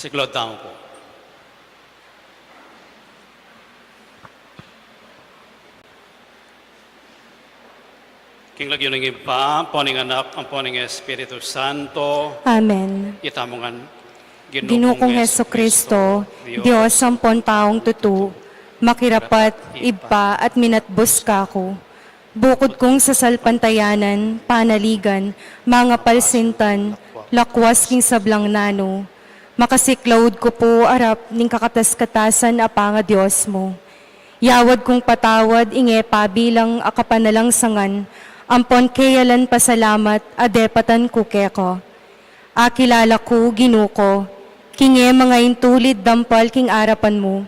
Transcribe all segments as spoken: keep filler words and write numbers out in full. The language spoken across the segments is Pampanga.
Siklaud tamu pu. King lagyu ning Ibpa, ampo ning Anak, ampo ning Espiritu Santo. Amen. Itamu ngan, Ginu kung Jesucristo, Dios ampon taung tutu, makirapat, Ibpa at minatbus kaku. Bukud kung sasalpantayanan, panaligan, mangapalsintan, lakwas king sablang nanu, makasiklaud ku pu arap ning kakatas-katasan a pangaDios mu. Yawad kung patawad ing e pabilang a kapanalangsangan, ampon keyalan pasalamat a depatan ku keka. Akilala ku, Ginu ku, king e mangaintulid dampal king arapan mu.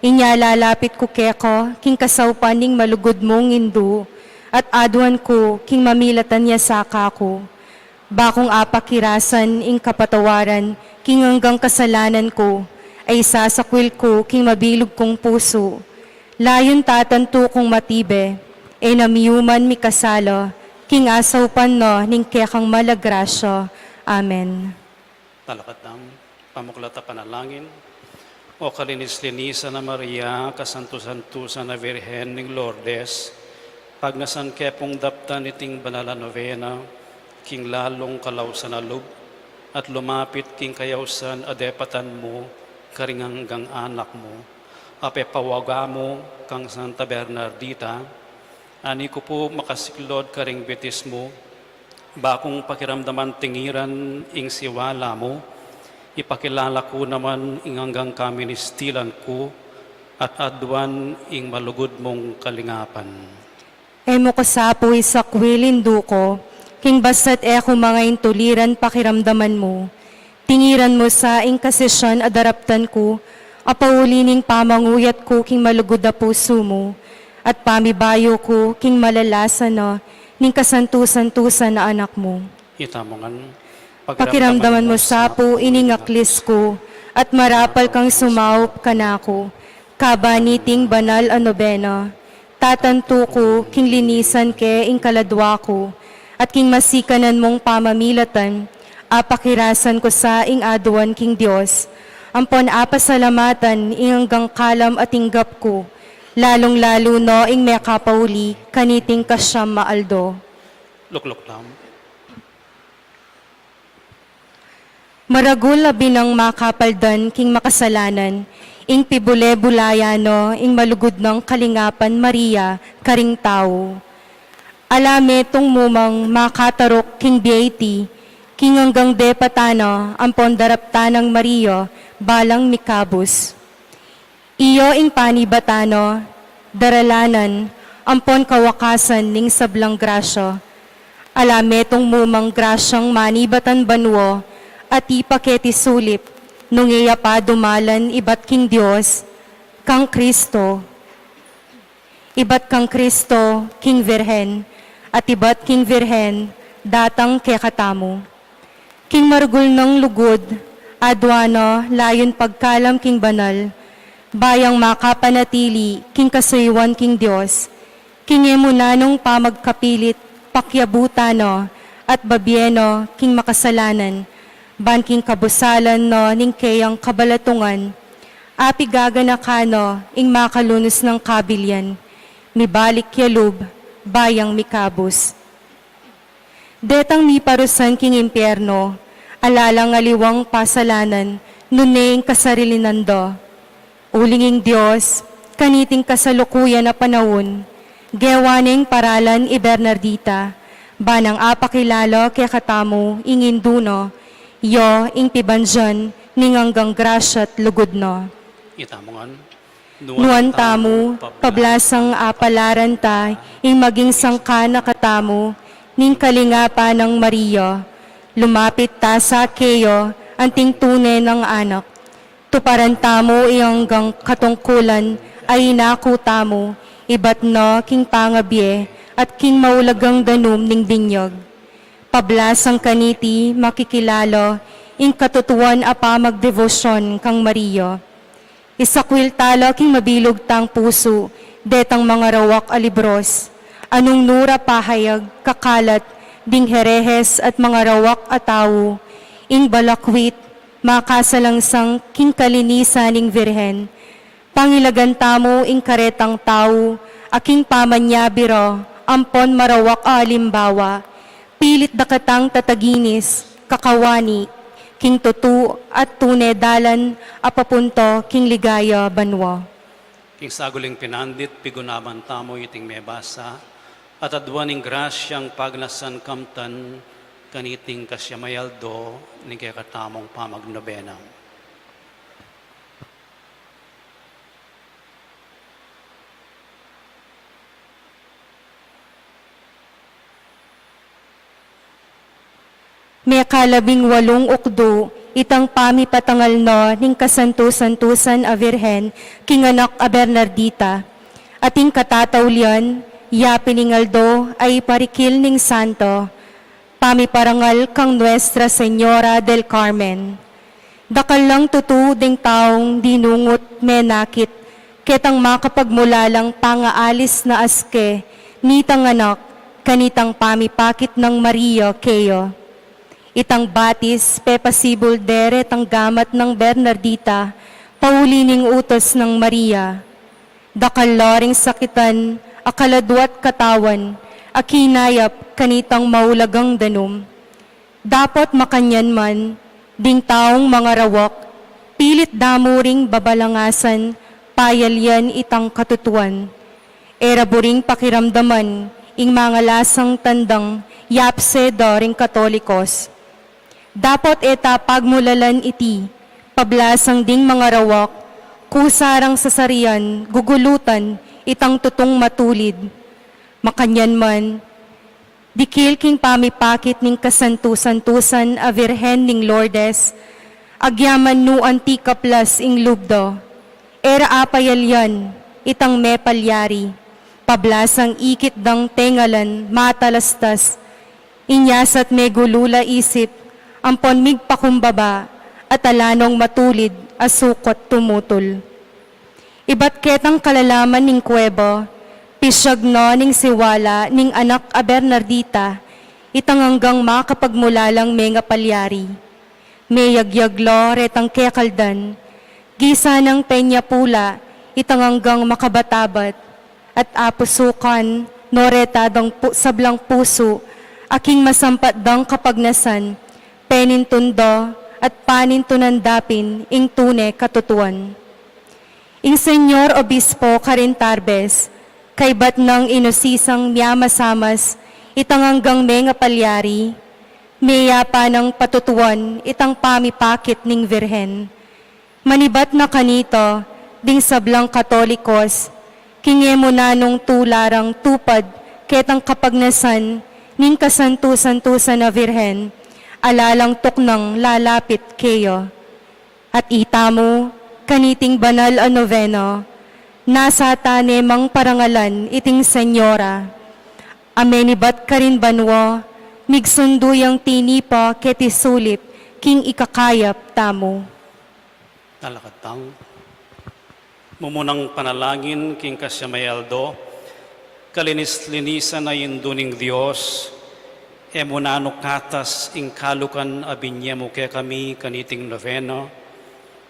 Inya lalapit ku keka king kasaupan ning malugud mung Indu, at aduan ku king mamilatan ya sa kaku. Ba kung apakirasan ing kapatawaran king anggang kasalanan ku, ay isasakwil ku king mabilug kung pusu. Layun tatantu kung matibe, e na miyuman mikasala king asaupan na ning kekang mala grasya. Amen. Talakad tamu, pamuklat a panalangin. O kalinis-linisan a Maria, kasantu-santusan a Virgen ning Lourdes, pagnasan ke pung daptan iting banal a novena king lalung kalausan a lub, at lumapit king kayausan a depatan mu karing anggang anak mu, a pepawaga mu kang Santa Bernardita. Ani ku pu makasiklaud karing bitis mu, ba kung pakiramdaman tingiran ing siwala mu, ipakilala ku naman ing anggang kaministilan ku, at aduan ing malugud mung kalingapan. E mu ku sa pu isakwil, Indu ku, king basta't e ku mangaintuliran pakiramdaman mu. Tingiran mu sa ing kasisyan a daraptan ku, a pauli ning pamanguyat ku king malugud a pusu mu, at pamibayu ku king malalasan na ning kasantu-santusan a Anak mu. Itamu ngan, pakiramdaman mu sa pu ining aklis ku, at marapal kang sumaup kanaku, kaban niting banal a nobena. Tatantu ku king linisan ke ing kaladwa ku, at king masikanan mung pamamilatan, apakirasan ku sa ing aduan king Dios, ampon apasalamatan ing anggang kalam a tinggap ku, lalung-lalu na ing mekapauli kaniting kasyam a aldo. Lukluk tamu. Maragul a binang makapaldan king makasalanan, ing pibule-bulayan no ing malugud nang kalingapan Maria karing tau. Ala metung mu mang makataruk king bie iti, king anggang depatan na ampon daraptan nang Maria balang mikabus. Iya ing panibatan na, daralanan, ampon kawakasan ning sablang grasya. Ala metung mu mang grasyang manibatan banua, at ipaketi sulip, nung iya pa dumalan ibat king Dios, kang Kristo. Ibat kang Kristo, king Virgen, at ibat king Virgen, datang kekatamu. King maragul nang lugud, aduan na layun pagkalam king banal, ba yang makapanatili king kasuyuan king Dios, king e mu nanung pamagkapilit, pakiabutan na, at babie na king makasalanan, ban king kabusalan na ning keyang kabalatungan, apigaganakan na ing makalunus nang kabilian, mibalik ya lub, ba yang mikabus. Detang miparusan king impierno, ala lang aliwang pasalanan, nune ing kasarilinan da. Uling ing Dios, kaniting kasalukuyan a panaun, gewa neng paralan i Bernardita, ba nang apakilala kekatamu ing Indu na, ya ing pibandian ning anggang grasya't lugud na. Itamu ngan. Nuan tamu, pablasang apalaran ta ing maging sangkan na katamu ning kalingapan nang Maria. Lumapit ta sa keya anting tune nang anak. Tuparan tamu ing anggang katungkulan a inaku tamu, ibat na king pangabie at king maulagang danum ning binyag. Pablasang kaniti makikilala ing katutuan a pamagdebosyon kang Maria. Isakwil tala king mabilug tang pusu detang mangarawak a libros, a nung nu ra pahayag kakalat ding herehes at mangarawak a tau, ing balakwit, Makasalangsang king kalinisan ning Virgen, pangilagan tamu ing karetang tau, a king pamanyabi ra, ampon marawak a alimbawa, pilit da katang tataginis, kakawani, king tutu at tune dalan a papunta king ligaya banua. King saguling pinandit, pigunaman tamu iting mebasa, at aduan ing grasyang pagnasan kamtan, kaniting kasyam a aldo ning kekatamung pamagnobena. Mekalabing walung ukdu, itang pamipatangal no ning kasantu-santusan a Virgen, king anak a Bernardita. At ing katataulian, yapin ing aldo a iparikil ning santo, pamiparangal kang Nuestra Señora del Carmen. Dakal lang tutu ding taung dinungut menakit, ketang makapagmulalang pangaalis na aske, nitang anak, kanitang pamipakit nang Maria keya. Itang batis, pepasibul dere tang gamat nang Bernardita, pauli ning utus nang Maria. Dakal la ring sakitan, a kaladwa't katawan, a kinayap kanitang maulagang danum. Dapot makanyan man, ding taung mangarawak, pilit da mu ring babalangasan, payalian itang katutuan. E ra buring pakiramdaman, ing mangalasang tandang yapse da ring Katolikos. Dapot e ta pagmulalan iti, pablasang ding mangarawak, kusa rang sasarian, gugulutan, itang tutung matulid. Makanyan man, dikil king pamipakit ning kasantu-santusan a Virgen ning Lourdes, agyaman nu anti kaplas ing lub da. E ra apayalian, itang mepalyari, pablasang ikit dang tengalan matalastas, inyasat megulula isip, ampon migpakumbaba, at ala nong matulid a sukat tumutul. Ibat ketang kalalaman ning kuweba, pisyag na ning siwala ning anak a Bernardita, itang anggang makapagmulalang mengapalyari. Meyagyag la retang kekaldan, gisa nang penyapula, itang anggang makabatabat, at apusukan, no reta dang pu-, sablang pusu, a king masampat dang kapagnasan, penintun da, at panintunan da pin, ing tune katutuan. Ing Señor Obispo karin Tarbes, kaybat nang inusisang miyamasamas, itang anggang mengapalyari, meyapa nang patutuan, itang pamipakit ning Virgen. Manibat na kanita, ding sablang Katolikos, king e mu na nung tula rang tupad, ketang kapagnasan, ning kasantu-santusan a Virgen, ala lang tuknang lalapit keya. At itamu, kaniting banal a novena, nasa ta ne mang parangalan iting Señora. A menibat karin banua, migsundu yang tinipa keti sulip king ikakayap tamu. Talakad tang mumunang panalangin king kasyam a aldo, kalinis-linisan a Indu ning Dios, e mu na nukatas ing kalukan a binye mu kekami kaniting novena,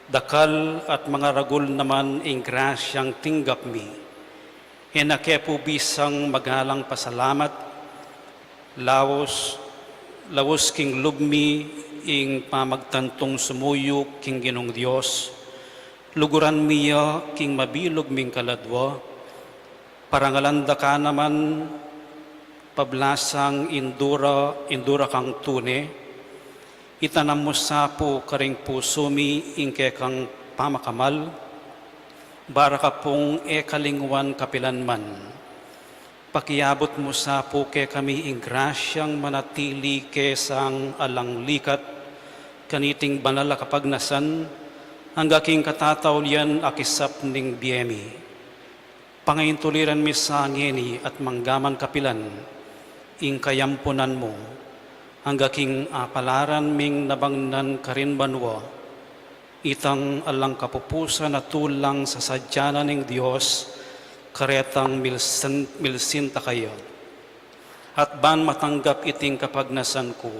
dakal at mangaragul naman ing grasyang tinggap mi. E na ke pu bisang magalang pasalamat, laus, laus king lub mi ing pamagtantung sumuyu king Ginung Dios, luguran mi ya king mabilug ming kaladwa, parangalan da ka naman, pablasang Indu ra, Indu ra kang tune, itanam mu sa pu karing pusu mi ing kekang pamakamal, bara ka pung e kalingwan kapilan man. Pakiabut mu sa pu kekami ing grasyang manatili ke sang alang likat, kaniting banal a kapagnasan, angga king katataulian a kisap ning bie mi. Pangaintuliran mi sa ngeni at manggaman kapilan, ing kayampunan mu, angga king apalaran ming nabangnan karin banua, itang alang kapupusan a tulang sasadyanan ning Dios, karetang milsin-, milsin ta kaya. At ban matanggap iting kapagnasan ku,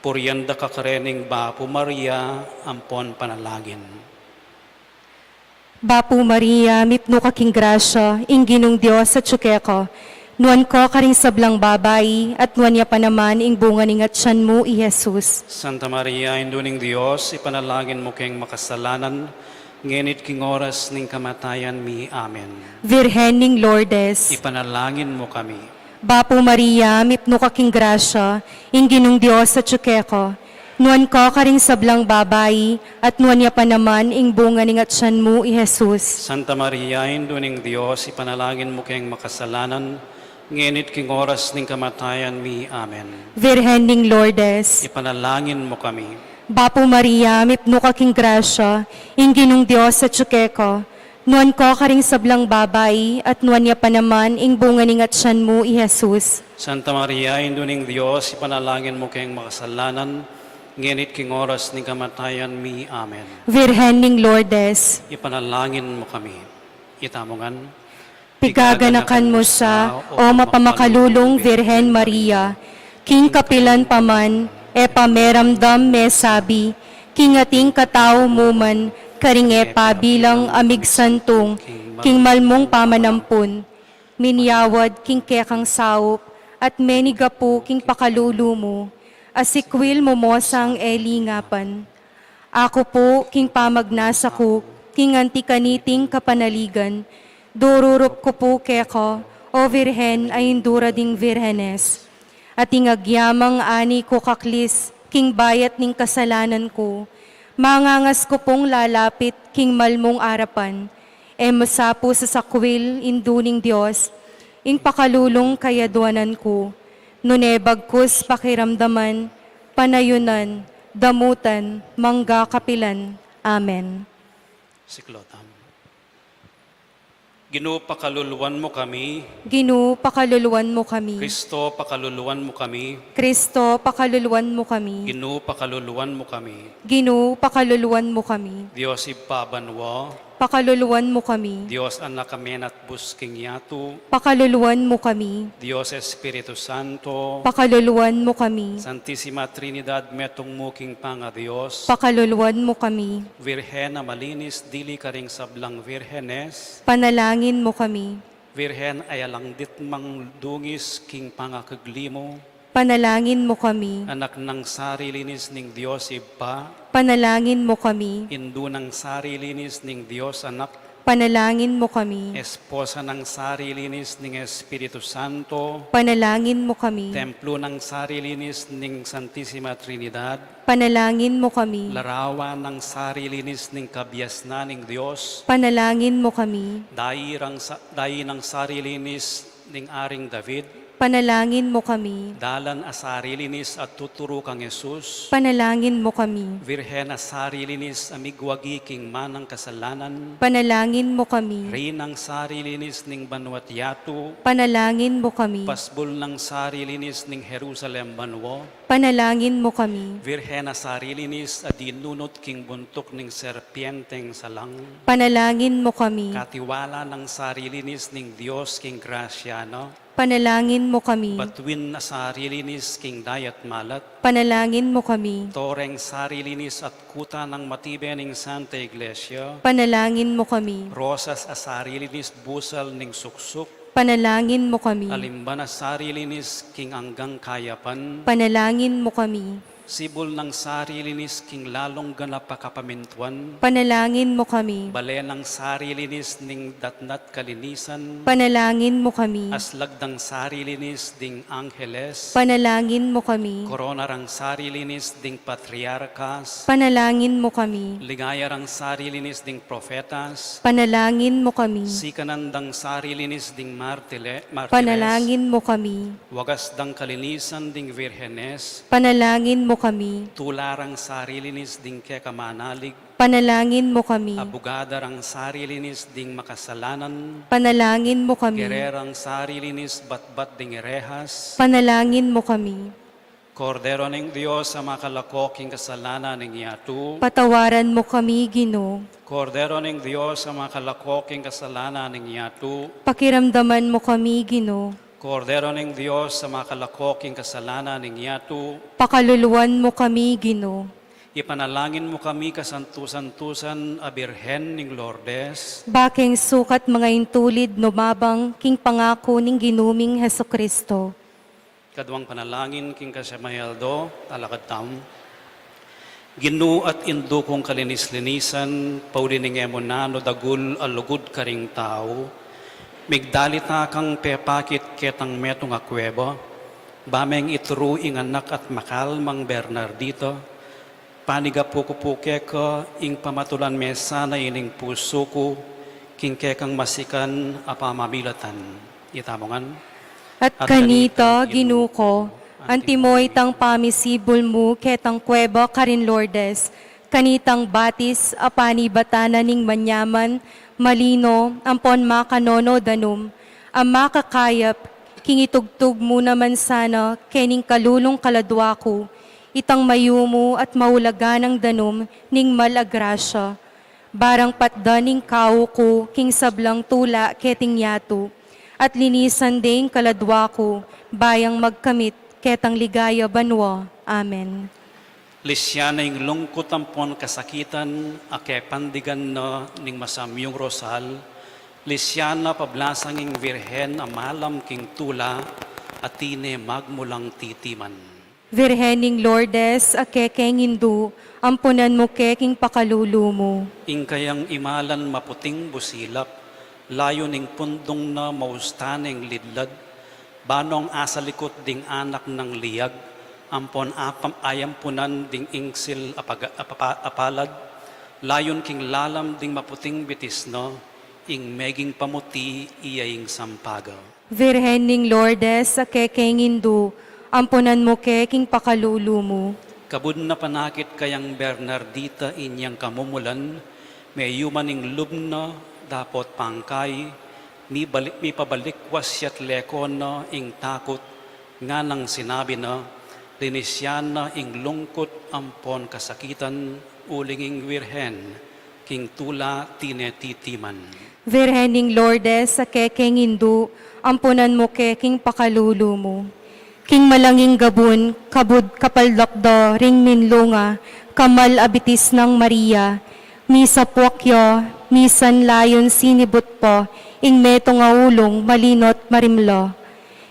Purian da ka karening Bapu Maria, ampon panalangin. Bapu Maria, mipnu ka king grasya, ing Ginung Dios atyu keka. Nuan ka karing sablang babai, at nuan ya pa naman ing bunga ning atyan mu, i Jesus. Santa Maria, Indu ning Dios, ipanalangin mu keng makasalanan, ngeni't king oras ning kamatayan mi. Amen. Virgen ning Lourdes, ipanalangin mu kami. Bapu Maria, mipnu ka king grasya, ing Ginung Dios atyu keka. Nuan ka karing sablang babai, at nuan ya pa naman ing bunga ning atyan mu, i Jesus. Santa Maria, Indu ning Dios, ipanalangin mu keng makasalanan, ngeni't king oras ning kamatayan mi. Amen. Virgen ning Lourdes, ipanalangin mu kami. Bapu Maria, mipnu ka king grasya, ing Ginung Dios atyu keka. Nuan ka karing sablang babai, at nuan ya pa naman ing bunga ning atyan mu, i Jesus. Santa Maria, Indu ning Dios, ipanalangin mu keng makasalanan, ngeni't king oras ning kamatayan mi. Amen. Virgen ning Lourdes, ipanalangin mu kami. Itamu ngan. Pigaganakan mu sa, o mapamakalulung Virgen Maria, king kapilan pa man, e pa meramdam mesabi, king ating katau mu man, karing e pa bilang a migsantung, king malmung pamanampun, minyawad king kekang saup, at menigapu king pakalulu mu, asikwil mu mo sang e lingapan. Aku pu, king pamagnasa ku, king anti kaniting kapanaligan, dururup ku pu keka, o Virgen a Indu ra ding virgenes. Ating agyamang ani ku kaklis, king bayat ning kasalanan ku, mangangas ku pung lalapit, king malmung arapan. E mu sa pu sasakwil, Indu ning Dios, ing pakalulung kayaduanan ku, nune bagkus pakiramdaman, panayunan, damutan, mangga kapilan. Amen. Siklaud tamu. Ginu, pakaluluan mu kami. Ginu, pakaluluan mu kami. Kristo, pakaluluan mu kami. Kristo, pakaluluan mu kami. Ginu, pakaluluan mu kami. Ginu, pakaluluan mu kami. Dios Ibpa banua. Pakaluluan mu kami. Dios Anak a menatbus king yatu. Pakaluluan mu kami. Dios Espiritu Santo. Pakaluluan mu kami. Santisima Trinidad, metung mu king pangaDios. Pakaluluan mu kami. Virgen a malinis dili karing sablang virgenes. Panalangin mu kami. Virgen a alang ditmang dungis king pangakagli mu. Panalangin mu kami. Anak nang sarilinis ning Dios Ibpa. Panalangin mu kami. Indu nang sarilinis ning Dios Anak. Panalangin mu kami. Esposa nang sarilinis ning Espiritu Santo. Panalangin mu kami. Templo nang sarilinis ning Santisima Trinidad. Panalangin mu kami. Larawan nang sarilinis ning kabiasnan ning Dios. Panalangin mu kami. Dayi rang sa-, dayi nang sarilinis ning Aring David. Panalangin mu kami. Dalan a sarilinis a tuturu kang Jesus. Panalangin mu kami. Virgen a sarilinis a migwagi king manang kasalanan. Panalangin mu kami. Reynang sarilinis ning banua't yatu. Panalangin mu kami. Pasbul nang sarilinis ning Jerusalem banua. Panalangin mu kami. Virgen a sarilinis a dinunut king buntuk ning serpienteng salang. Panalangin mu kami. Katiwala nang sarilinis ning Dios king grasya na. Panalangin mu kami. Batuin a sarilinis king dayat malat. Panalangin mu kami. Toreng sarilinis at kuta nang matibe ning Santa Iglesia. Panalangin mu kami. Rosas a sarilinis busal ning suksuk. Panalangin mu kami. Alimban a sarilinis king anggang kayapan. Panalangin mu kami. Sibul nang sarilinis king lalung ganap a kapamintuan. Panalangin mu kami. Bale nang sarilinis ning datnat kalinisan. Panalangin mu kami. Aslag dang sarilinis ding angheles. Panalangin mu kami. Korona rang sarilinis ding patriarkas. Panalangin mu kami. Ligaya rang sarilinis ding profetas. Panalangin mu kami. Sikanan dang sarilinis ding martile-, martires. Panalangin mu kami. Wagas dang kalinisan ding virgenes. Panalangin mu kami. Tula rang sarilinis ding keka manalig. Panalangin mu kami. Abugada rang sarilinis ding makasalanan. Panalangin mu kami. Gererang sarilinis batbat ding rehas. Panalangin mu kami. Kordero ning Dios a makalako king kasalanan ning yatu. Patawaran mu kami, Ginu. Kordero ning Dios a makalako king kasalanan ning yatu. Pakiramdaman mu kami, Ginu. Kordero ning Dios, a makalako king kasalanan ning yatu. Pakaluluan mu kami, Ginu. Ipanalangin mu kami, kasantu-santusan a Birhen ning Lourdes. Ba keng sukat manga intulid numabang king pangaku ning Ginu ming Jesucristo. Kaduang panalangin king kasyam a aldo, alakad tamu. Ginu at Indu kung kalinis-linisan, pauli ning e mu nanu dagul a lugud karing tau, migdalita kang pepakit ketang metung a kueba, ba meng ituru ing anak at makalmang Bernardita, panigapu ku pu keka ing pamatulan me sana ining pusu ku, king kekang masikan a pamamilatan. Itamu ngan. At kanita, Ginu ku, antimo itang pamisibul mu ketang kueba karin Lourdes, kanitang batis a panibatan na ning manyaman, malino, ampon makanono danum, a makakayap, king itugtug mu naman sana kening kalulung kaladua ku, itang mayumu at maulagan a danum ning mal a grasya. Barang patdan ing kau ku king sablang tula keting yatu, at linisan de ing kaladua ku, ba yang magkamit ketang ligaya banua. Amen. Lisian na ing lungkut ampon kasakitan a kepandigan na ning masamyung rosal, lisian na pablasang ing Virgen a malam king tula, a tine magmulang titiman. Virgen ning Lourdes, a kekeng Indu, ampunan mu ke king pakalulu mu. Ing kayang imalan maputing busilak, layun ing pundung na mausta neng lidlad, ba nung asalikut ding anak nang liag, ampon apam-, ayampunan ding ingsil a paga-, a papa-, a palad, layun king lalam ding maputing bitis na, ing meging pamuti iya ing sampaga. Virgen ning Lourdes, a kekeng Indu, ampunan mu ke king pakalulu mu. Kabud na panakit kayang Bernardita inyang kamumulan, meyuman ing lub na dapot pangkay, mibalik, mipabalikwas ya't leko na ing takut, nganang sinabi na, linisian na ing lungkut ampon kasakitan, uling ing Virgen, king tula tine titiman. Virgen ning Lourdes, a kekeng Indu, ampunan mu ke king pakalulu mu. King malanging gabun, kabud kapaldakda ring minlunga, kamal a bitis nang Maria, misapuak ya, misan layun sinibut pa, ing metung a ulung malino't marimla.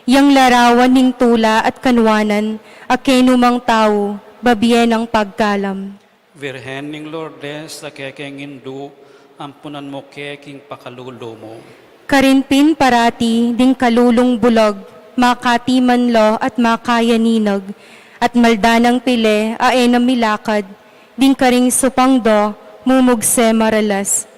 Yang larawan ning tula at kanuanan, a kenumang tau, babie nang pagkalam. Virgen ning Lourdes, a kekeng Indu, ampunan mu ke king pakalulu mu. Karin pin parati ding kalulung bulag, makatiman la at makayaninag, at maldanang pile a e na milakad, ding karing supang da, mumugse maralas.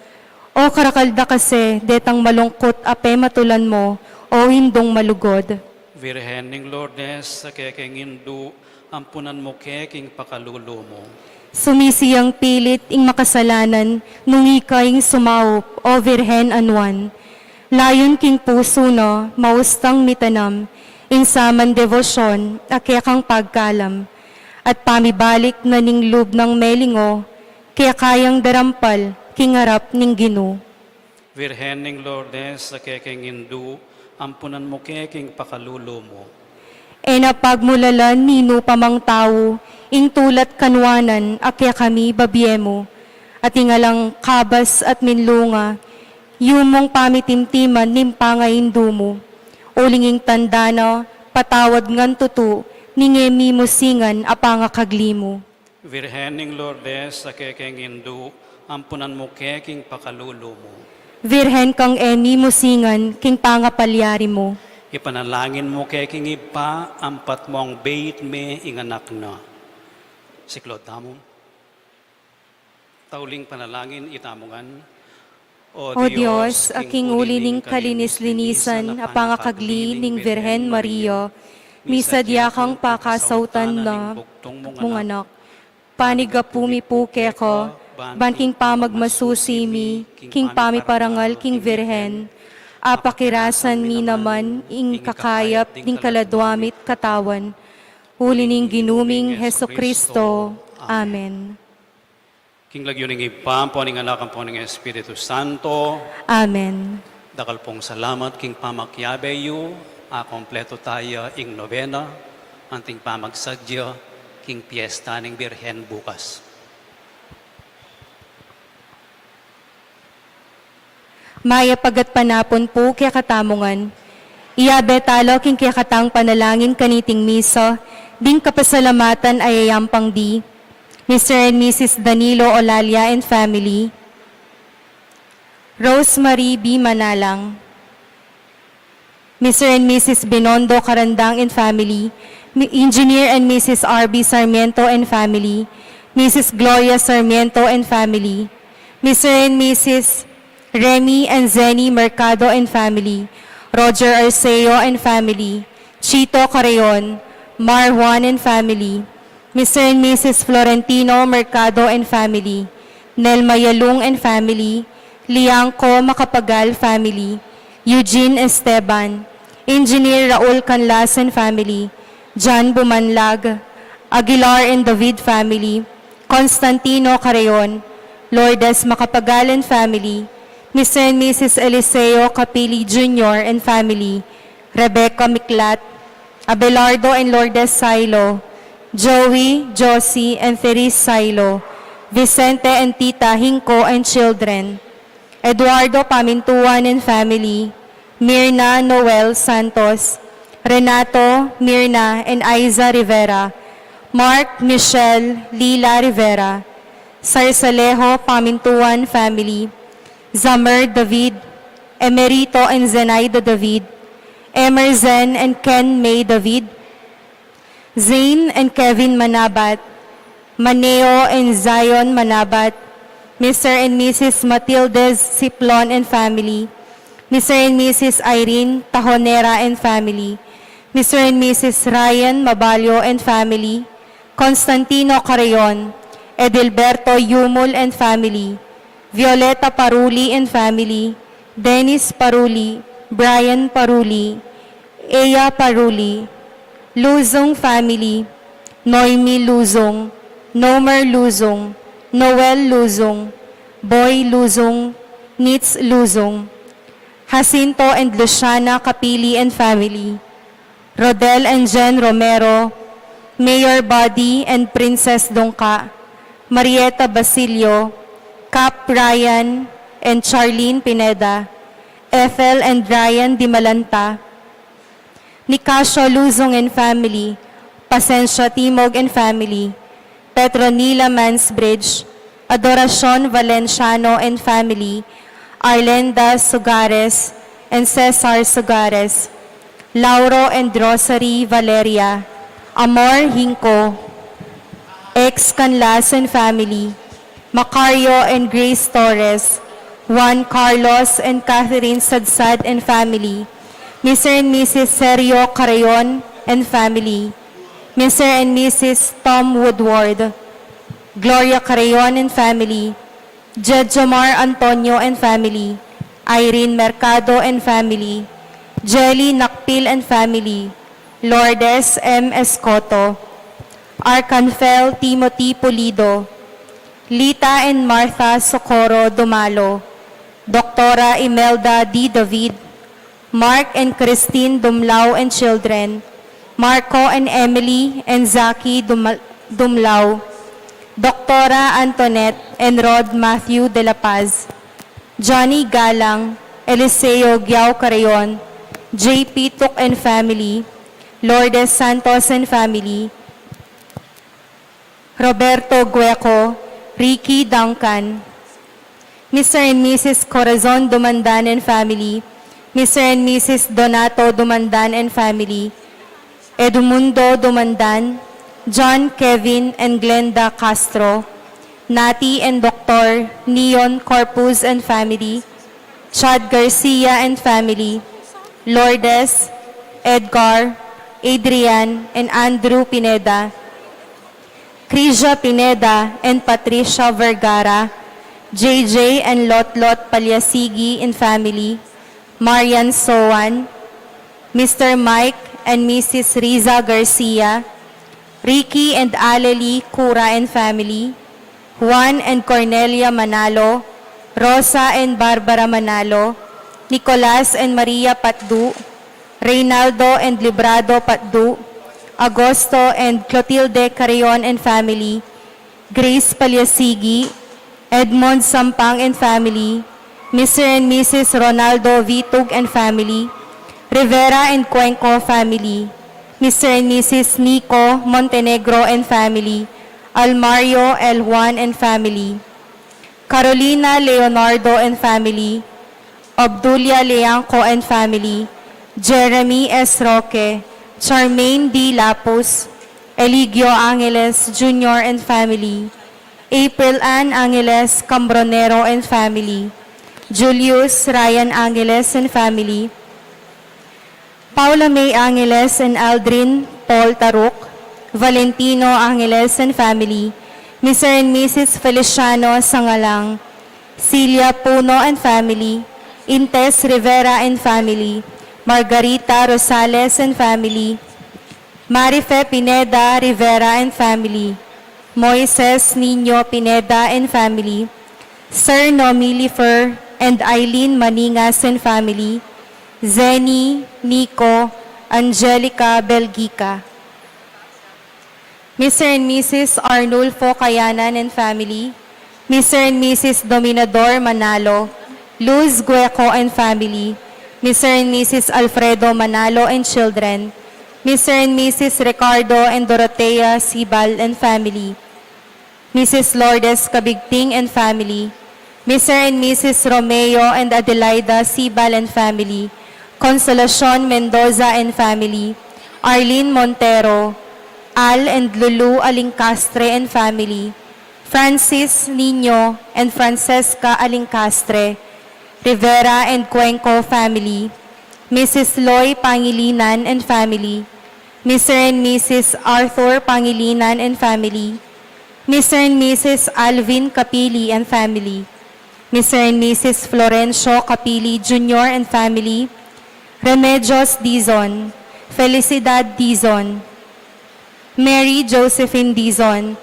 O karakal da kasi detang malungkut a pematulan mu, o Indung malugud. Virgen ning Lourdes, a kekeng Indu, ampunan mu ke king pakalulu mu. Sumisiang pilit ing makasalanan, nung ika ing sumaup, o Virgen a nuan. Layun king pusu na, maustang mitanam, ing saman debosyon, a kekang pagkalam. At pamibalik na ning lub nang melingo, keka yang darampal, king arap ning Ginu. Virgen ning Lourdes, a kekeng Indu, ampunan mu ke king pakalulu mu. E na pagmulalan ninu pa mang tau, ing tula't kanuanan a kekami babie mu, at ing alang kabas at minlunga, yumung pamitimtiman ning pangaindu mu, uling ing tanda na, patawad ngan tutu, ning e mimusingan a pangakagli mu. Virgen ning Lourdes, a kekeng Indu, ampunan mu ke king pakalulu mu. Virgen kang e mimusingan king pangapalyari mu. Ipanalangin mu ke king Ibpa, ampat mong beit me ing anak na. Siklaud tamu. Tauling panalangin, itamu ngan. O Dios, a king uli ning kalinis-linisan a pangakagli ning Virgen Maria, misadya kang pakasautan na mung anak. Panigapu mi pu keka, ban king pamagmasusi mi, king pamiparangal king Virgen, apakirasan mi naman ing kakayap ding kaladwa mi't katawan. Uli ning Ginu ming Jesucristo. Amen. King lagyu ning Ibpa, ampo ning Anak, ampo ning Espiritu Santo. Amen. Dakal pung salamat king pamakiabe yu. Akompleto taya ing nobena, anting pamagsadya king piesta ning Birhen bukas. Mayap a gatpanapun pu kekatamu ngan. Iyabe tala king kekatang panalangin kaniting misa, ding kapasalamatan a yayampang di Mister and Missus Danilo Olalia and family, Rosemary B. Manalang, Mister and Missus Binondo Carandang and family, Mi-, Engineer and Missus R B Sarmiento and family, Missus Gloria Sarmiento and family, Mister and Missus Remy and Zenny Mercado and family, Roger Arceo and family, Chito Carreon, Mar Juan and family, Mister and Missus Florentino Mercado and family, Nelma Yalung and family, Liangco Macapagal family, Eugene Esteban, Engineer Raul Canlas and family, John Bumanlag, Aguilar and David family, Constantino Carreon, Lourdes Macapagal and family, Mister and Missus Eliseo Capili Junior and family, Rebecca Miklat, Abelardo and Lourdes Sailo, Joey, Josie, and Therese Sailo, Vicente and Tita Hinco and children, Eduardo Pamintuan and family, Mirna Noel Santos, Renato, Mirna, and Aiza Rivera, Mark, Michelle, Lila Rivera, Sarsalejo Pamintuan family, Zamer David, Emerito and Zenaida David, Emerson and Ken May David, Zane and Kevin Manabat, Maneo and Zion Manabat, Mister and Missus Matildes Siplon and family, Mister and Missus Irene Tajonera and family, Mister and Missus Ryan Mabalio and family, Constantino Carreon, Edilberto Yumul and family, Violeta Paruli and family, Dennis Paruli, Brian Paruli, Ea Paruli, Luzong family, Noemi Luzong, Nomer Luzong, Noel Luzong, Boy Luzong, Nitz Luzong, Jacinto and Luciana Capili and family, Rodel and Jen Romero, Mayor Buddy and Princess Dongka, Marieta Basilio, Cap Ryan and Charlene Pineda, Ethel and Ryan Dimalanta, Nicasio Luzong and family, Pasensia Timog and family, Petronila Mansbridge, Adoracion Valenciano and family, Arlenda Sugares and Cesar Sugares, Lauro and Rosary Valeria, Amor Hinco, Ex Canlas and family, Macario and Grace Torres, Juan Carlos and Catherine Sadsad and family, Mister and Missus Sergio Carreon and family, Mister and Missus Tom Woodward, Gloria Carreon and family, Jejomar Antonio and family, Irene Mercado and family, Jelly Nakpil and family, Lourdes M. Escoto, Arcanfel Timothy Pulido, Lita and Martha Socorro Dumalo, Doktora Imelda D. David, Mark and Christine Dumlao and children, Marco and Emily and Zaki Duma-, Dumlao, Doktora Antoinette and Rod Matthew de la Paz, Johnny Galang, Eliseo Giao Carreon, J P Tuk and family, Lourdes Santos and family, Roberto Gueco, Ricky Duncan, Mister and Missus Corazon Dumandan and family, Mister and Missus Donato Dumandan and family, Edmundo Dumandan, John Kevin and Glenda Castro, Nati and Doctor Neon Corpus and family, Chad Garcia and family, Lourdes, Edgar, Adrian, and Andrew Pineda, Crisia Pineda and Patricia Vergara, J J and Lotlot Palyasigi and family, Marian Soan, Mister Mike and Missus Riza Garcia, Ricky and Aleli Cura and family, Juan and Cornelia Manalo, Rosa and Barbara Manalo, Nicolas and Maria Patdu, Reynaldo and Librado Patdu, Agosto and Clotilde Carrion and family, Grace Paliasigi, Edmond Sampang and family, Mister and Missus Ronaldo Vitug and family, Rivera and Cuenco family, Mister and Missus Nico Montenegro and family, Almario L Juan and family, Carolina Leonardo and family, Obdulia Leanco and family, Jeremy S Roque, Charmaine D Lapus, Eligio Angeles Junior and family, April Ann Angeles Cambronero and family, Julius Ryan Angeles and family, Paula May Angeles and Aldrin Paul Taruk, Valentino Angeles and family, Mister and Missus Feliciano Sangalang, Celia Puno and family, Intes Rivera and family, Margarita Rosales and family, Marife Pineda Rivera and family, Moises Niño Pineda and family, Sir Nomi Lifer and Eileen Maningas and family, Zenny, Nico, Angelica Belgica. Mister and Missus Arnulfo Kayanan and family, Mister and Missus Dominador Manalo, Luz Gueco and family, Mister and Missus Alfredo Manalo and children, Mister and Missus Ricardo and Dorotea Sibal and family, Missus Lourdes Cabigting and family, Mister and Missus Romeo and Adelaida Sibal and family, Consolacion Mendoza and family, Arlene Montero, Al and Lulu Alincastre and family, Francis Niño and Francesca Alincastre, Rivera and Cuenco family, Missus Loy Pangilinan and family, Mister and Missus Arthur Pangilinan and family, Mister and Missus Alvin Capili and family, Mister and Missus Florencio Capili Junior and family, Remedios Dizon, Felicidad Dizon, Mary Josephine Dizon,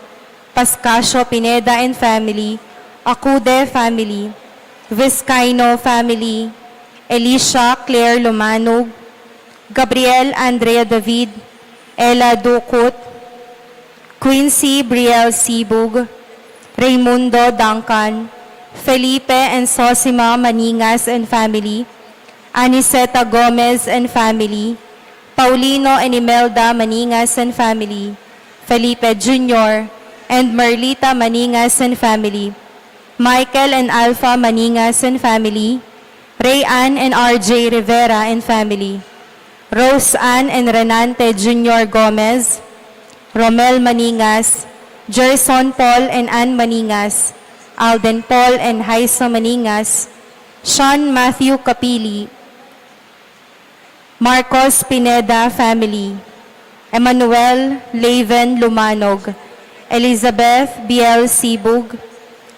Pascasio Pineda and family, Acude family, Vizcaino family, Elisha Claire Lumanug, Gabriel Andrea David, Ella Ducut, Quincy Briel Sibug, Raymundo Duncan, Felipe and Sosima Maningas and family, Aniceta Gomez and family, Paulino and Imelda Maningas and family, Felipe Junior and Merlita Maningas and family, Michael and Alpha Maningas and family, Ray Ann and R J Rivera and family, Rose Ann and Renante Junior Gomez, Romel Maningas, Gerson Paul and Ann Maningas, Alden Paul and Haisa Maningas, Sean Matthew Capili, Marcos Pineda family, Emmanuel Laven Lumanog, Elizabeth Biel Sibug,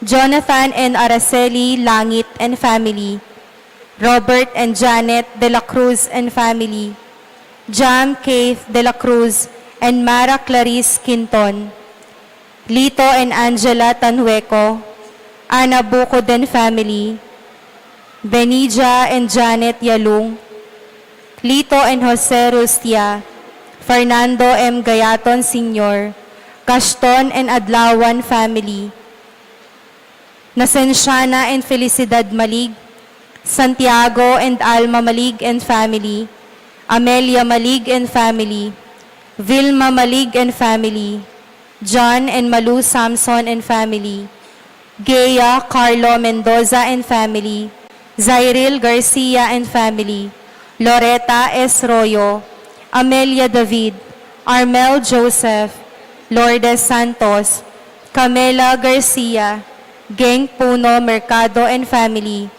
Jonathan and Araceli Langit and family, Robert and Janet de la Cruz and family, Jam Keith de la Cruz and Mara Clarice Quinton, Lito and Angela Tanhueco, Ana Bucod and family, Benija and Janet Yalung, Lito and Jose Rustia, Fernando M Gayaton Senior, Gaston and Adlawan family, Nasenciana and Felicidad Malig, Santiago and Alma Malig and family, Amelia Malig and family, Vilma Malig and family, John and Malu Samson and family, Gea Carlo Mendoza and family, Zairil Garcia and family, Loreta S Royo, Amelia David, Armel Joseph, Lourdes Santos, Camela Garcia, Geng Puno Mercado and family,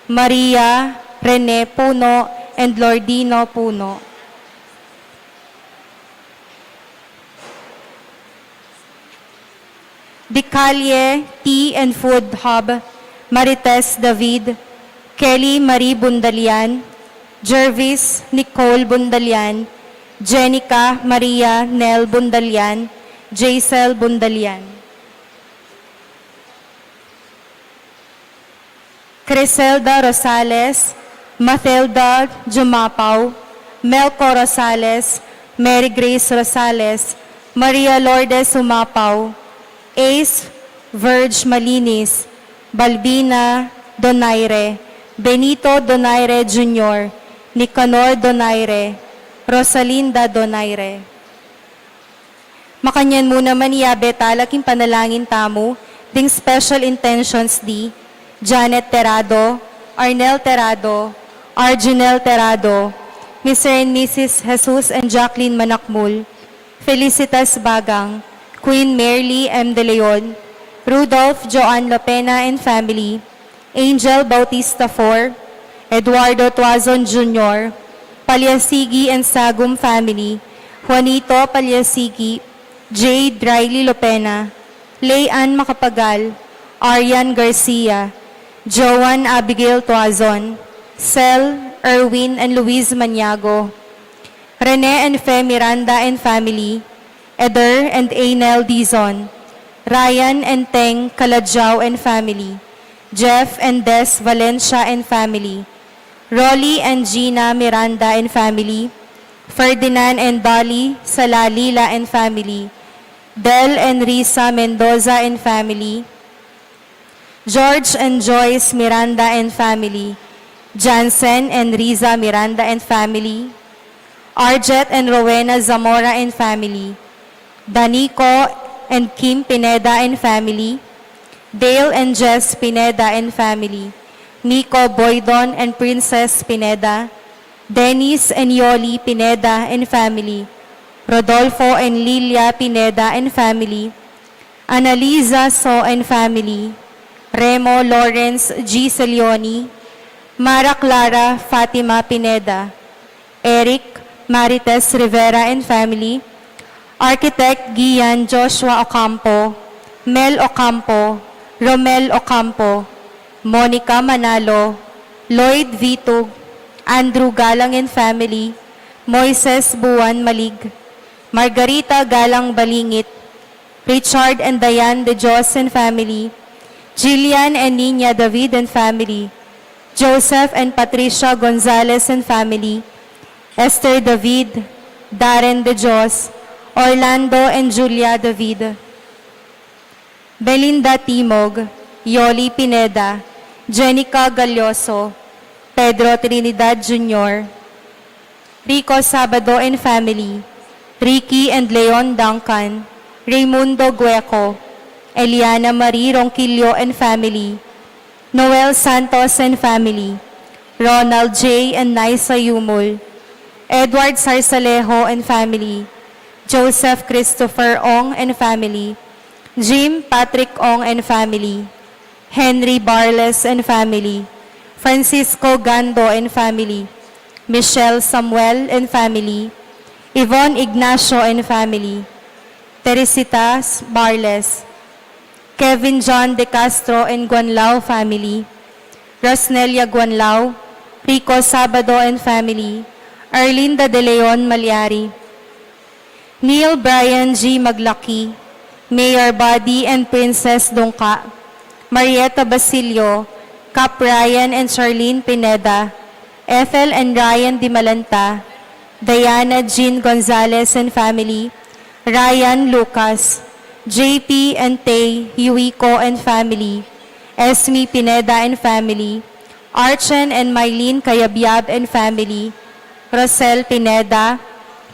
Maria Rene Puno and Lordino Puno. Dicalle Tea and Food Hub, Marites David, Kelly Marie Bundalian, Jervis Nicole Bundalian, Jenica Maria Nel Bundalian, Jaisel Bundalian. Criselda Rosales, Mathilda Jumapao, Melco Rosales, Mary Grace Rosales, Maria Lourdes Umapao, Ace Verge Malinis, Balbina Donaire, Benito Donaire Junior, Nicanor Donaire, Rosalinda Donaire. Makanyan mu naman iyabe tala king panalangin tamu ding special intentions di Janet Terrado, Arnel Terrado, Arjunel Terrado, Mister and Missus Jesus and Jacqueline Manakmul, Felicitas Bagang, Queen Merly M. De Leon, Rudolph Joan Lopena and family, Angel Bautista four, Eduardo Tuazon Junior, Paliasigi and Sagum family, Juanito Paliasigi, Jade Riley Lopena, Lay Ann Macapagal, Arian Garcia, Joan Abigail Tuazon, Cel, Erwin and Luis Maniago, Rene and Fe Miranda and family, Eder and Einel Dizon, Ryan and Teng Calajao and family, Jeff and Des Valencia and family, Rolly and Gina Miranda and family, Ferdinand and Dolly Salalila and family, Del and Risa Mendoza and family, George and Joyce Miranda and family, Jansen and Riza Miranda and family, Arjet and Rowena Zamora and family, Danico and Kim Pineda and family, Dale and Jess Pineda and family, Nico Boydon and Princess Pineda, Dennis and Yoli Pineda and family, Rodolfo and Lilia Pineda and family, Analiza So and family, Remo Lawrence G. Celioni, Mara Clara Fatima Pineda, Eric Marites Rivera and family, Architect Gian Joshua Ocampo, Mel Ocampo, Romel Ocampo, Monica Manalo, Lloyd Vitug, Andrew Galang and family, Moises Buan Malig, Margarita Galang Balingit, Richard and Diane De Dios and family, Jillian and Nina David and family, Joseph and Patricia Gonzalez and family, Esther David, Darren De Dios, Orlando and Julia David, Belinda Timog, Yoli Pineda, Jenica Galloso, Pedro Trinidad Junior, Rico Sabado and family, Ricky and Leon Duncan, Raymundo Gueco, Eliana Marie Ronquillo and family, Noel Santos and family, Ronald J. and Nisa Yumul, Edward Sarsalejo and family, Joseph Christopher Ong and family, Jim Patrick Ong and family, Henry Barles and family, Francisco Gando and family, Michelle Samuel and family, Yvonne Ignacio and family, Teresita Barles, Kevin John De Castro and Guanlao family, Rosnelia Guanlao, Rico Sabado and family, Arlinda De Leon Maliari, Neil Brian G. Maglaki, Mayor Buddy and Princess Dungka, Marietta Basilio, Cap Ryan and Charlene Pineda, Ethel and Ryan Dimalanta, Diana Jean Gonzalez and family, Ryan Lucas, J P and Tay Yuico and family, Esme Pineda and family, Archen and Mylene Cayabyab and family, Rosel Pineda,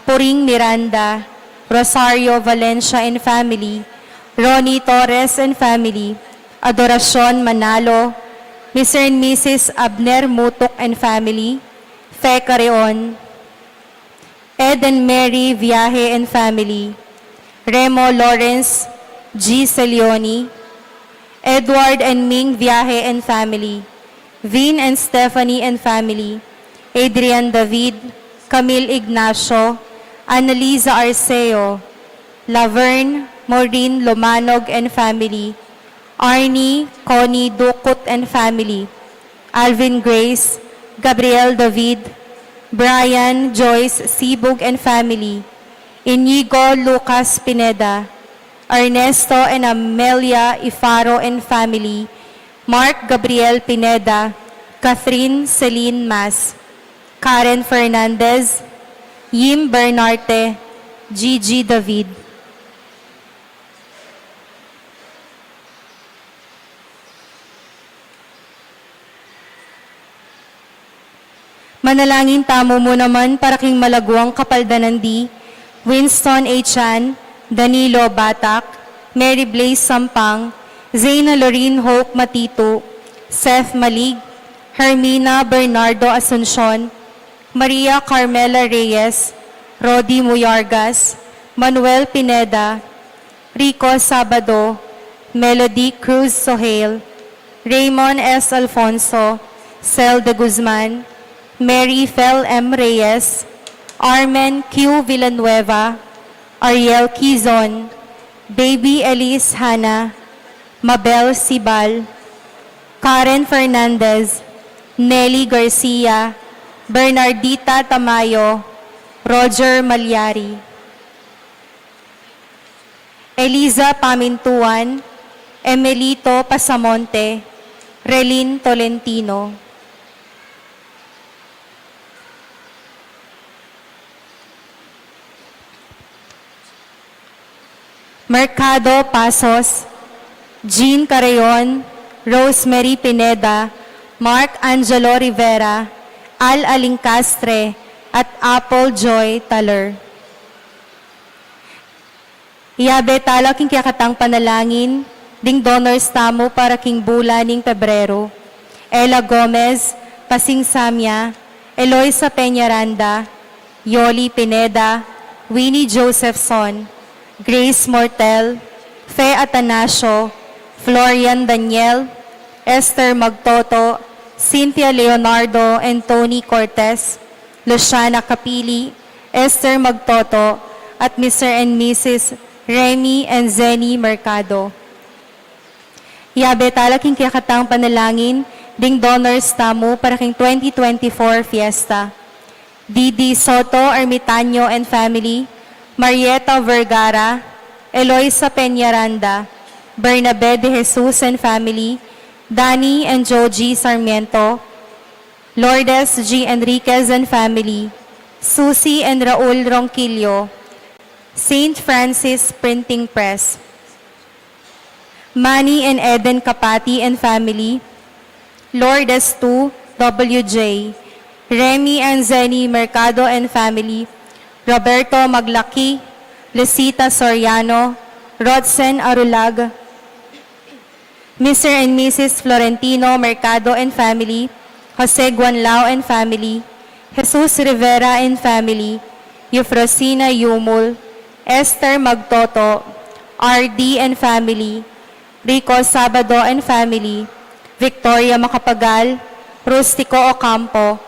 Puring Miranda, Rosario Valencia and family, Ronnie Torres and family, Adoracion Manalo, Mister and Missus Abner Mutuk and family, Fe Carreon, Ed and Mary Viaje and family, Remo Lawrence G. Celioni, Edward and Ming Viaje and family, Vin and Stephanie and family, Adrian David, Camille Ignacio, Annalisa Arceo, Laverne, Maureen Lomanog and family, Arnie, Connie Ducut and family, Alvin Grace, Gabriel David, Brian, Joyce Sibug and family, Inigo Lucas Pineda, Ernesto and Amelia Ifaro and family, Mark Gabriel Pineda, Catherine Celine Mas, Karen Fernandez, Yim Bernarte, Gigi David. Manalangin tamu mu naman para king malaguang kapaldanan di Winston A. Chan, Danilo Batak, Mary Blaze Sampang, Zena Lorraine Hope Matitu, Seth Malig, Hermina Bernardo Asuncion, Maria Carmela Reyes, Rodi Muyargas, Manuel Pineda, Rico Sabado, Melody Cruz Sohail, Raymond S. Alfonso, Cel de Guzman, Mary Fel M. Reyes, Armen Q. Villanueva, Ariel Quizon, Baby Elise Hana, Mabel Sibal, Karen Fernandez, Nelly Garcia, Bernardita Tamayo, Roger Malyari. Eliza Pamintuan, Emelito Pasamonte, Relin Tolentino. Mercado Pasos, Jean Carreon, Rosemary Pineda, Mark Angelo Rivera, Al Alincastre, at Apple Joy Taler. Iyabe tala king kekatang panalangin ding donors tamu para king bulan ning Pebrero: Ella Gomez, Pasing Samia, Eloisa Peñaranda, Yoli Pineda, Winnie Josephson, Grace Mortel, Fe Atanasio, Florian Daniel, Esther Magtoto, Cynthia Leonardo and Tony Cortez, Luciana Capili, Esther Magtoto, at Mister and Missus Remy and Zenny Mercado. Iyabe tala king kekatang panalangin ding donors tamu para king twenty twenty-four fiesta: Didi Soto Ermitaño and family, Marieta Vergara, Eloisa Peñaranda, Bernabe de Jesus and family, Danny and Joji Sarmiento, Lourdes G. Enriquez and family, Susie and Raul Ronquillo, Saint Francis Printing Press, Manny and Eden Capati and family, Lourdes two W J, Remy and Zenny Mercado and family, Roberto Maglaki, Lucita Soriano, Rodsen Arulag, Mister and Missus Florentino Mercado and family, Jose Guanlao and family, Jesus Rivera and family, Eufrosina Yumul, Esther Magtoto, R D and family, Rico Sabado and family, Victoria Macapagal, Rustico Ocampo,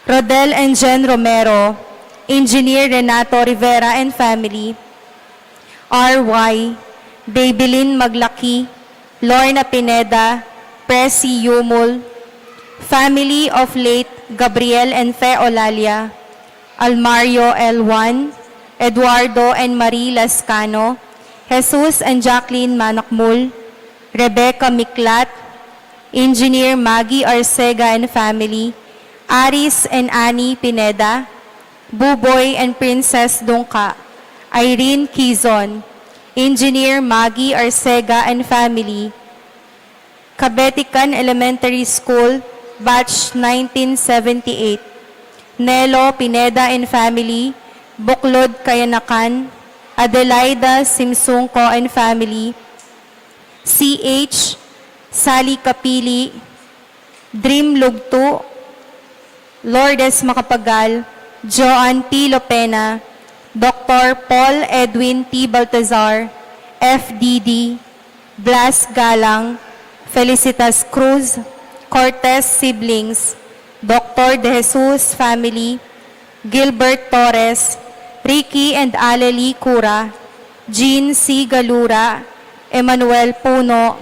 Rodel and Jen Romero, Engineer Renato Rivera and family, R Y, Babylin Maglaki, Lorna Pineda, Presi Yumul, family of late Gabriel and Fe Olalia, Almario L. Juan, Eduardo and Marie Lascano, Jesus and Jacqueline Manakmul, Rebecca Miklat, Engineer Maggie Arcega and family, Aris and Annie Pineda, Buboy and Princess Dungka, Irene Quizon, Engineer Maggie Arcega and family, Cabetican Elementary School, Batch nineteen seventy-eight, Nelo Pineda and family, Buklod Kayanakan, Adelaida Simsungco and family, C H, Sally Kapili, Dream Lugtu, Lourdes Macapagal, Joan P. Lopena, Doctor Paul Edwin T. Baltazar, F D D, Blas Galang, Felicitas Cruz, Cortez siblings, Doctor De Jesus family, Gilbert Torres, Ricky and Aleli Cura, Jean C. Galura, Emmanuel Puno,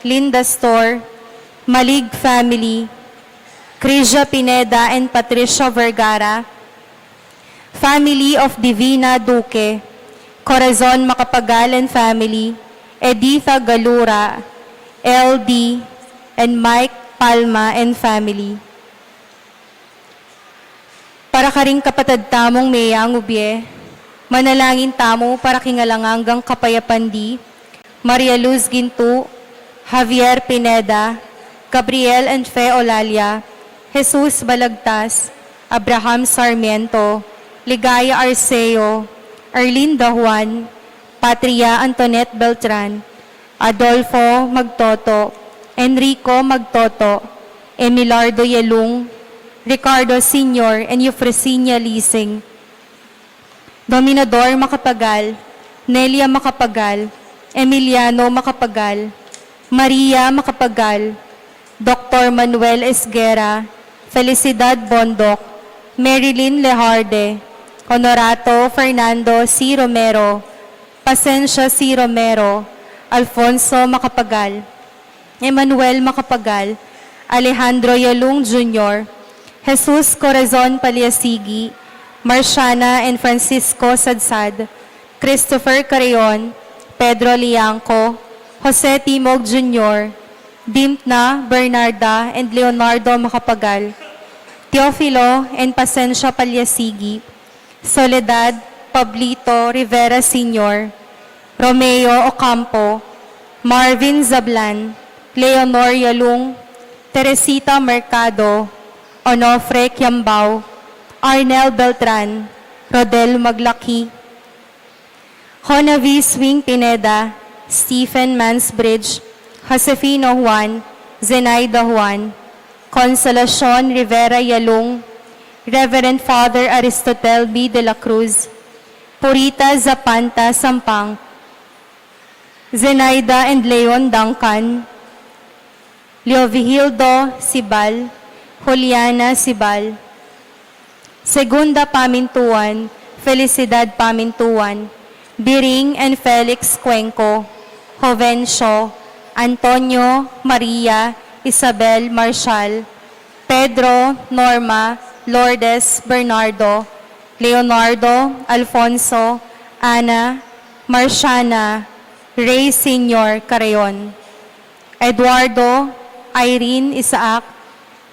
Linda Store, Malig family, Crisia Pineda and Patricia Vergara, family of Divina Duque, Corazon Macapagal and family, Editha Galura, L D, and Mike Palma and family. Para karing kapatad tamung meyang ubie, manalangin tamu para king alang anggang kapayapan di Maria Luz Gintu, Javier Pineda, Gabriel and Fe Olalia, Jesus Balagtas, Abraham Sarmiento, Ligaya Arceo, Arlinda Juan, Patria Antoinette Beltran, Adolfo Magtoto, Enrico Magtoto, Emilardo Yelung, Ricardo Senior and Eufrasinia Lising, Dominador Macapagal, Nelia Macapagal, Emiliano Macapagal, Maria Macapagal, Doktor Manuel Esguerra, Felicidad Bondoc, Marilyn Lejarde, Honorato Fernando C. Romero, Pasensia C. Romero, Alfonso Macapagal, Emmanuel Macapagal, Alejandro Yalung Junior, Jesus Corazon Paliasigi, Marciana and Francisco Sadsad, Christopher Carreon, Pedro Liangco, Jose Timog Junior, Dimtna, Bernarda, and Leonardo Macapagal, Teofilo and Pasensia Paliasigi, Soledad, Pablito Rivera Senior, Romeo Ocampo, Marvin Zablan, Leonor Yalung, Teresita Mercado, Onofre Kiambao, Arnel Beltran, Rodel Maglaki, Honavi Swing Pineda, Stephen Mansbridge, Josefino Juan, Zenaida Juan, Consolacion Rivera Yalung, Reverend Father Aristotel B. de la Cruz, Purita Zapanta Sampang, Zenaida and Leon Duncan, Leovigildo Sibal, Juliana Sibal, Segunda Pamintuan, Felicidad Pamintuan, Biring and Felix Cuenco, Jovencio, Antonio, Maria, Isabel, Marshall, Pedro, Norma, Lourdes, Bernardo, Leonardo, Alfonso, Ana, Marciana, Rey Senior Carreon, Eduardo, Irene Isaac,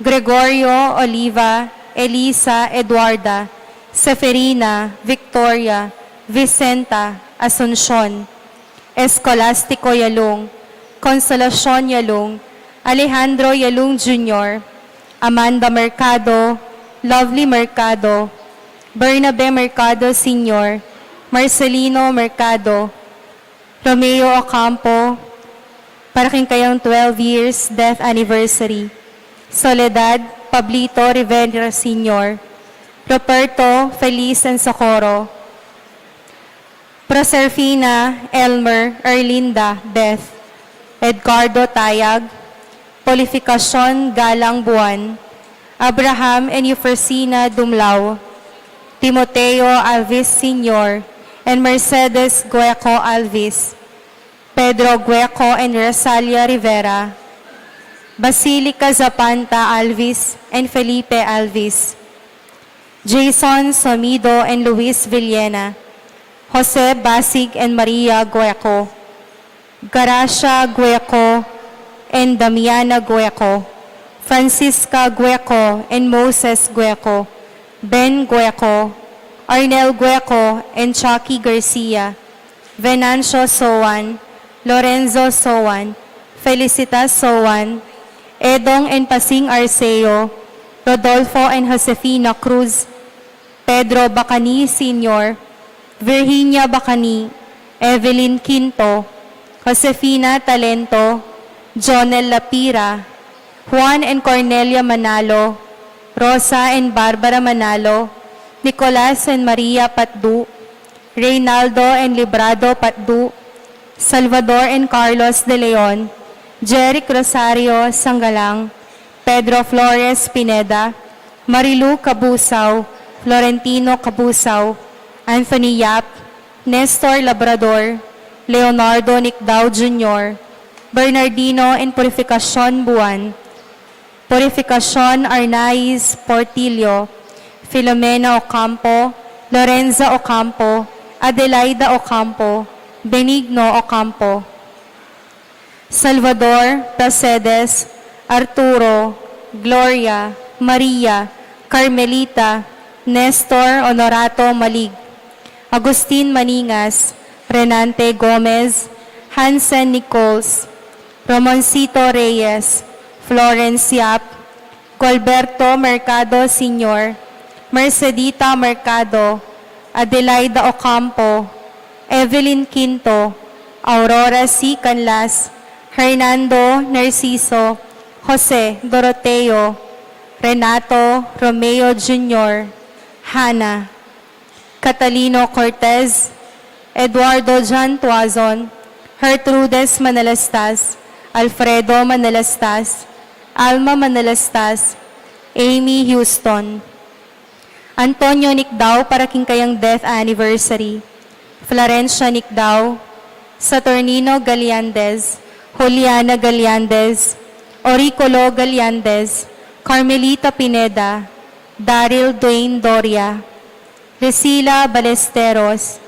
Gregorio, Oliva, Elisa, Eduarda, Seferina, Victoria, Vicenta, Asuncion, Escolastico Yalung, Consolacion Yalung, Alejandro Yalung Junior, Amanda Mercado, Lovely Mercado, Bernabe Mercado Senior, Marcelino Mercado, Romeo Ocampo, para king kayang twelve years death anniversary, Soledad, Pablito Rivera Senior, Roberto, Feliz and Socorro, Proserfina, Elmer, Erlinda, Beth, Edgardo Tayag, Polificacion Galang Buan, Abraham and Eufrasina Dumlao, Timoteo Alvis Senior, and Mercedes Gueco Alvis, Pedro Gueco and Rosalia Rivera, Basilica Zapanta Alvis and Felipe Alvis, Jason Somido and Luis Villena, Jose Basig and Maria Gueco, Gracia Gueco and Damiana Gueco, Francisca Gueco and Moses Gueco, Ben Gueco, Arnel Gueco and Chucky Garcia, Venancio Soan, Lorenzo Soan, Felicitas Soan, Edong and Pasing Arceo, Rodolfo and Josefina Cruz, Pedro Bacani Senior, Virginia Bacani, Evelyn Quinto, Josefina Talento, Jonel Lapira, Juan and Cornelia Manalo, Rosa and Barbara Manalo, Nicolas and Maria Patdu, Reynaldo and Librado Patdu, Salvador and Carlos De Leon, Jeric Rosario Sangalang, Pedro Flores Pineda, Marilu Cabusao, Florentino Cabusao, Anthony Yap, Nestor Labrador, Leonardo Nicdao Junior, Bernardino and Purificacion Buan, Purificacion Arnaiz Portillo, Filomena Ocampo, Lorenza Ocampo, Adelaida Ocampo, Benigno Ocampo, Salvador, Pracedes, Arturo, Gloria, Maria, Carmelita, Nestor Honorato Malig, Agustin Maningas, Renante Gomez, Hansen Nichols, Ramoncito Reyes, Florence Yap, Gualberto Mercado Senior, Mercedita Mercado, Adelaida Ocampo, Evelyn Quinto, Aurora C. Canlas, Hernando Narciso, Jose Doroteo, Renato Romeo Junior, Hannah, Catalino Cortez, Eduardo John Tuazon, Gertrudes Manalastas, Alfredo Manalastas, Alma Manalastas, Amy Houston. Antonio Nicdao para king kayang death anniversary. Florencia Nicdao, Saturnino Gallandez, Juliana Gallandez, Auriculo Gallandez, Carmelita Pineda, Daryl Dwayne Doria, Lucila Ballesteros,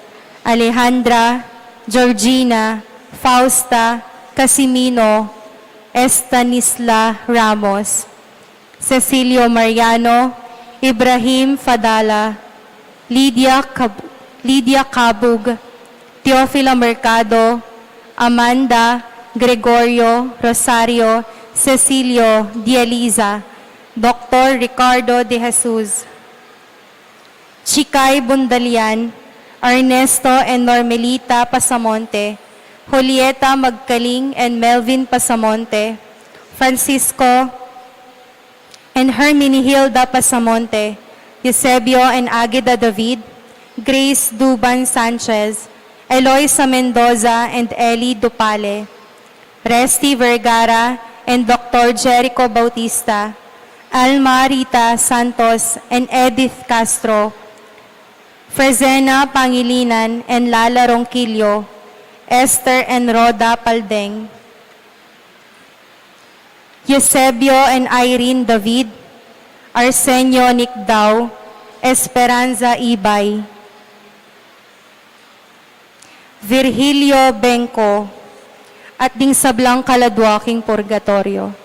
Alejandra, Georgina, Fausta, Casimino, Estanisla Ramos, Cecilio Mariano, Ibrahim Fadala, Lydia Cab-, Lydia Cabug, Teofila Mercado, Amanda, Gregorio, Rosario, Cecilio, Dializa, Doctor Ricardo de Jesus, Chikay Bundalian, Ernesto and Normelita Pasamonte, Julieta Magkaling and Melvin Pasamonte, Francisco and Herminihilda Pasamonte, Eusebio and Agida David, Grace Duban Sanchez, Eloisa Mendoza and Eli Dupale, Resty Vergara and Doctor Jericho Bautista, Alma Rita Santos and Edith Castro, Fresena Pangilinan and Lala Ronquillo, Esther and Rhoda Paldeng, Eusebio and Irene David, Arsenio Nicdao, Esperanza Ibay, Virgilio Bengco, at ding sablang kaladua king purgatoryo.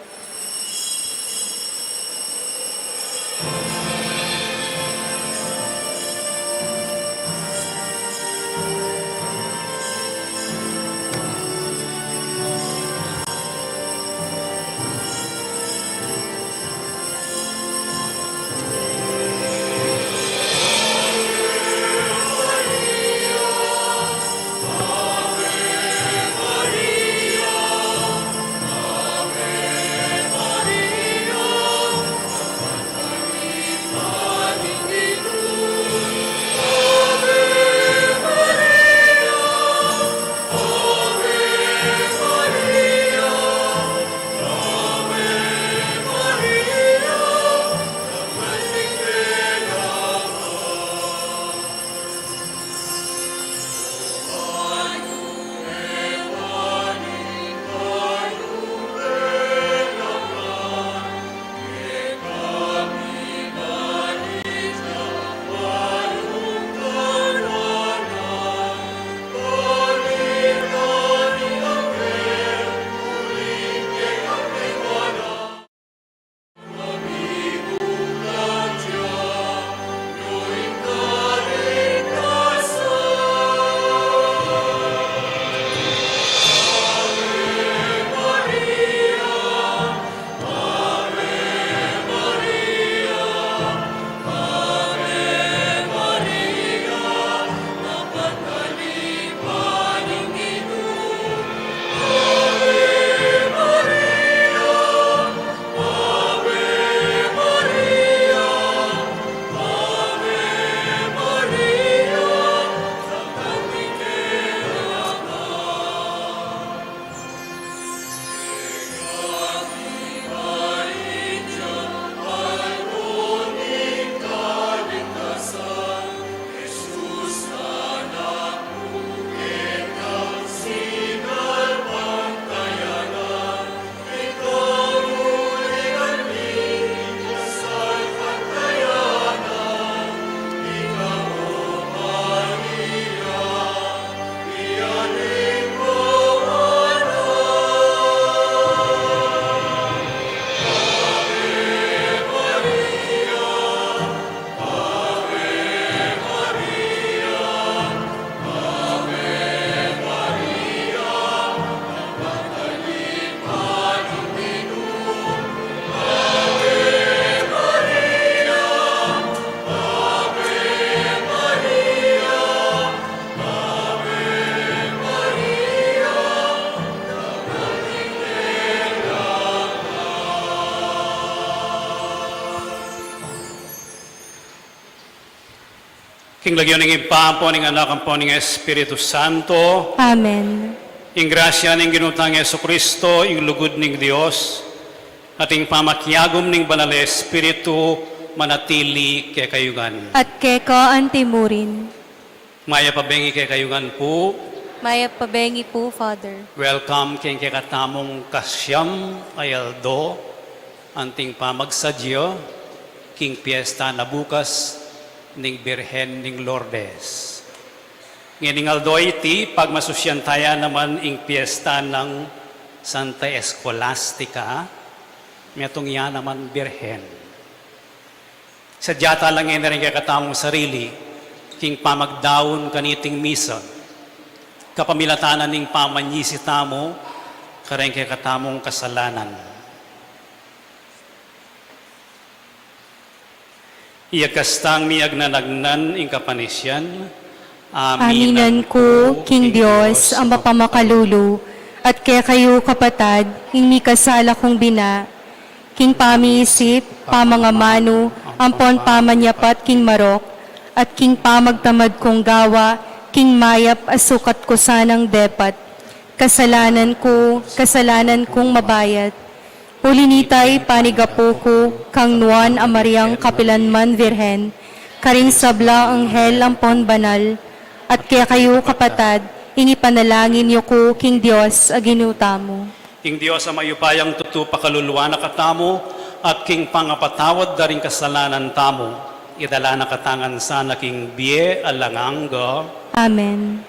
King lagyu ning Ibpa, ampo ning Anak, ampo ning Espiritu Santo. Amen. Ing grasya ning Ginu tang Jesucristo, ing lugud ning Dios, at ing pamakiagum ning Banal a Espiritu manatili kekayu ngan. At keka antimurin. Mayap a bengi kekayu ngan pu. Mayap a bengi pu, Father. Welcome king kekatamung kasiam a aldo anting pamagsadya king piesta na bukas ning Birhen ning Lourdes. Ngening aldo iti, pagmasusyan taya naman ing piesta nang Santa Escolastica, metung ya naman Birhen. Sadya ta la ngeni ring kekatamung sarili king pamagdaun kaniting misa, kapamilatan na ning pamanyisi tamu kareng kekatamung kasalanan. Iyagkas tang miyagnanagnan ing kapanisian. Aminan ku king Dios a mapamakalulu, at kekayu, kapatad, ing mikasala kung bina, king pamiisip, pamangamanu, ampon pamanyapat king marok, at king pamagtamad kung gawa king mayap a sukat ku sanang depat. Kasalanan ku, kasalanan kung mabayat. Uli nita, ipanigapu ku kang Nuan a Mariang kapilanman Virhen, karing sablang anghel ampon banal, at kekayu, kapatad, ing ipanalangin yu ku king Dios a Ginu tamu. Ing Dios a mayupayang tutu pakaluluan na katamu, at king pangapatawad da ring kasalanan tamu, idala na katamu ngan sana king bie alang angga. Amen.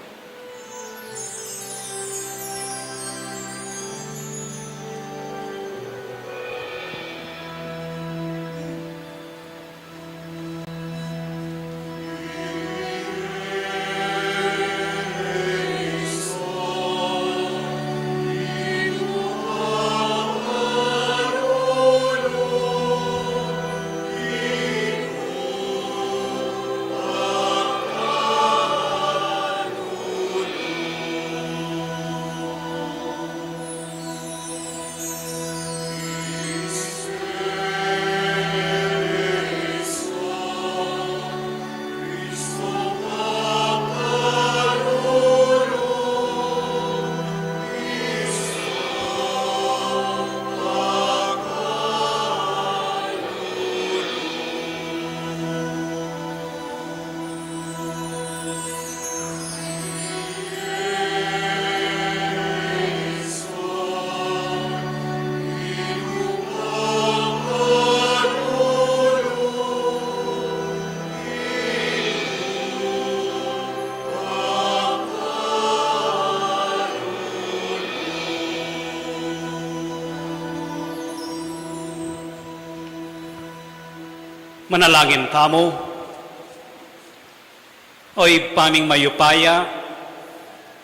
Manalangin tamu. O Ibpa ming mayupaya,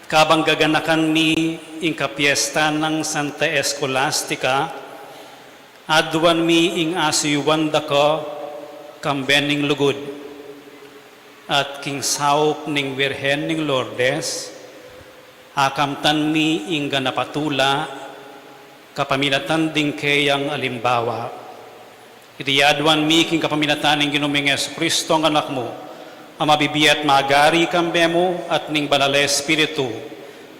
kabang gaganakan mi ing kapiestan nang Santa Escolastica, aduan mi ing asuyuan da ka kambe ning lugud, at king saup ning Virgen ning Lourdes, akamtan mi ing ganap a tula kapamilatan ding keyang alimbawa. Iti aduan mi king kapamilatan ning Ginu ming Jesucristo, a Anak mu, a mabibie at magari kambe mu at ning Banal a Espiritu,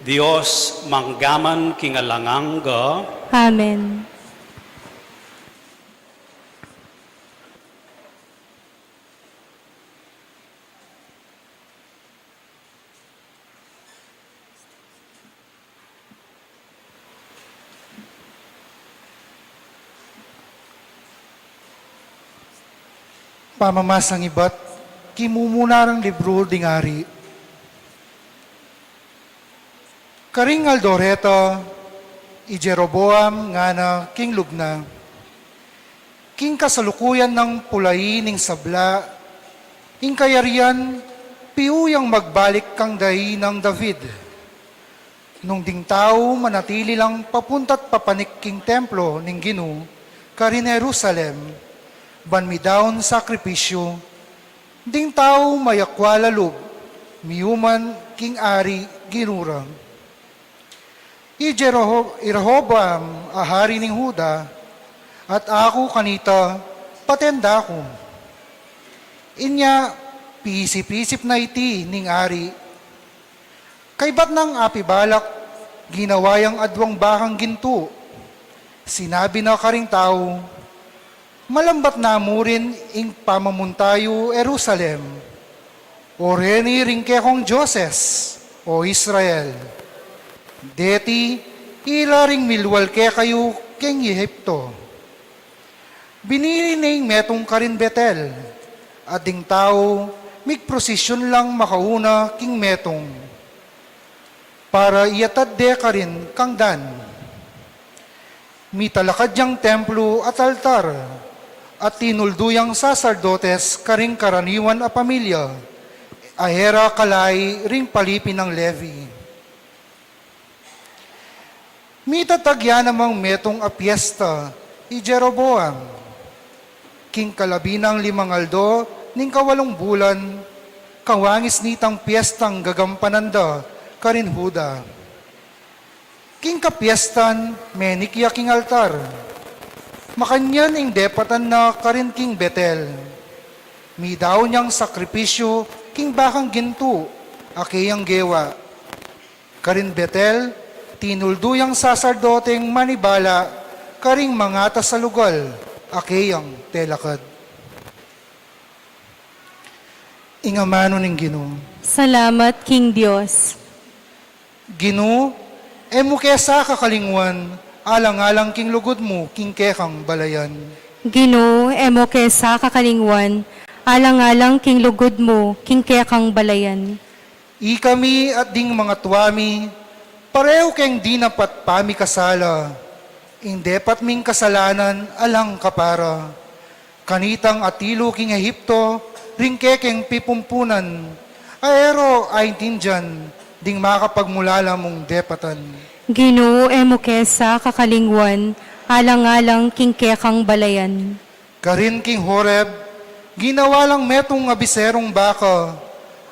Dios mangga man king alang angga. Amen. Pamamasang ibat king mumuna rang libru ding ari. Karing aldo reta, i Jeroboam ngana king lub na, king kasalukuyan nang pulai ning sabla, ing kayarian piu yang magbalik kang dainang David. Nung ding tau manatili lang papunta't papanik king templo ning Ginu karin Jerusalem, ban midaun sakripisyu, ding tau mayakwa la lub, miuman king ari Ginu ra. I Jeroho-, i Rehoboam a hari ning Juda, at aku kanita, patenda ku. Inya, Piisip-isip na iti ning ari. Kaybat nang apibalak, ginawa yang adwang bakang gintu. Sinabi na karing tau, "Malambat na murin ing pamamunta yu Jerusalem. O reni ring kekong dioses, o Israel. Deti, ila ring milwal kekayu king Ehipto." Binili ne ing metung karin Betel, at ding tau migprosisyun lang makauna king metung, para iyatad de karin kang Dan. Mitalakad yang templo at altar, at tinuldu yang saserdotes karing karaniwan a pamilya, a e ra kalai ring palipi nang Levi. Mitatag ya namang metung a piesta i Jeroboam. King kalabi nang limang aldo ning kawalung bulan, kawangis nitang piestang gagampanan da karin Juda. King kapiestan, menik ya king altar. Makanyan ing depatan na karin king Betel. Midaun yang sakripisyu king bakang gintu, a keyang gewa. Karin Betel, tinuldu yang saserdoteng manibala karing mangatas a lugal a keyang telakad. Ing amanu ning Ginu. Salamat king Dios. Ginu, e mu ke sa kakalingwan, alang-alang king lugud mu king kekang balayan. Ginu, e mu ke sa kakalingwan, alang-alang king lugud mu king kekang balayan. Ikami at ding mangatua mi, pareho keng dinapat pamikasala, ing depat ming kasalanan alang kapara. Kanitang atilu king Ehipto, ring kekeng pipumpunan, a e ro aintindian ding makapagmulala mung depatan. Ginu, e mu ke sa kakalingwan, alang-alang king kekang balayan. Karin king Horeb, ginawa lang metung a biserung baka,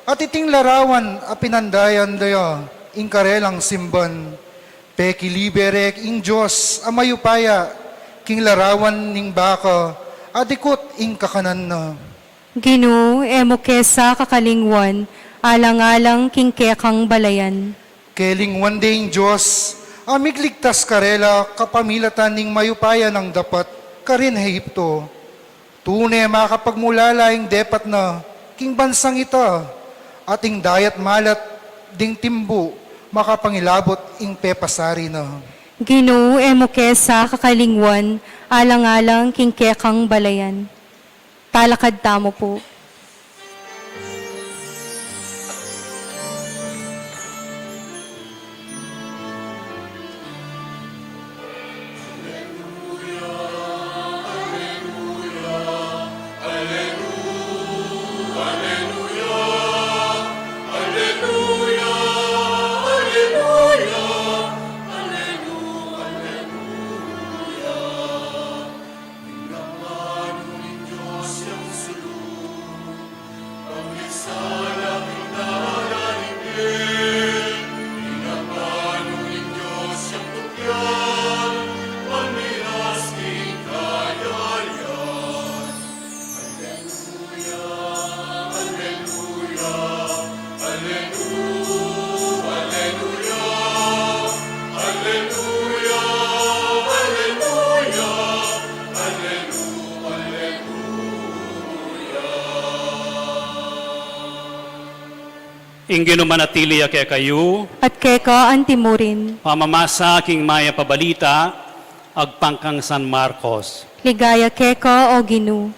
at iting larawan a pinandayan da ya ing karelang simban. Pekilibe re ing Dios a mayupaya king larawan ning baka a dikut ing kakanan na. Ginu, e mu ke sa kakalingwan, alang-alang king kekang balayan. Kelingwan de ing Dios a migligtas karela kapamilatan ning mayupaya nang dapat karin Ehipto. Tune makapagmulala ing depat na king bansang ita, at ing dayat malat ding timbu makapangilabut ing pepasari na. Ginu, e mu ke sa kakalingwan, alang-alang king kekang balayan. Talakad tamu pu. Ing Ginu manatili ya kekayu. At keka anti mu rin. Pamamasa king Mayap a Balita agpang kang San Marcos. Ligaya keka, o Ginu.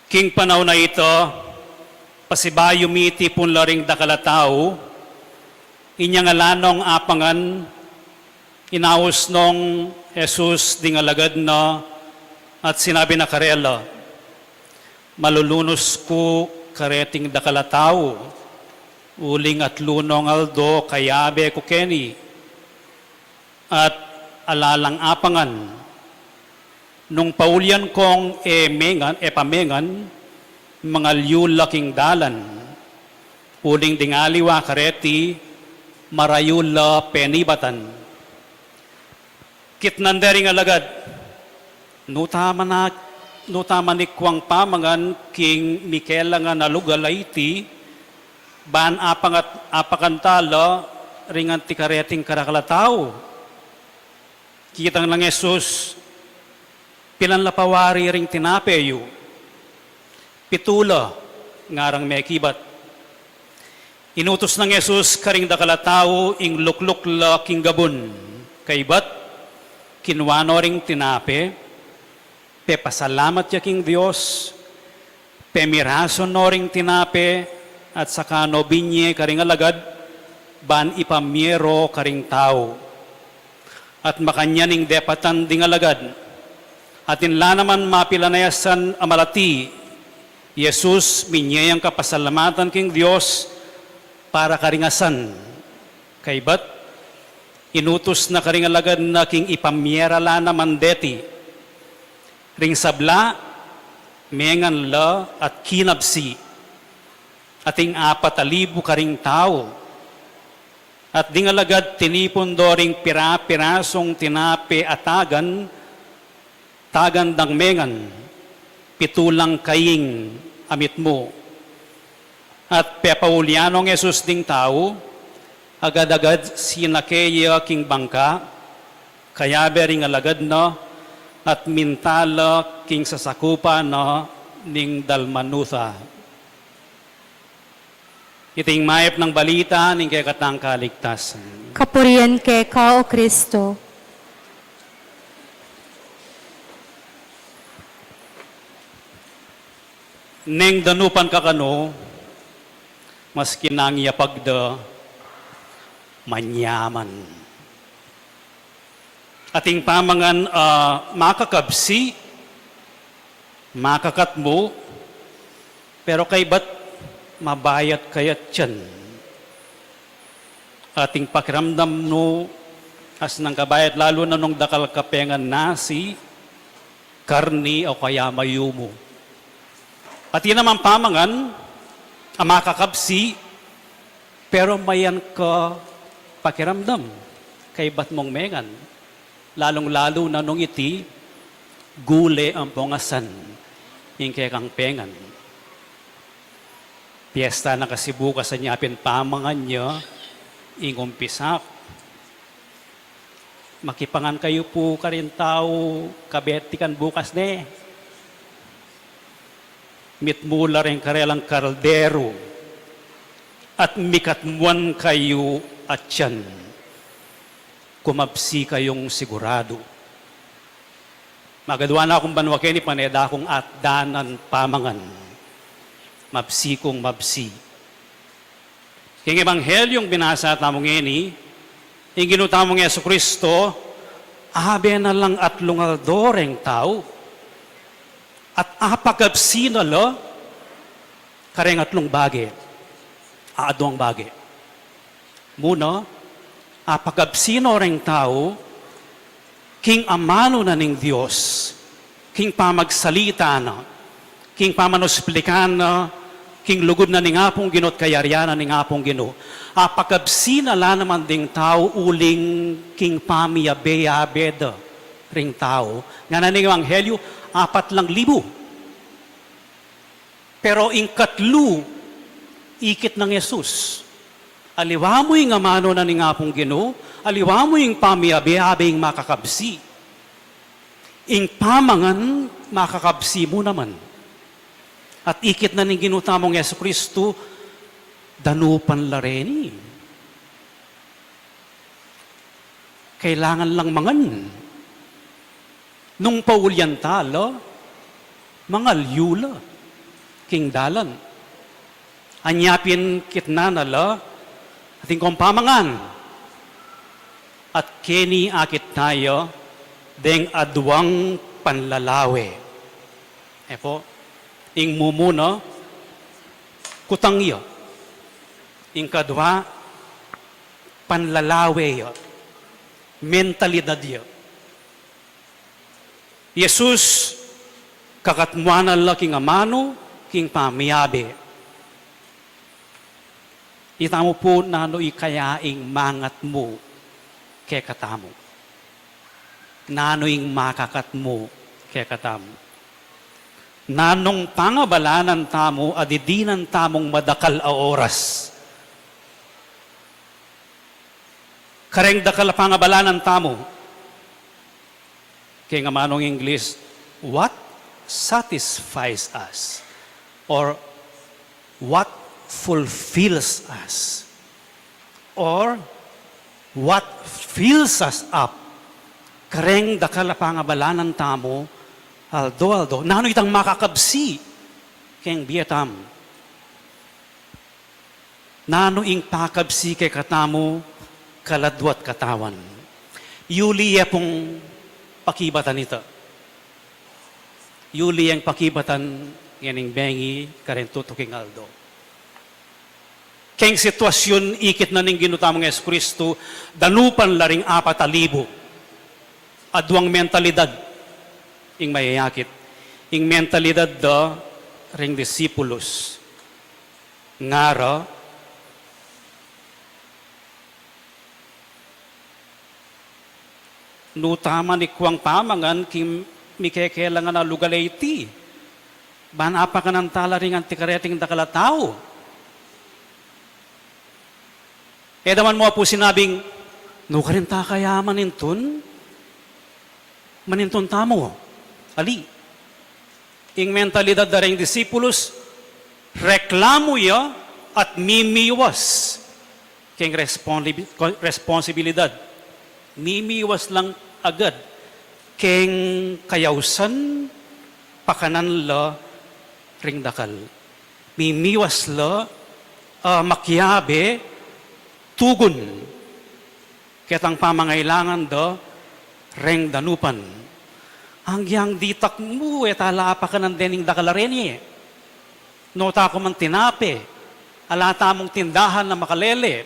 King panaun a ita, pasibayu mitipun la ring dakal a tau, inya ngana nong apangan, inaus nong Jesus ding alagad na, at sinabi na karela, "Malulunus ku kareting dakal a tau, uling atlu nong aldo kayabe ku keni." At ala lang apangan. Nung paulian kong e mengan, e pamengan, mangalyu la king dalan, Uling ding aliwa kareti, marayu la penibatan. Kitnan de ring alagad, nu tama na, nu tama ni kuang pamangan king mikelangan a lugal a iti, ban apangat, apakan ta la ring anti kareting karakal a tau. Kitang nang Jesus, pilan la pa wari ring tinape yu? Pitu la, ngarang mekibat. Inutus nang Jesus karing dakal a tau ing lukluk la king gabun. Kaybat, kinua no ring tinape, pepasalamat ya king Dios, pemirasu no ring tinape, at saka no binye karing alagad, ban ipamye ro karing tau. At makanyan ing depatan ding alagad. Atin la naman mapilan a asan a malati, Jesus, minye yang kapasalamatan king Dios para karing asan. Kaybat, inutus na karing alagad na king ipamye ra la naman deti. Ring sabla, mengan la at kinabsi. Ating apat a libu karing tau. At ding alagad tinipun do ring pira-pirasung tinape a tagan, tagan dang mengan, pitu lang kaing a mitmu. At pepaulian nong Jesus ding tau, agad-agad sinake ya king bangka, kayabe ring alagad na, at minta la king sasakupan na ning Dalmanuta. Iting mayap nang balita ning kekatang kaligtasan. Kapurian keka, O Kristo. Neng danupan ka kanu, maski nang yapag da manyaman. Ating pamangan, ah, makakabsi, makakatmu, pero kaybat mabayat kaya tiyan. Ating pakiramdam nu, as nang kabayat lalu na nung dakal ka pengan nasi, karni o kaya mayumu. Atin naman pamangan a makakabsi, pero mayan ka pakiramdam, kaybat mung mengan, lalung-lalu na nung iti gule ampong asan ing kekang pengan. Piesta na kasi bukas, anya pin pamangan ya ing umpisak. Makipangan kayu pu karing tau kabetikan bukas ne. Mitmu la ring karelang kalderu at mikatmuan kayu a tiyan. Kumabsi kayung siguradu. Magadwa na kung banua keni pane dakung atdanan pamangan. Mabsi kung mabsi. King Ebanghelyung binasa tamu ngeni, ing Ginu tamung Jesu Kristo, abe na lang atlung aldo reng tau, at apakabsi na la kareng atlung bage, a aduang bage. Muna, apakabsi no reng tau, king amanu na ning Dios, king pamagsalita na, king pamanusplikan na, king lugud na ning Apung Ginu at kayarian na ning Apung Ginu. Apakabsi na la naman ding tau uling king pamiyabe-yabe da ring tau. Ngana ning Ebanghelyu, apat lang libu. Pero ing katlu, ikit nang Jesus. Aliwa mu ing amanu na ning Apung Ginu, aliwa mu ing pamiyabe-yabe ing makakabsi. Ing pamangan makakabsi mu naman. At ikit na ning Ginu tamung Jesu Kristu, danupan la reni. Kailangan lang mangan. Nung paulian ta la, mangalyu la king dalan. Anya pin kitnan na la, atin kong pamangan. At keni akit na ya deng aduang panlalawe. E pu, ing mumuna, kutang ya. Ing kadwa, panlalawe ya. Mentalidad ya. Jesus, kakatmuan na la king amanu, king pamiyabe. Itamu pu, nanu ing kayaing mangat mu kekatamu? Nanu ing makakat mu kekatamu? Nanung pangabalanan tamu a didinan tamung madakal a oras? Kareng dakal a pangabalanan tamu, keng amanung English, what satisfies us? Or what fulfills us? Or what fills us up? Kareng dakal a pangabalanan tamu aldo-aldo, nanu itang makakabsi keng bie tamu? Nanu ing pakabsi kekatamu kaladwa't katawan? Yuli ye pung pakibatan ita. Yuli yeng pakibatan ngening bengi kareng tutuking aldo. Keng sitwasyun ikit na ning Ginu tamung Jesucristo, danupan la ring apat a libu. Aduang mentalidad ing mayayakit. Ing mentalidad da ring disipulus, ngara, nu taman ikuang pamangan king mikekelangan a lugal a iti, ban apakanan tala ring anti kareting dakal a tau? E da man mu pu sinabing, nu karin ta kaya manintun? Manintun tamu. Ali. Ing mentalidad da ring disipulus, reklamu ya at mimiwas keng responli-, responsibilidad. Mimiwas lang agad keng kayausan pakanan la ring dakal. Mimiwas la, ah, makiabe tugun ketang pamangailangan da reng danupan. Agyang ditak mu, e tala apakanan dening dakal a reni. Nuta ku man tinape, ala tamung tindahan a makalele.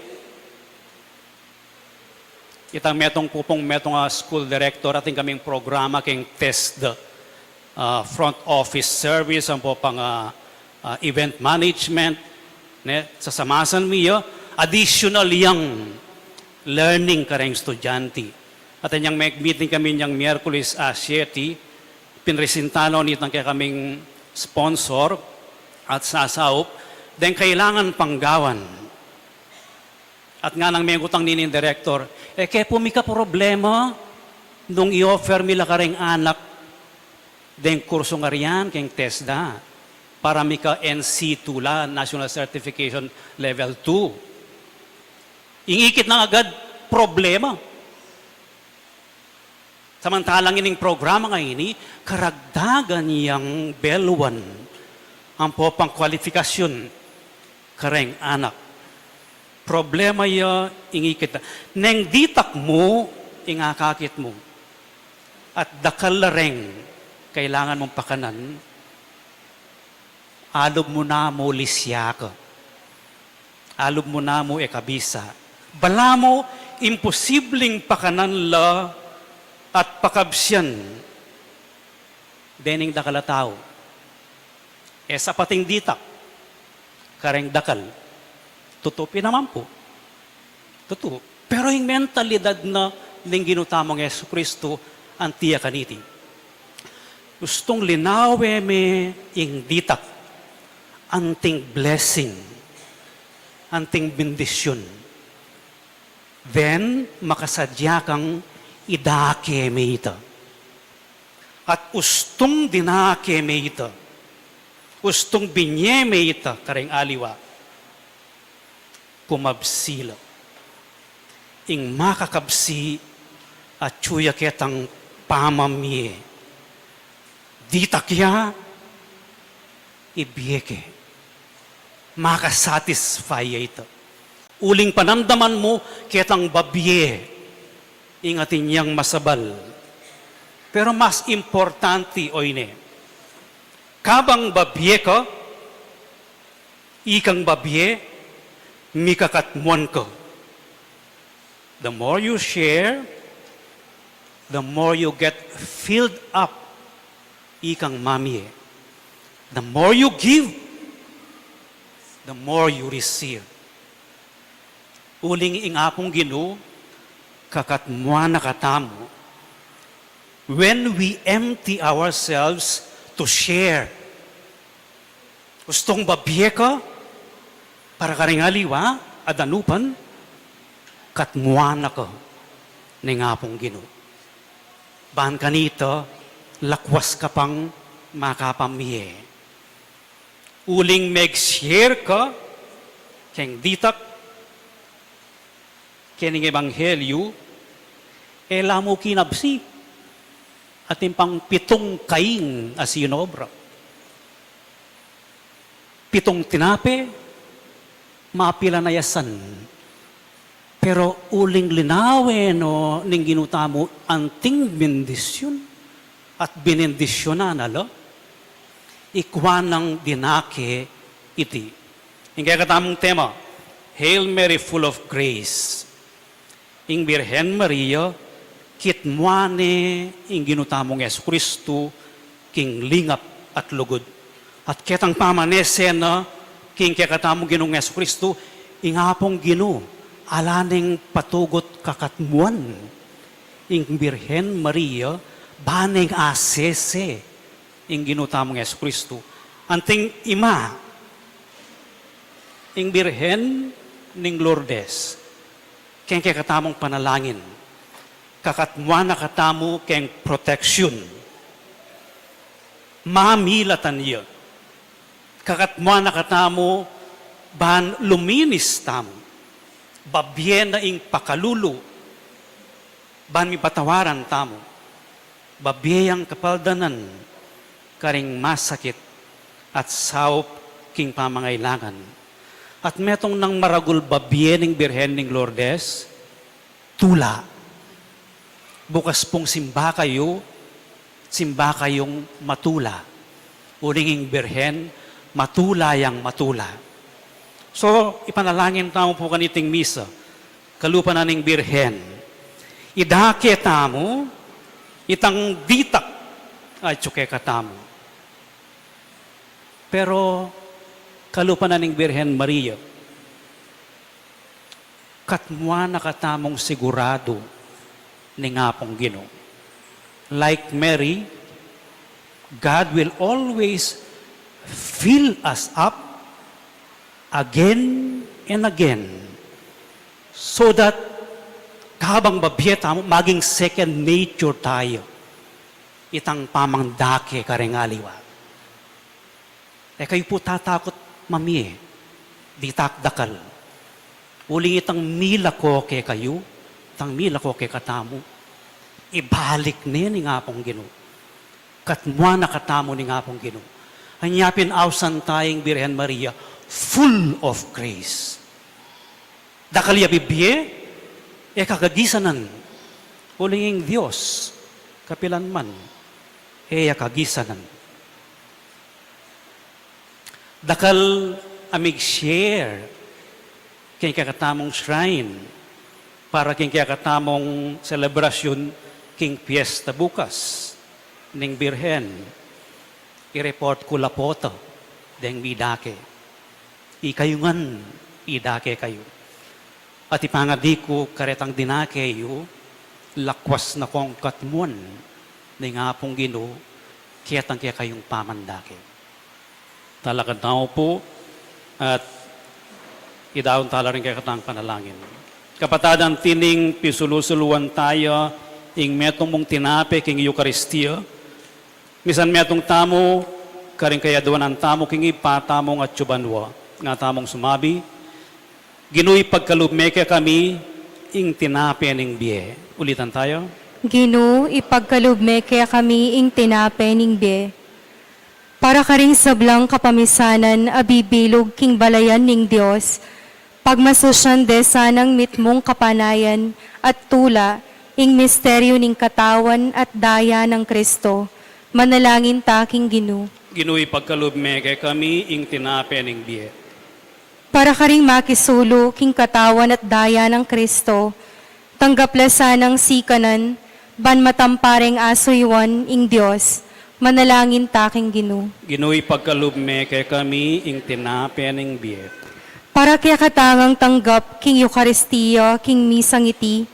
Itang metung pu pung metung a school director, atin kaming programa keng TESDA, ah, front office service, ampo pang, ah, ah, event management, ne, sasamasan mi ya, additional yang learning kareng estudyante. At inyang me-, meeting kami inyang Miyerkules a siyete, pinresinta no nitang kekaming sponsor at sasaup, deng kailangan pang gawan. At nganang megutang nining direktor, e ke pu mikaproblema nung i-offer mi la kareng anak deng kursung aryan keng TESDA para mika N C two la, National Certification Level two. Ing ikit nang agad problema. Samantalang ining programa ngeni, karagdagan yang beluan ampo pang kwalifikasyun kareng anak. Problema ya ing ikit. Neng ditak mu ing akakit mu at dakal la reng kailangan mung pakanan, alub mu na mu lisya ka. Alub mu na mu e kabisa. Balamu imposibling pakanan la at pakabsian dening dakal a tau. E sapat ing ditak kareng dakal. Tutu pin naman pu. Tutu. Pero ing mentalidad na ning Ginu tamung Jesucristo, anti ya kaniti. Ustung linawe me ing ditak, anting blessing, anting bendisyun. Then, makasadya kang idake me ita. At ustung dinake me ita, ustung binye me ita kareng aliwa, kumabsi la. Ing makakabsi atyu ya ketang pamamie. Ditak ya, ibie ke. Makasatisfy ya ita. Uling panamdaman mu ketang babie, ing atin yang masabal. Pero mas importante, oyne, kabang babie ka, ikang babie, mikakatmuan ka. The more you share, the more you get filled up, ikang mamie. The more you give, the more you receive. Uling ing Apung Ginu, kakatmuan na katamu. When we empty ourselves to share, gustong babie ka para karing aliwa, a danupan, katmuan na ka ning Apung Ginu. Ban kanita, lakwas ka pang makapamie. Uling meg-share ka keng ditak kening ebanghelyu, e la mu kinabsi, atin pang pitung kaing a sinobra. Pitung tinape, mapilan a yasan. Pero uling linawen no ning Ginu tamu anting bendisyun at benendisyunan na la, ikwa nang dinake iti. Ing kekatamung tema, Hail Mary, full of grace. Ing Birhen Maria, kitmuan ne ing Ginu tamung Jesucristo king lingap at lugud. At ketang pamanesen na king kekatamung Ginung Jesucristo, ing Apung Ginu, ala neng patugut kakatmuan ing Birhen Maria, ban neng asese ing Ginu tamung Jesucristo. Anting ima, ing Birhen ning Lourdes, keng kekatamung panalangin, kakatmuan na katamu keng proteksyun. Mamilatan ya. Kakatmuan na katamu ban luminis tamu. Babie na ing pakalulu ban mipatawaran tamu. Babie yang kapaldanan karing masakit at saup king pamangailangan. At metung nang maragul babie ning Birhen ning Lourdes, tula. Bukas pung simba kayu, simba kayung matula. Uling ing Birhen, matula yang matula. So, ipanalangin tamu pu kaniting misa, kalupa na ning Birhen, idake tamu itang ditak atyu kekatamu. Pero kalupa na ning Birhen Maria, katmuan na katamung siguradu ning Apung Ginu. Like Mary, God will always fill us up again and again, so that kabang babie tamu, maging second nature tayu itang pamangdake karing aliwa. E kayu pu tatakut mamie, ditak dakal. Uling itang milako kekayu, itang milako kekatamu, ibalik ne ning Apung Ginu. Katmuan na katamu ning Apung Ginu. Anya pin ausan taya ing Birhen Maria, full of grace. Dakal ya bibie, e ya kagagisanan. Uling ing Dios, kapilan man, e ya kagisanan. Dakal a mig-share king kekatamung shrine para king kekatamung selebrasyun king piyesta bukas ning Birhen. I-report ku la pu ta deng midake. Ikayu ngan, idake kayu. At ipangadi ku karetang dinake yu, lakwas na kong katmuan ning Apung Ginu ketang kekayung pamandake. Talakad tamu pu at idaun tala ring kekatang panalangin. Kapatad, anti ning pisulu-suluan taya ing metung mung tinape king Eukaristia, misan metung tamu karing kayaduanan tamu king Ibpa tamung atyu banua. Nga tamung sumabi, Ginu, ipagkalub me kekami ing tinape ning bie. Ulitan taya. Ginu, ipagkalub me kekami ing tinape ning bie. Para karing sablang kapamisanan a bibilug king balayan ning Dios, pagmasusyan de sanang mitmung kapanayan at tula ing misteryu ning katawan at daya nang Kristo. Manalangin ta king Ginu. Ginu, ipagkalub me kekami ing tinape ning bie. Para karing makisulu king katawan at daya nang Kristo, tanggap la sanang sikanan, ban matampa reng asuyuan ing Dios. Manalangin ta king Ginu. Ginu, ipagkalub me kekami ing tinape ning bie. Para kekatang tanggap king Eukaristia, king misang iti,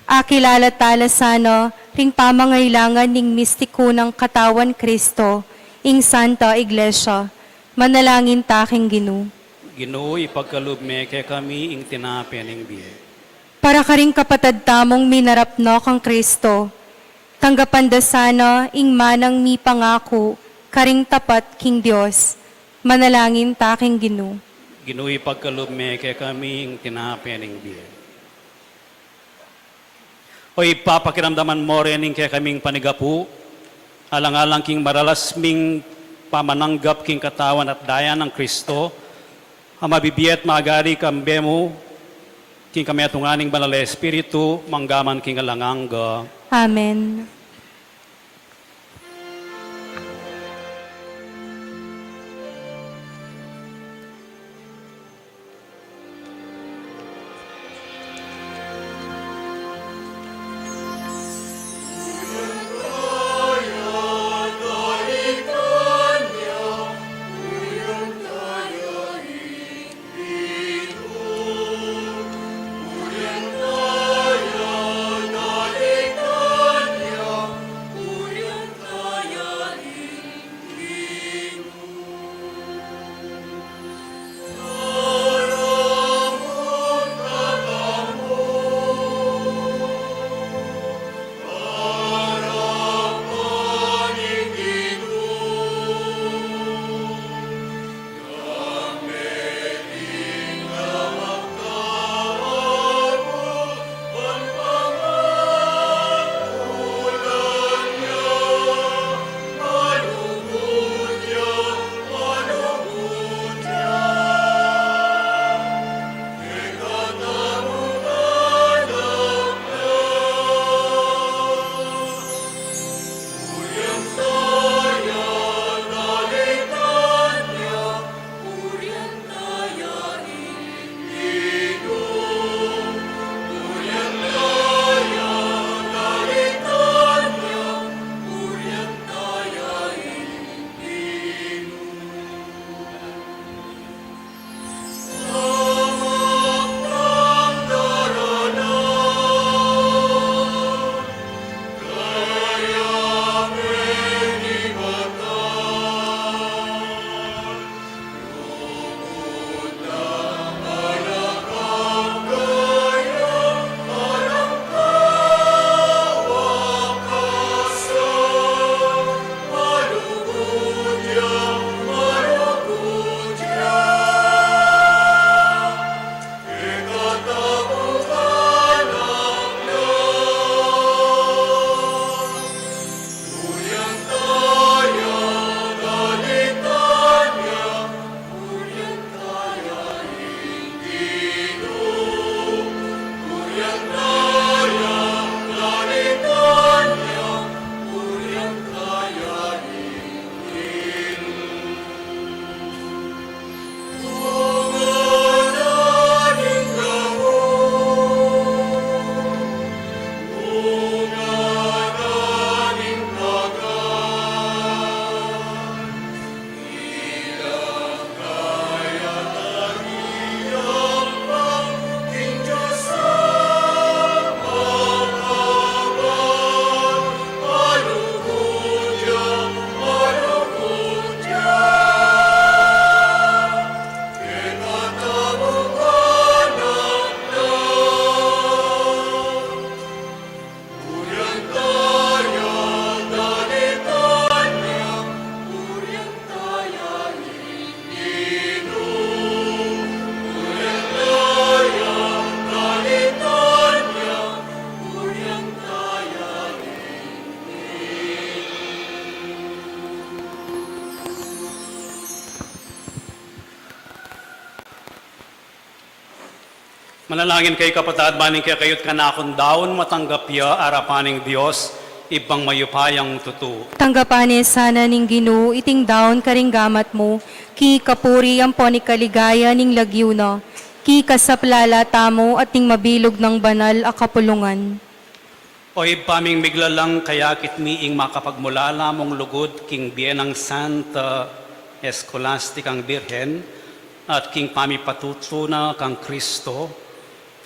akilala tala sana ring pamangailangan ning mistiku nang katawan Kristo, ing Santa Iglesia. Manalangin ta king Ginu. Ginu, ipagkalub me kekami ing tinape ning bie. Para karing kapatad tamung minarap na kang Kristo, tanggapan da sana ing manang mipangaku karing tapat king Dios. Manalangin ta king Ginu. Ginu, ipagkalub me kekami ing tinape ning bie. O Ibpa, pakiramdaman mo rin ing kekaming panigapu, alang-alang king maralas ming pamananggap king katawan at daya nang Kristo, a mabibie at magari kambe mu, king kametungan ning Banal a Espiritu, mangga man king alang angga. Amen. Manalangin kayu, kapatad, ban ing kekayu't kanakung daun matanggap ya arapan ning Dios, Ibpang mayupayang tutu. Tanggapan ne sana ning Ginu iting daun karing gamat mu, king ikapuri ampon ikaligaya ning lagyu na, king ikasaplala tamu at ning mabilug nang banal a kapulungan. O Ibpa ming miglalang, kayakit mi ing makapagmulala mung lugud king bie nang Santa Escolasticang Birhen, at king pamipatutu na kang Kristo,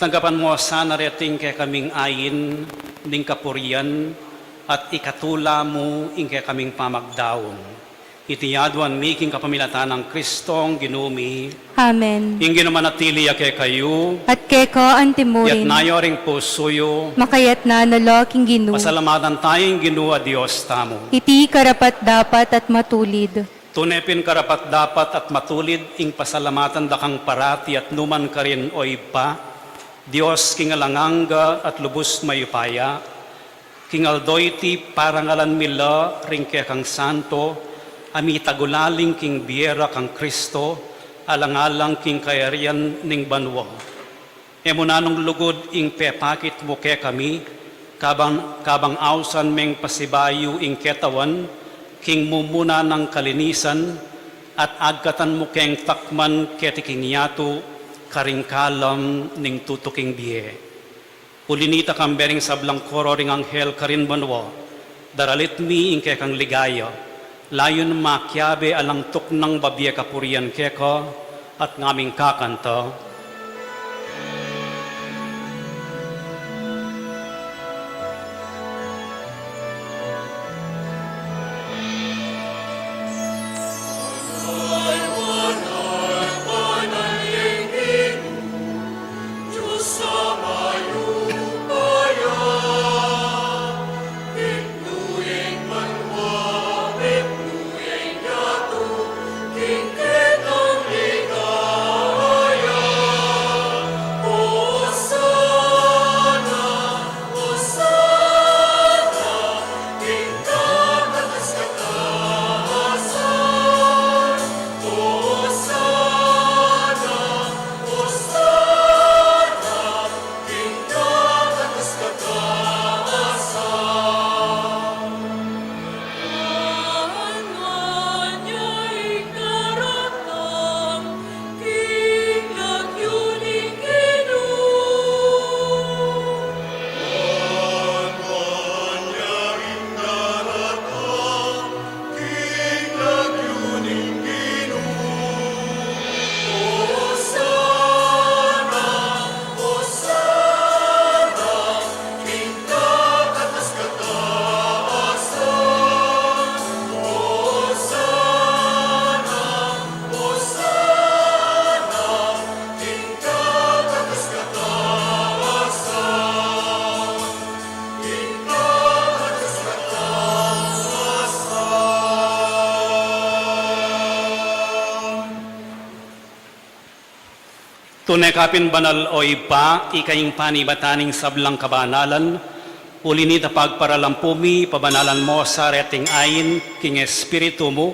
tanggapan mo sana reting kekaming ain ning kapurian at ikatula mu ing kekaming pamagdaun. Iti aduan mi king kapamilatan nang Kristong Ginu mi. Amen. Ing Ginu manatili ya kekayu. At keka antimurin. Iyatas yu ring pusu yu. Makayatas na la king Ginu. Pasalamatan taya ing Ginu a Dios tamu. Iti karapat-dapat at matulid. Tune pin karapat-dapat at matulid ing pasalamatan da kang parati at nukarin man, O Ibpa, Dios king alang angga at lubus mayupaya. King aldo iti parangalan mi la ring kekang santo a mitagulaling king bie ra kang Kristo, alang-alang king kayarian ning banua. E mu nanung lugud ing pepakit mu kekami, kabang, kabang ausan meng pasibayu ing ketawan king mumuna nang kalinisan, at agkatan mu keng takman keti king yatu karing kalam ning tutuking bie. Uli nita, kambe ring sablang koro ring anghel karin banua, daralit mi ing kekang ligaya, layun makiabe alang tuknang babie kapurian keka, at ngaming kakanta. Tune ka pin banal, o Ibpa, ika ing panibatan ning sablang kabanalan. Uli nita, pagparalampu mi, pabanalan mo sa reting ain king Espiritu mu,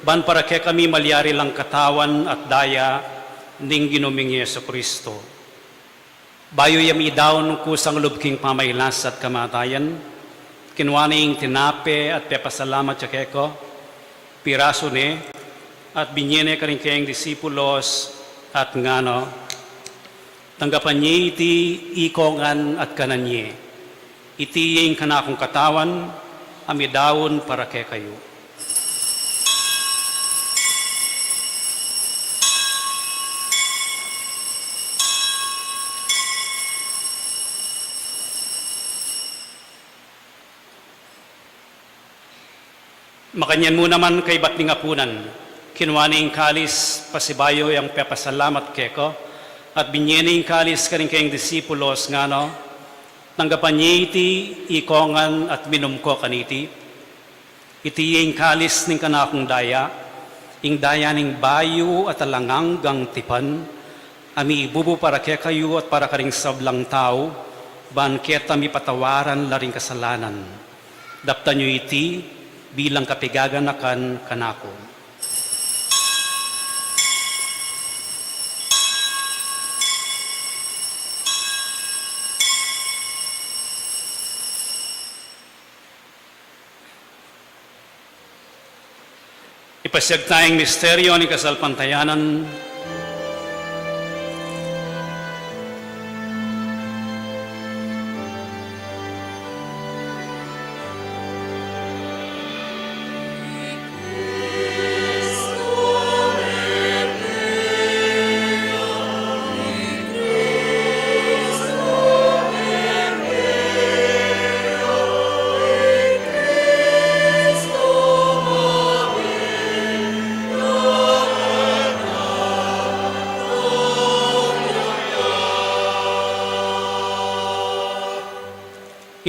ban para kekami malyari lang katawan at daya ning Ginu ming Jesucristo. Bayu ya midaun kusang lub king pamailas at kamatayan, kinua ne ing tinape at pepasalamat ya keka, pirasu ne, at binie ne karing kayang disipulos, at ngana: Tanggapan ye iti ikongan at kanan ye. Iti ing kanakung katawan a midaun para kekayu. Makanyan mu naman kaybat ning apunan, kinua ne ing kalis, pasibayu yang pepasalamat keka, at binie ne ing kalis karing kayang disipulos, ngana: Tanggapan ye iti ikongan at minum ko kaniti. Iti ing kalis ning kanakung daya, ing daya ning bayu at alang anggang tipan, a mibubu para kekayu at para karing sablang tau, ban keta mipatawaran la ring kasalanan. Daptan yu iti bilang kapigaganakan kanaku. Ipasiag taya ing misteryu ning kasalpantayanan.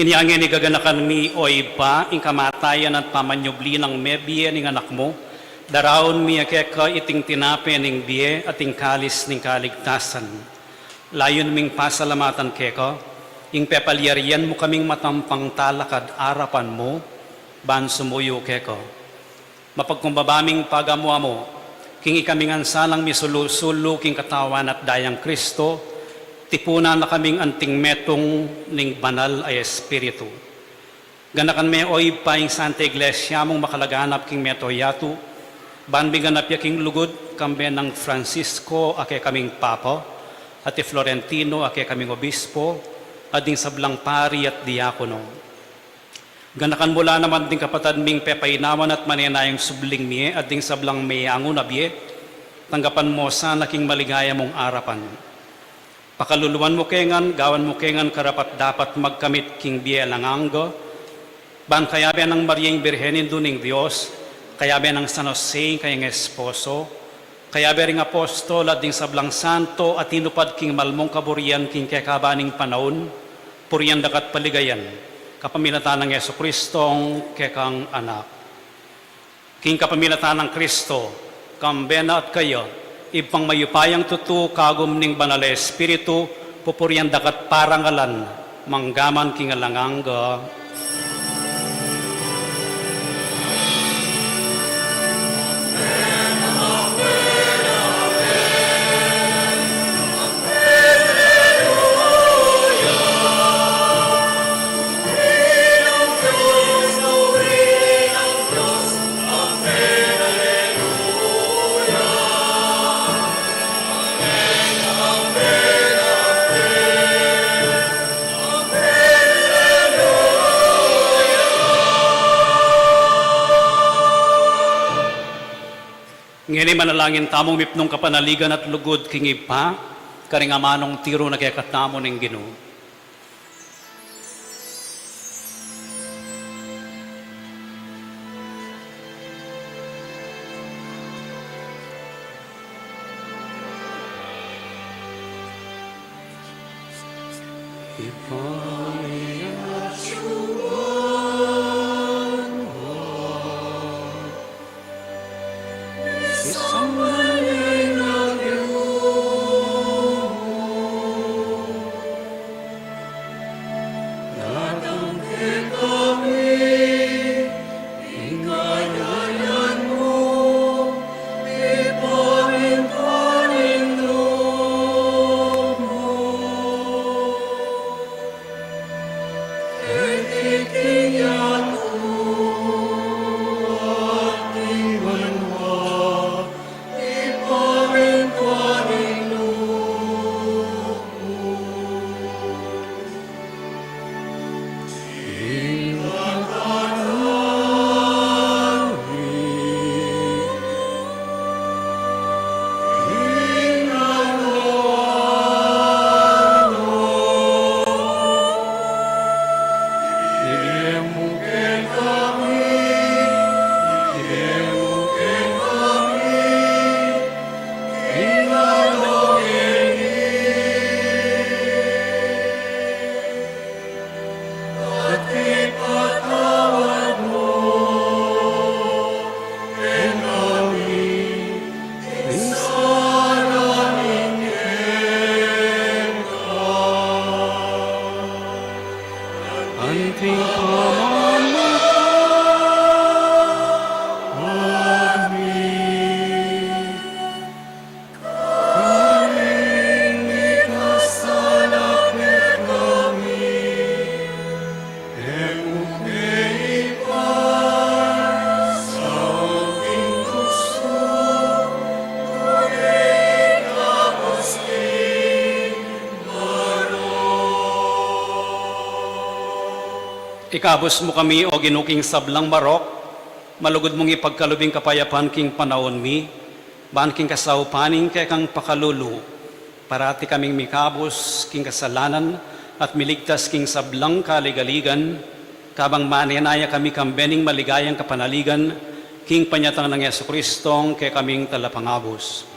Inya ngeni gaganakan mi, o Ibpa, ing kamatayan at pamanyubli nang mebie ning Anak mu, daraun mi keka iting tinape ning bie at ing kalis ning kaligtasan. Layun ming pasalamatan keka ing pepalyarian mu kaming matampang talakad arapan mu ban sumuyu keka. Mapagkumbaba ming pagamu-amu king ikami ngan sanang misulu-sulu king Katawan at Dayang Kristo, tipunan na kaming anting metung ning Banal a Espiritu. Ganakan me, o Ibpa, ing Santa Iglesia mung makalaganap king mabilug a yatu, ban miganap ya king lugud, kambe nang Francisco a kekaming Papa, at i Florentino a kekaming Obispo, at ding sablang pari at diakono. Ganakan mu la naman ding kapatad ming pepainawan at manenayang subling mie at ding sablang meangu na bie, tanggapan mu sana king maligaya mung arapan. Pakaluluan mu ke ngan, gawan mu ke ngan karapat-dapat magkamit king bie alang angga, ban kayabe nang Maria ing Birhen Indu ning Dios, kayabe nang San Jose ing kayang esposo, kayabe ring apostol at ding sablang santo a tinupad king malmung kaburian king kekaban ning panaun, purian da ka at paligayan, kapamilatan nang Jesucristo a kekang Anak. King kapamilatan nang Kristo, kambe na at kaya, Ibpang mayupayang tutu, kagum ning Banal a Espiritu, pupurian da ka at parangalan, mangga man king alang angga. Ngeni manalangin tamung mipnung kapanaligan at lugud king Ibpa, karing amanung tiru na kekatamu ning Ginu. Ikabus mu kami, O Ginu, king sablang marok, malugud mung ipagkalub ing kapayapan king panaun mi, ban king kasaupan ning kekang pakalulu, parati kaming mikabus king kasalanan at miligtas king sablang kaligaligan, kabang manenaya kami kambe ning maligayang kapanaligan, king panyatang nang Jesucristo a kekaming Talapangabus.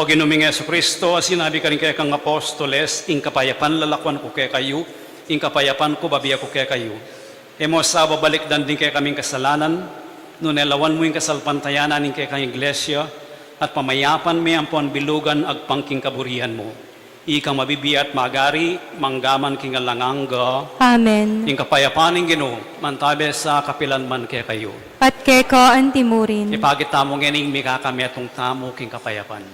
O Ginu ming Jesucristo, a sinabi karing kekang apostoles, ing kapayapan lalakuan ku kekayu, ing kapayapan ku bibie ku kekayu. E mu sa babalikdan ding kekaming kasalanan, nune lawan mu ing kasalpantayanan ning kekang Iglesia, at pamayapan me ampon bilugan agpang king kaburian mu. Ikang mabibie at magari, mangga man king alang angga. Amen. Ing kapayapan ning Ginu, mantabe sa kapilan man kekayu. At keka antimurin. Ipakit tamu ngening mikakametung tamu king kapayapan.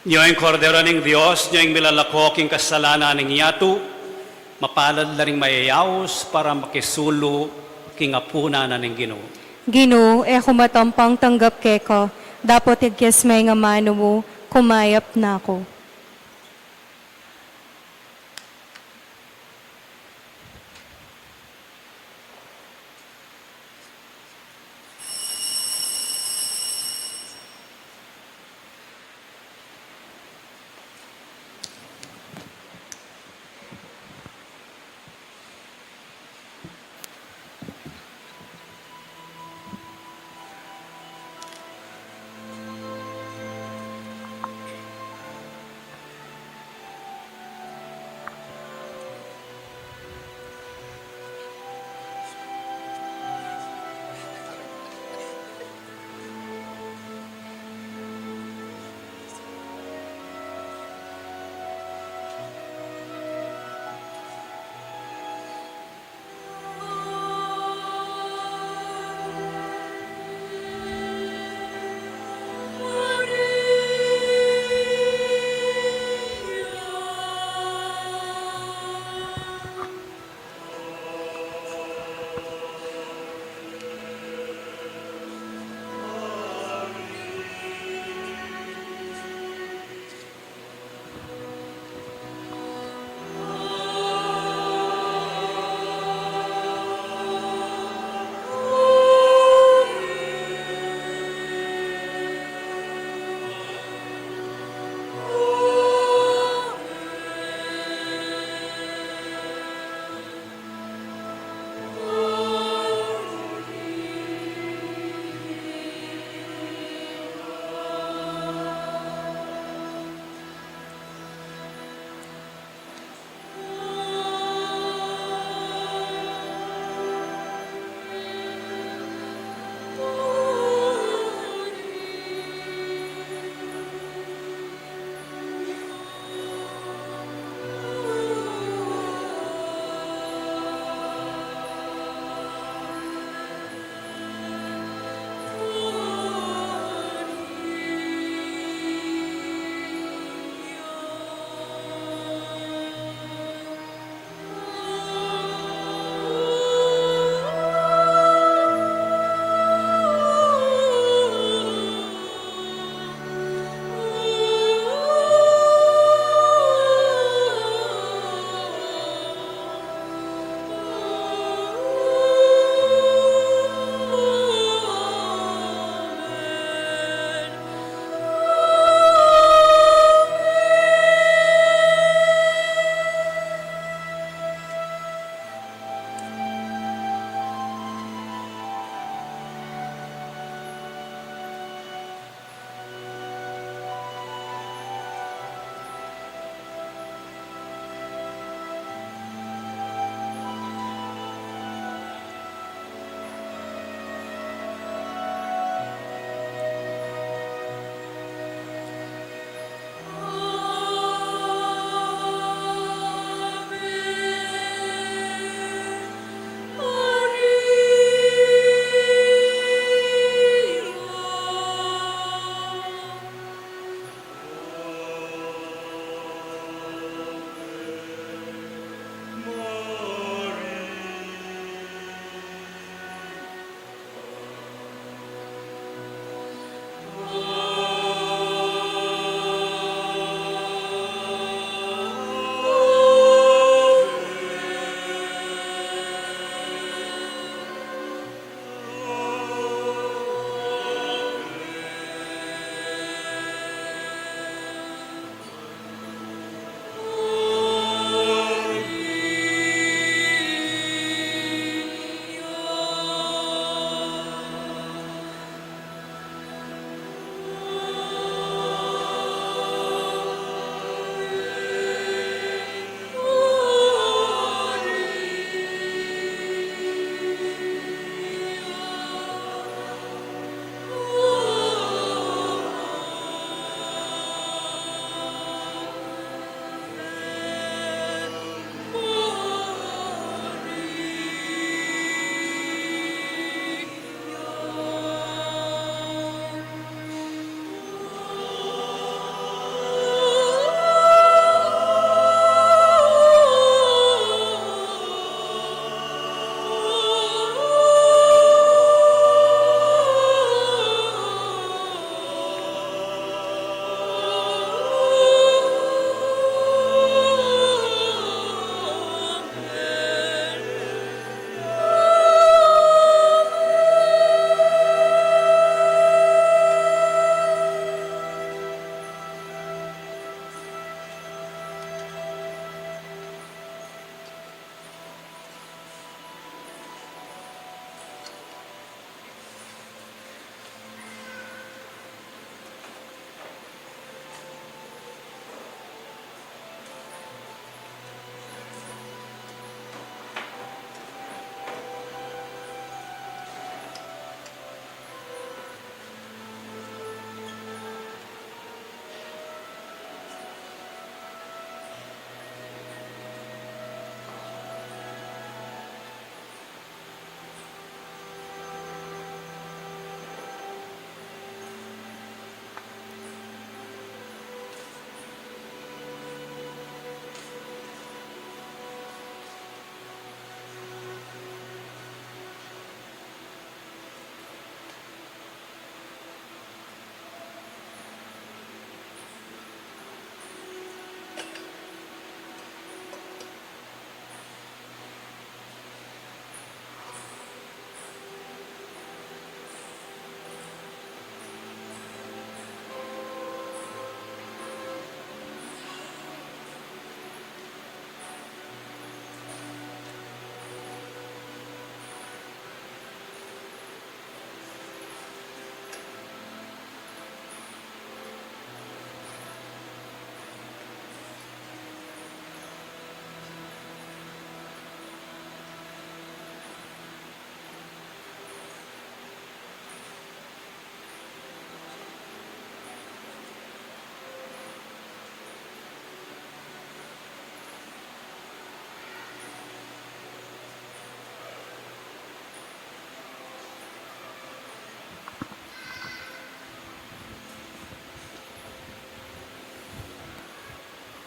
Nyo ing Kordero ning Dios, nyo ing milalako king kasalanan ning yatu, mapalad la ring mayayaus para makisulu king apunan na ning Ginu. Ginu, e ku matampang tanggap keka, dapot igyas me ing amanu mu, kumayap na ku.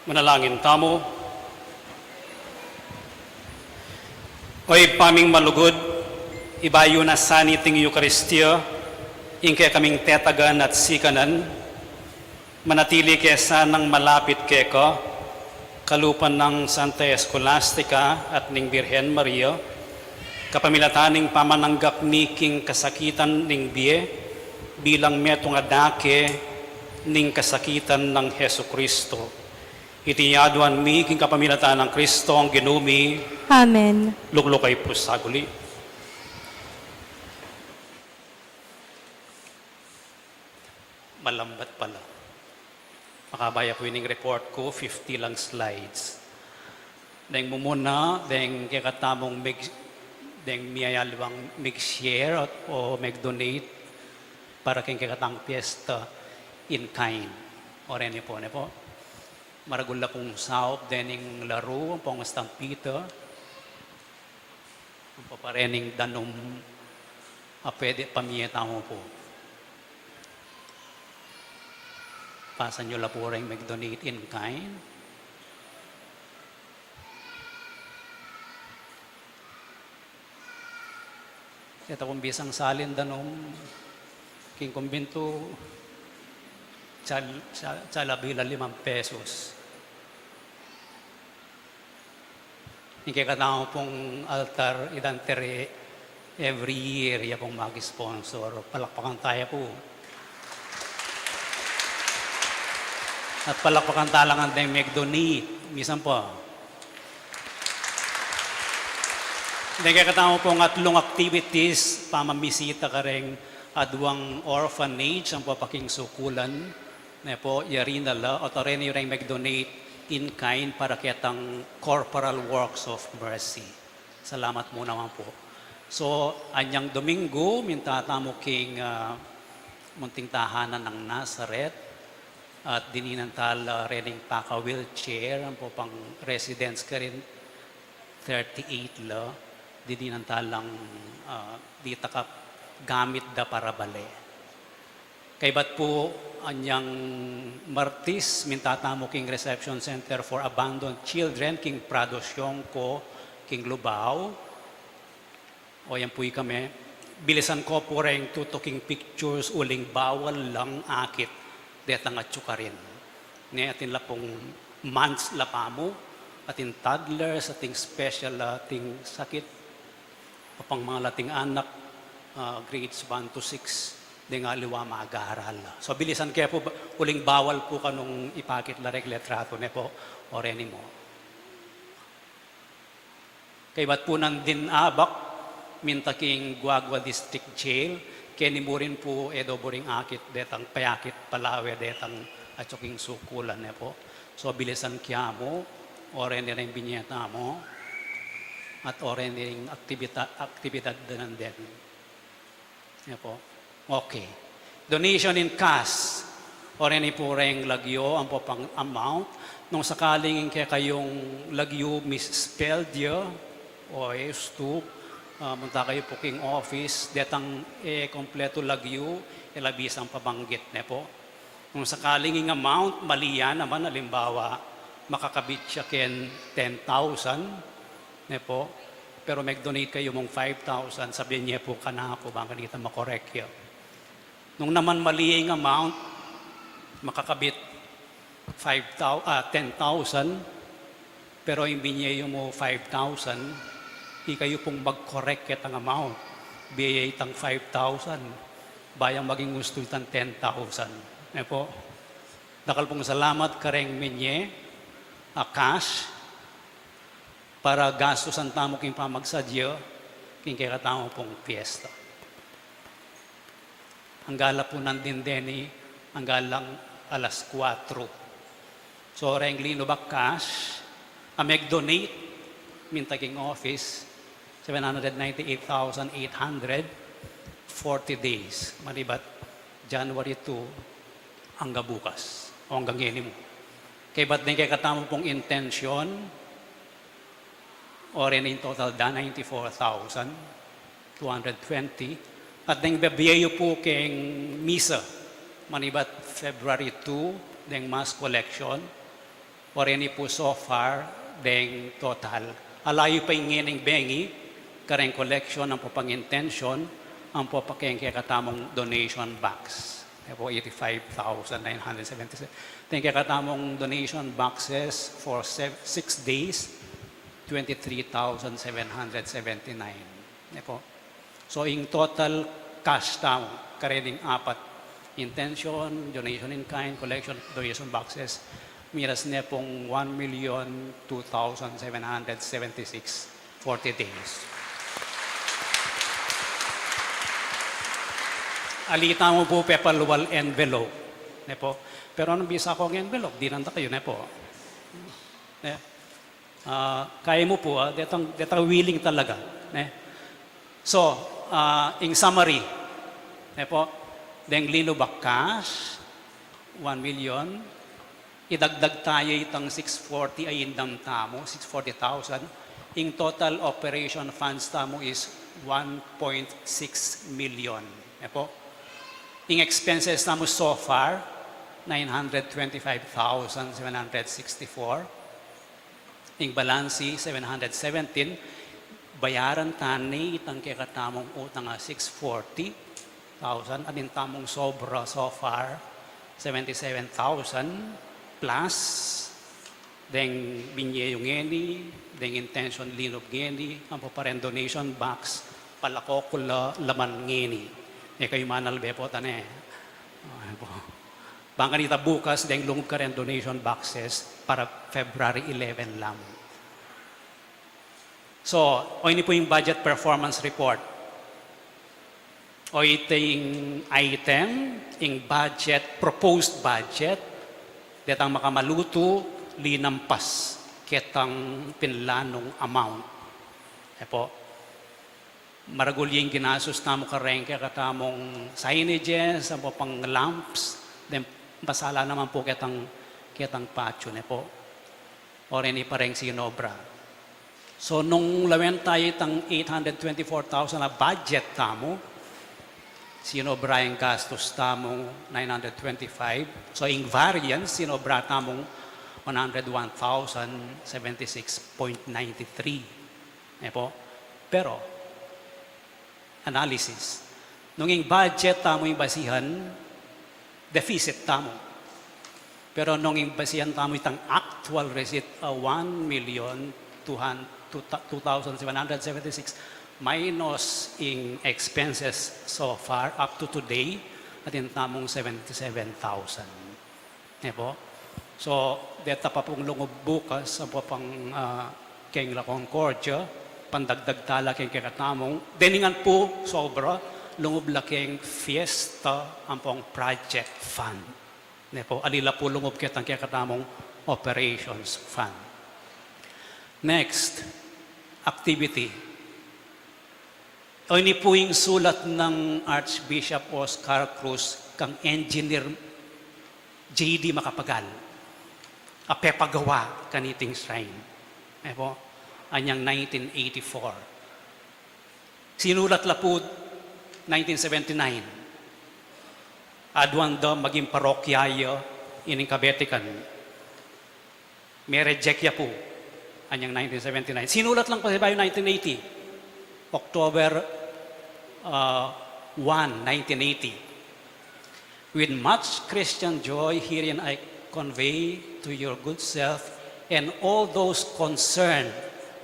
Manalangin tamu. O Ibpa ming malugud, ibayu na sa niting Eukaristia ing kekaming tetagan at sikanan, manatili ke sanang malapit keka, kalupa nang Santa Escolastica at ning Birhen Maria, kapamilatan ning pamananggap mi king kasakitan ning bie, bilang metung a dake ning kasakitan nang Jesucristo. Iti aduan mi king kapamilatan nang Kristong Ginu mi. Amen. Lukluk kayu pu sa guli. Malambat pala. Makabaya pu ining report ku, fifty lang slides. Deng mumuna, deng kekatamung mig-, deng miyayaliwang mig-share o, o mig-donate para king kekatang piyesta in kind. O reni pu, ne pu. Maragul la pung saup dening laru, ampong estampita, ampo pa rening danum a pwede pamie tamu pu. Pasan yu la pu reng mig-donate in kind. Keta kung bisang salin danum king kumbintu, sal-, sal-, sala bila limang pesos. Ing kekatamu pung altar, idante re every year ya pung mag-sponsor. Palakpakan taya pu. At palakpakan tala ngan deng mig-donate, misan pa. Deng kekatamu pung atlung activities, pamamisita kareng aduang orphanage ampo pa king sukulan, ne pu, yari na la, at o reni reng mig-donate in kind para ketang Corporal Works of Mercy. Salamat mu naman pu. So, anyang Domingo, minta tamu king, ah, munting tahanan nang Nazaret, at dininan tala rening paka-wheelchair, ampo pang residents karin, thirty-eight la, dininan talang, ah, ditak a gamit da para bale. Kaybat pu, anyang Martis, minta tamu king Reception Center for Abandoned Children, king Prado Siongco, king Lubao. O yan pu ikame, bilisan ko pu reng tutuking pictures uling bawal lang akit detang atyu karin. Ne atin la pung months la pamu, atin toddlers, atin special, atin sakit, apang malating anak, ah, grades one to six, deng aliwa mag-aral. So, bilisan ke pu, ba-, uling bawal pu kanung ipakit la reng litrato ne pu, o reni mu. Kaybat pu nandin abak, minta king Guagua District Jail, keni mu rin pu e do buring akit detang payakit palawe detang atyu king sukulan ne pu. So, bilisan kya mu, o reni reng binie tamu, at o reni reng aktibita-, aktibidad da nandin. Yan pu. Okay. Donation in cash. O reni pu reng lagyu, ampo pang amount. Nung sakaling ing kekayung lagyu misspelled ya, o estu, ah, munta kayu pu king office, detang e kompletu lagyu, e la bisang pabanggit ne pu. Nung sakaling ing amount, mali ya naman, alimbawa, makakabit ya ken ten thousand, ne pu, pero meg-donate kayu mung five thousand, sabyan ye pu kanaku, bang kanita makorek ya. Nung naman mali ing amount, makakabit five thousand, ah, ten thousand, pero ing binye yu mu five thousand, ikayu pung mag-correct ketang amount. Bie ye itang five thousand, ba yang maging ustu itang ten thousand. Ne pu? Dakal pung salamat kareng minye a cash para gastusan tamu king pamagsadya king kekatamu pung piyesta. Anggala pu nandin deni, anggala alas kuwatro. So, reng linub a cash a meg-donate, minta king office, seven hundred ninety-eight thousand eight hundred forty days. Manibat January two angga bukas, o angga ngeni mu. Kaybat deng kekatamu pung intention, o reni in total da ninety-four thousand two hundred twenty. At deng bibie yu pu keng misa, manibat February two, deng mass collection, Already pu so far, deng total. Ala yu pa ing ngening bengi, kareng collection ampo pang intention, ampo pa keng kekatamung donation box. Ayan po, eighty-five thousand nine hundred seventy-seven. Deng kekatamung donation boxes for sev-, six days, twenty-three thousand seven hundred seventy-nine. Ayan po. So, ing total cash tamu, karening apat, intention, donation in kind, collection, donation boxes, miras ne pung one million two thousand seven hundred seventy-six, forty days. Ali tamu pu pepalual envelope. Ne po? Pero nung bisa kung envelope, dinan da kayu, ne po? Ne? Ah, kaya mu pu, ah, detang, detang willing talaga, ne? So, ah, in summary, ne po, deng linub a cash, one million, idagdag tayu itang six forty a indam tamu, six forty thousand, ing total operation funds tamu is one point six million, ne po? Ing expenses tamu so far, nine hundred twenty-five thousand seven hundred sixty-four. Ing balansi, seven hundred seventeen, bayaran ta ne itang kekatamung utang a six forty thousand, atin tamung sobra so far, seventy-seven thousand, plus deng binye yu ngeni, deng intention linub ngeni, ampo pa reng donation box, palako ku la laman ngeni. E kayu manalbe po tane. Ayan po. Bang kanita bukas, deng lungub kareng donation boxes para February eleven lang. So, o ini pu ing budget performance report. O iti ing item, ing budget, proposed budget, detang makamalutu, linampas ketang pinlanung amount. Ayan po. Maragul ya ing ginastus tamu kareng kekatamung signages, ampo pang lamps, deng pasala naman pu ketang, ketang patyu, ne po. Already pa reng sinobra. So, nung lawen tayu itang eight hundred twenty-four thousand a budget tamu, sinobra ing gastus tamu nine hundred twenty-five. So, ing variance, sinobra tamung one hundred one thousand seventy-six point nine three. Ne po? Pero, analysis. Nung ing budget tamu ing basihan, deficit tamu. Pero nung ing basihan tamu itang actual receipt, a one million two hundred, two thousand seven hundred seventy-six, minus ing expenses so far up to today, atin tamung seventy-seven thousand. Ne po? So, deta pa pung lungub bukas, ampo pang, ah, keng La Concordia, pandagdag tala keng kekatamung, dening pu sobra, lungub la keng fiesta, ampong project fund. Ne po? Ali la pu lungub ketang kekatamung operations fund. Next, activity. O ini pu ing sulat nang Archbishop Oscar Cruz kang Engineer J D Macapagal a pepagawa kaniting shrine. Ayan po, anyang nineteen eighty-four. Sinulat la pu nineteen seventy-nine. Aduan da maging parokya ya ining Kabetikan. Merejek ya pu. Anyang nineteen seventy-nine. Sinulat lang pasibayu nineteen eighty. October, uh, one, nineteen eighty. With much Christian joy, herein I convey to your good self and all those concerned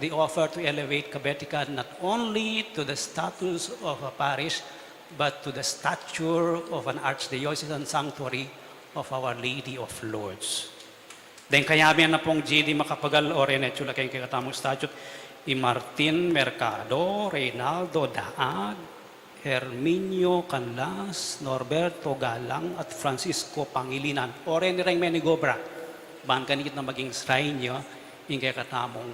the offer to elevate Kabetikan not only to the status of a parish, but to the stature of an archdiocesan sanctuary of Our Lady of Lourdes. Deng kayabe na pung J D Macapagal, o rene, atsu la keng kekatamung statute, i Martin Mercado, Reynaldo Daag, Herminio Canlas, Norberto Galang, at Francisco Pangilinan. O rene reng menigobra ban kanita maging shrine ya ing kekatamung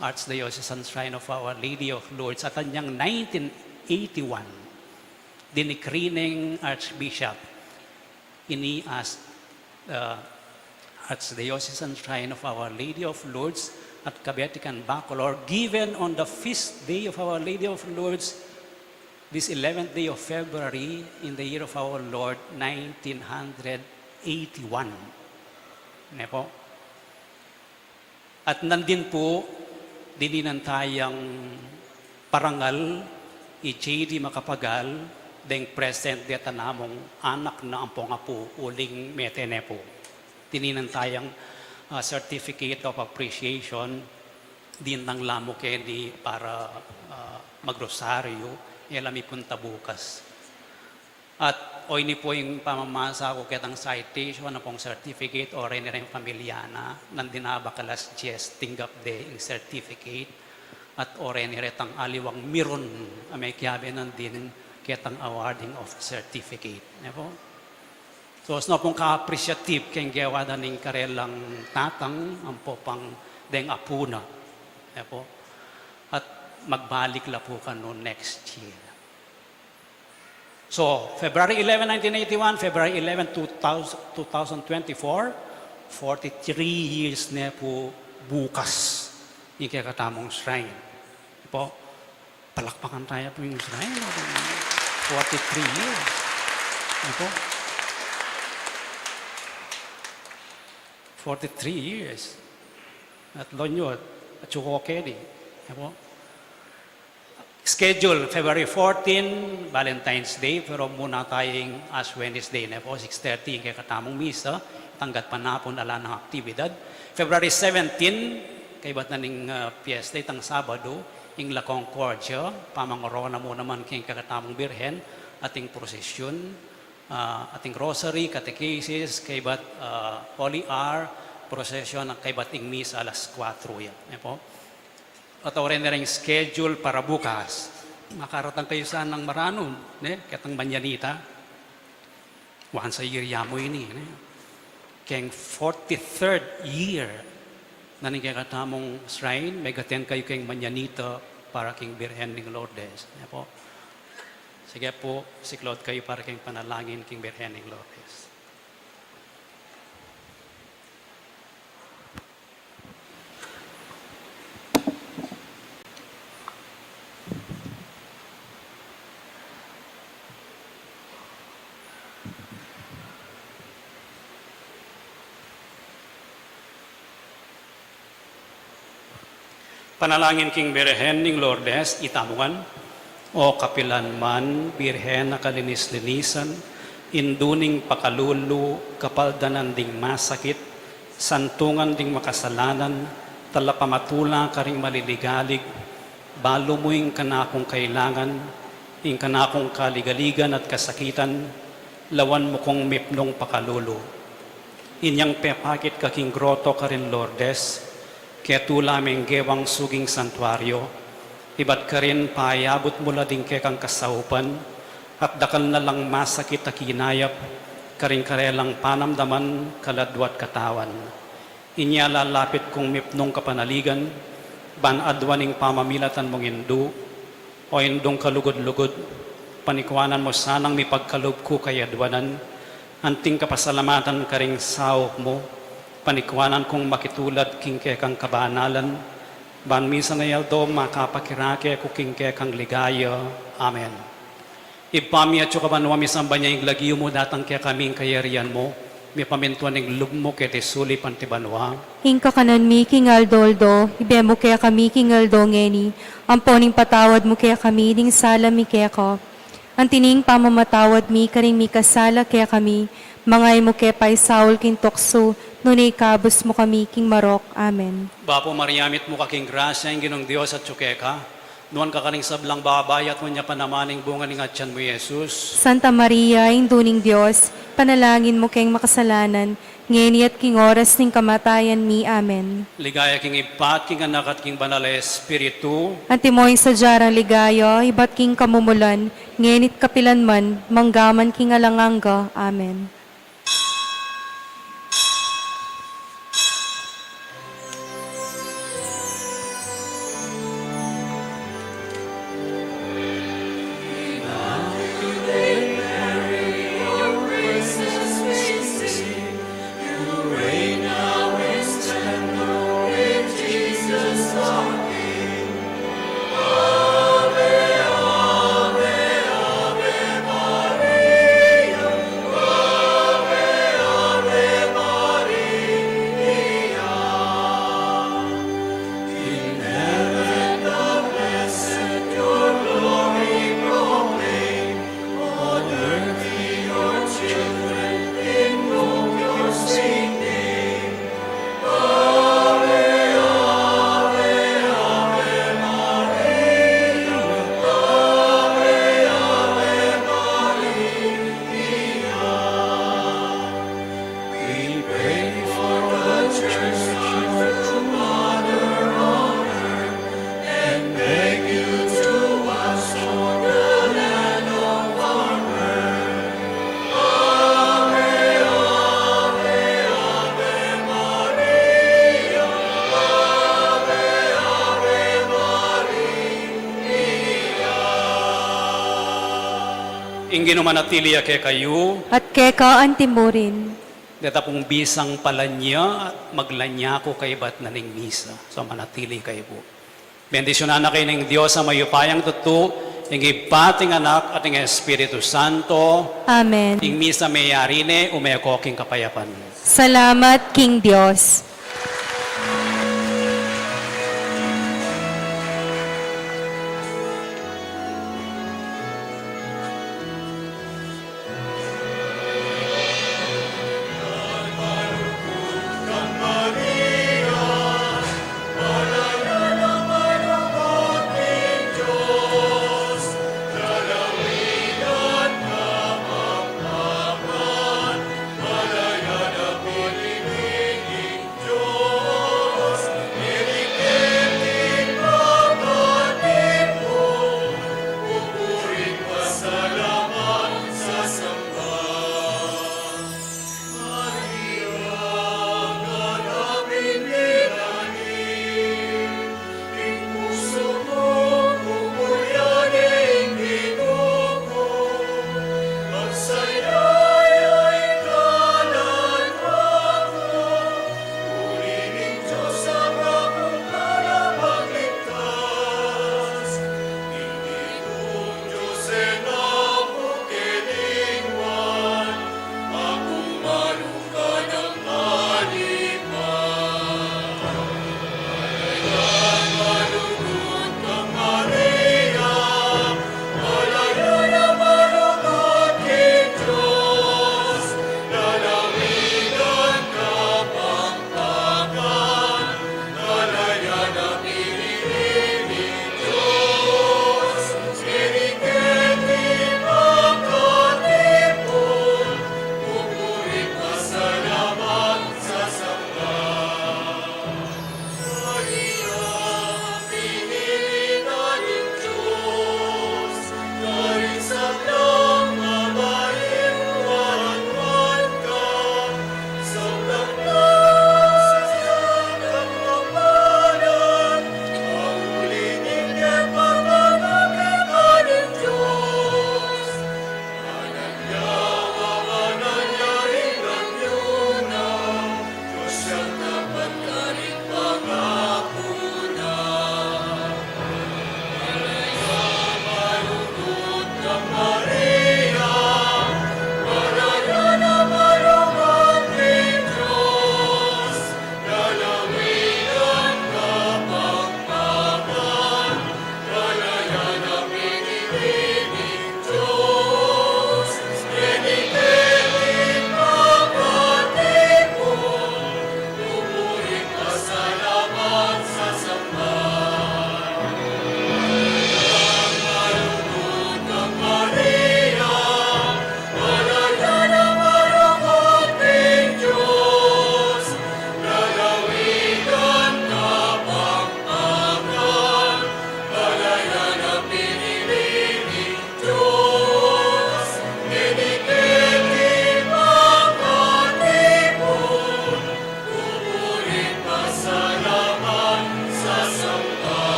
Archdiocesan Shrine of Our Lady of Lourdes. At anyang nineteen eighty-one, dinikri neng Archbishop ini as, uh, Archdiocesan Shrine of Our Lady of Lourdes at Kabetikan, Bacolor, given on the feast day of Our Lady of Lourdes, this eleventh day of February, in the year of our Lord, nineteen hundred eighty-one. Ne po? At nandin pu, dininan tayang parangal i J D Macapagal, deng present deta namung anak na ampong apu uling mete ne pu. Dininan tayang, ah, certificate of appreciation, dinang la mu keni para, ah, magrosaryo, e la mi punta bukas. At o ini pu ing pamamasa ku ketang citation ampong certificate, o reni reng pamilya na, nandin a ba kalas Jess tinggap de ing certificate, at o reni retang aliwang Miron a mekiabe nandin ketang awarding of certificate. Ne pu? So, sino pung ka-appreciative keng gewa da ning karelang tatang, ampo pang deng apu na. Ne pu? At magbalik la pu kanu next year. So, February eleven, nineteen eighty-one, February eleven, two thousand, two thousand twenty-four, forty-three years ne pu bukas ing kekatamung shrine. Po, palakpakan taya pu ing shrine. Forty-three years. Ano po? Forty-three years. At lonyo, at suko keni. Ano po? Schedule, February fourteen, Valentine's Day, pero muna tayang Ash Wednesday ne pu, six thirty ing kekatamung misa, tanggat panapun ala nang aktibidad. February seventeen, kaybat na ning, ah, piyesta, itang Sabado, ing La Concordia, pamangorona mu naman king kekatamung Birhen, ating prosesyun, ah, ating rosary, catechesis, kaybat, ah, Holy Hour, prosesyun, kaybat ing misa alas kuwatro ya. Ne pu? At o reni reng schedule para bukas. Makaratang kayu sanang maranum, ne? Ketang manyanita. Once a year ya mu ini, ne? Keng forty-third year na ning kekatamung shrine, meg-attend kayu keng manyanita para king Birhen ning Lourdes. Ne pu? Sige pu, siklaud kayu para keng panalangin king Birhen ning Lourdes. Panalangin king Birhen ning Lourdes, itamu ngan. O kapilan man, Birhen a kalinis-linisan, indu ning pakalulu, kapaldanan ding masakit, santungan ding makasalanan, talapamatula karing maliligalig, balu mu ing kanakung kailangan, ing kanakung kaligaligan at kasakitan, lawan mu kung mipnung pakalulu. Inyang pepakit ka king groto karin Lourdes, ketula meng gewang suging santuario, ibat karin payabut mu la ding kekang kasaupan, at dakal na lang masakit a kinayap, karing karelang panamdaman, kaladwa at katawan. Inya lalapit kung mipnung kapanaligan, ban aduan ing pamamilatan mung indu, O Indung kalugud-lugud, panikuanan mu sanang mipagkalub ku kayadwanan, anting kapasalamatan karing saup mu, panikuanan kung makitulad king kekang kabanalan, ban misan a aldo makapakirake ku king kekang ligaya. Amen. Ibpa mi atsu ka banua, misamban ya ing lagyu mu, datang kekami ing kayarian mu, mipamintuan ing lub mu keti sulip anti banua. Ing kakanan mi king aldo-aldo, ibie mu kekami king aldo ngeni, ampo ing ipatawad mu kekami ding sala mi keka. Anti ning pamamatawad mi karing mikasala kekami, manga e mu ke paisaul king tuksu, nune ikabus mu kami king marok. Amen. Bapu Maria, mitmu ka king grasya, ing Ginung Dios atsu keka. Nuan ka karing sablang babai, at nuan ya pa naman ing bunga ning atian mu, Jesus. Santa Maria, Indu ning Dios, ipanalangin mu keng makasalanan, ngeni at king oras ning kamatayan mi. Amen. Ligaya king Ibpa, at king Anak, at king Banal a Espiritu. Antimo ing sadya rang ligaya, ibat king kamumulan, ngeni at kapilan man, mangga man king alang angga. Amen. Ginu manatili ya kekayu. At keka antimurin. Deta pung bisang palanya at maglanya ku kaybat na ning misa. So, manatili kayu pu. Bendisyunan na kayu ning Dios a mayupayang tutu, ing Ibpa, ing Anak, at ing Espiritu Santo. Amen. Ing misa meyari ne, ume ko king kapayapan. Salamat king Dios.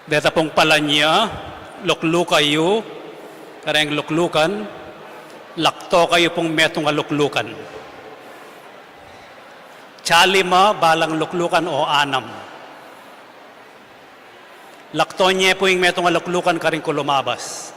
Deta pung palanya, luklukan yu kareng luklukan, lakto kayu pung metung a luklukan. Chalima balang luklukan o anam. Lakto nye pu ing metung a luklukan karing kulumabas.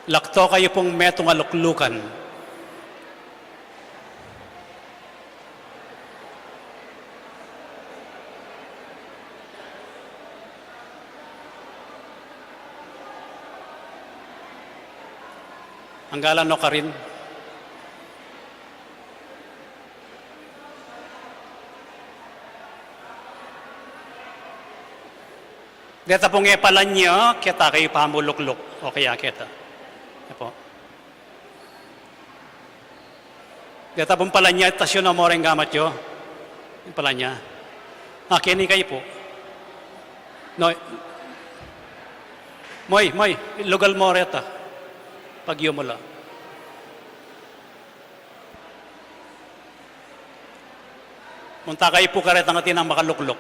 Lakto kayu pung metung a luklukan. Anggalan no karin. Deta pung e palanya, keta kayu pamulukluk. O kaya keta. Apo. Deta pung palanya, tasyo no mo ring gamat yu. Ing palanya. A, keni kayu pu. No. Moy, moy, lugal mo reta. Pagyu mu la. Munta kayu pu karetang atin a makalukluk.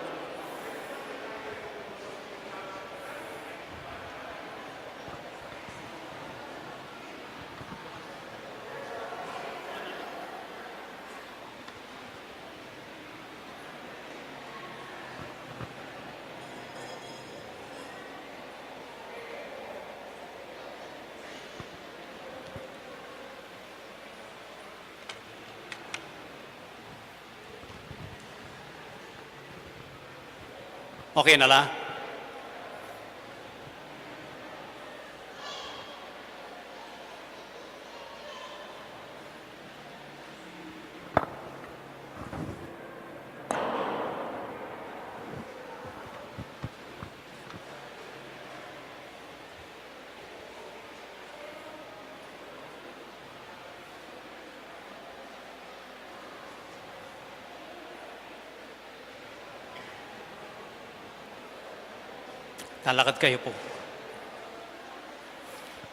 Okay na la? Talakad kayu pu.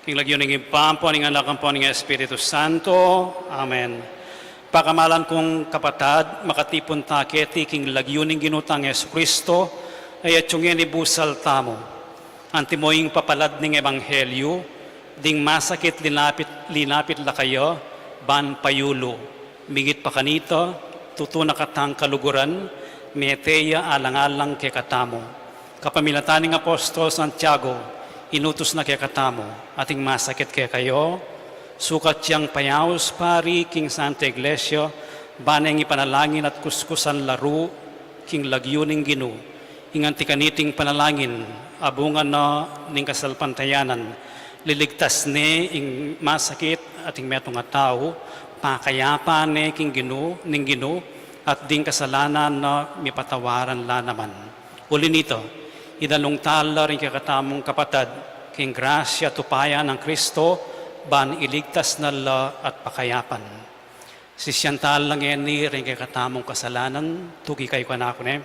King lagyu ning Ibpa, ampo ning Anak, ampo ning Espiritu Santo. Amen. Pakamalan kung kapatad, makatipun ta keti king lagyu ning Ginu tang Jesucristo, a yatyung ini busal tamu. Antimo ing papalad ning ebanghelyu, ding masakit linapit, linapit la kaya, ban payulu. Migit pa kanita, tutu na katang kaluguran, mete ya alang-alang kekatamu. Kapamilatan ning apostol Santiago, inutus na kekatamu, ating masakit kekayu, sukat yang payaus pari king Santa Iglesia, ban neng ipanalangin at kuskusan la ru, king lagyu ning Ginu, ing anti kaniting panalangin, a bunga na ning kasalpantayanan, liligtas ne ing masakit at ing metung a tau, pakayapan ne king Ginu, ning Ginu, at ding kasalanan na mipatawaran la naman. Uli nita, idanung tala ring kekatamung kapatad, king grasya at upaya nang Kristo, ban iligtas na la at pakayapan. Sisian tala ngeni ring kekatamung kasalanan, tuki kayu kanaku ne.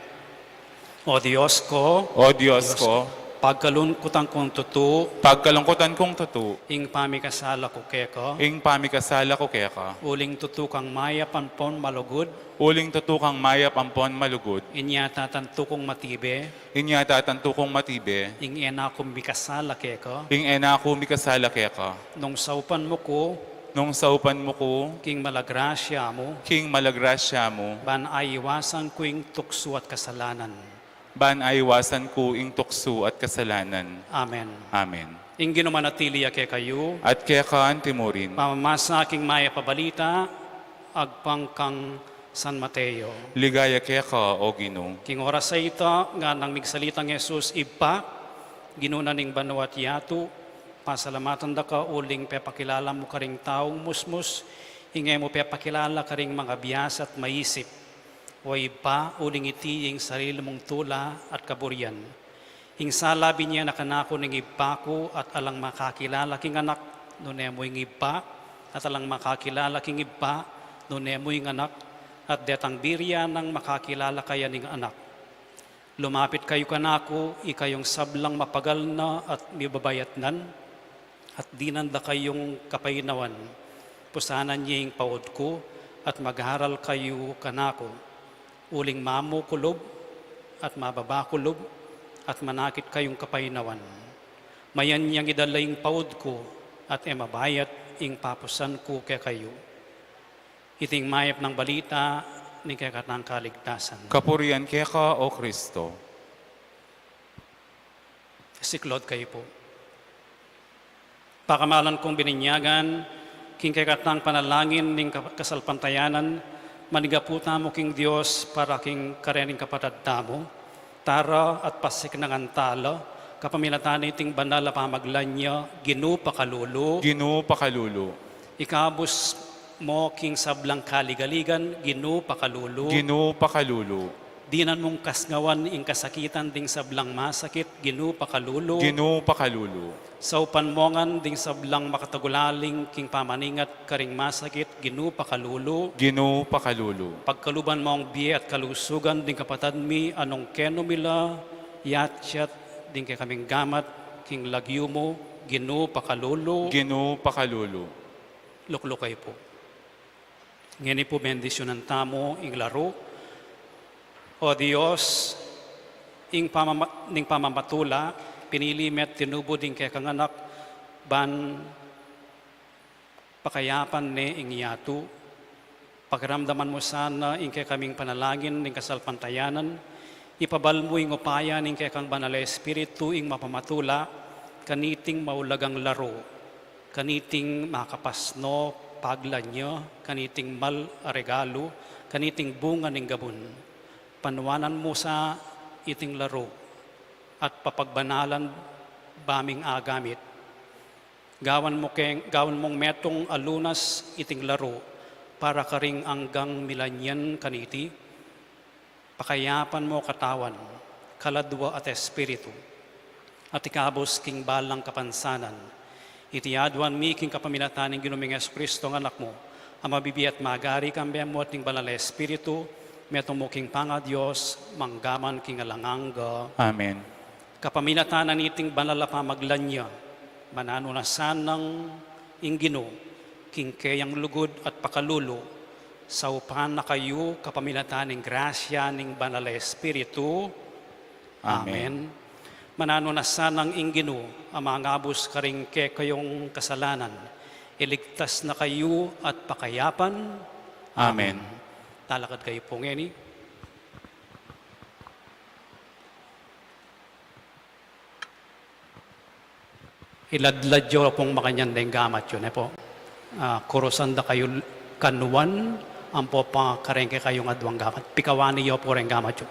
O Dios ku, O Dios ku, pagkalungkutan kung tutu, pagkalungkutan kung tutu, ing pamikasala ku keka, ing pamikasala ku keka, uling tutu kang mayap ampon malugud, uling tutu kang mayap ampon malugud, inya tatantu kung matibe, inya tatantu kung matibe, ing e na ku mikasala keka, ing e na ku mikasala keka, nung saupan mu ku, nung saupan mu ku, king mala grasya mu, king mala grasya mu, ban aiwasan ku ing tuksu at kasalanan, ban aiwasan ku ing tuksu at kasalanan. Amen. Amen. Ing Ginu manatili ya kekayu. At keka antimurin. Pamamasa king mayap a balita, agpang kang San Mateo. Ligaya keka, O Ginu. King oras a ita, nganang migsalitang Jesus, Ibpa, Ginu na ning banua at yatu, pasalamatan da ka uling pepakilala mu karing taung musmus, ing e mu pepakilala karing mangabiasa at maisip. O Ibpa, uling iti ing sarili mung tula at kaburian. Ing sala binie na kanaku ning Ibpa ku at alang makakilala king Anak, nune mu ing Ibpa, at alang makakilala king Ibpa, nune mu ing Anak, at detang biri ya nang makakilala kaya ning Anak. Lumapit kayu kanaku, ikayung sablang mapagal na at mibabayatnan, at dinan da kayung kapaynawan. Pusanan ye ing paud ku, at magaral kayu kanaku. Uling mamukulub, at mababakulub, at manakit kayung kapaynawan. Mayan yang idala ing paud ku, at e mabayat ing papusan ku kekayu. Iting mayap nang balita ning kekatang kaligtasan. Kapurian keka, O Kristo. Siklaud kayu pu. Pakamalan kung bininyagan, king kekatang panalangin ning ka-, kasalpantayanan, manigapu tamu king Dios para king karening kapatad tamu. Tara at pasiknangan tala, kapamilatan niting banal a pamaglanya, Ginu pakalulu. Ginu pakalulu. Ikabus mo king sablang kaligaligan, Ginu pakalulu. Ginu pakalulu. Dinan mung kasngawan ing kasakitan ding sablang masakit, Ginu pakalulu. Ginu pakalulu. Saupan mo ngan ding sablang makatagulaling king pamaningat karing masakit, Ginu pakalulu. Ginu pakalulu. Pagkaluban mong bie at kalusugan ding kapatad mi a nung kenu mi la yatyat ding kekaming gamat king lagyu mu, Ginu pakalulu. Ginu pakalulu. Lukluk kayu pu. Ngeni pu bendisyunan tamu ing laru. O Dios, ing pamama-, ning pamamatula, pinili me at tinubu ding kekang anak, ban pakayapan ne ing yatu. Pakiramdaman mu sana ing kekaming panalangin ning kasalpantayanan, ipabal mu ing upaya ning kekang Banal a Espiritu ing mapamatula, kaniting maulagang laru, kaniting makapasno paglanya, kaniting mal a regalu, kaniting bunga ning gabun. Panuanan mu sa iting laru, at papagbanalan ba ming agamit. Gawan mu keng, gawan mung metung a lunas iting laru, para karing anggang milanyan kaniti, pakayapan mu Katawan, Kaladua at Espiritu, at ikabus king balang kapansanan. Iti aduan mi king kapamilatan ning Ginu ming Jesucristo a Anak mu, a mabibie at magari kambe mu at ning Banal a Espiritu, metung mu king pangaDios, mangga man king alang angga. Amen. Kapamilatan na niting banal a pamaglanya, mananu na sanang ing Ginu, king keyang lugud at pakalulu, saupan na kayu kapamilatan ning grasya ning Banal a Espiritu. Amen. Amen. Mananu na sanang ing Ginu, a mangabus karing kekayung kasalanan, iligtas na kayu at pakayapan. Amen. Amen. Talakad kayu pu ngeni. Iladlad yu pung makanyan deng gamat yu, ne pu. Ah, kurusan da kayu kanuan, ampo pa kareng kekayung aduang gamat. Pikawani yu pu reng gamat yu.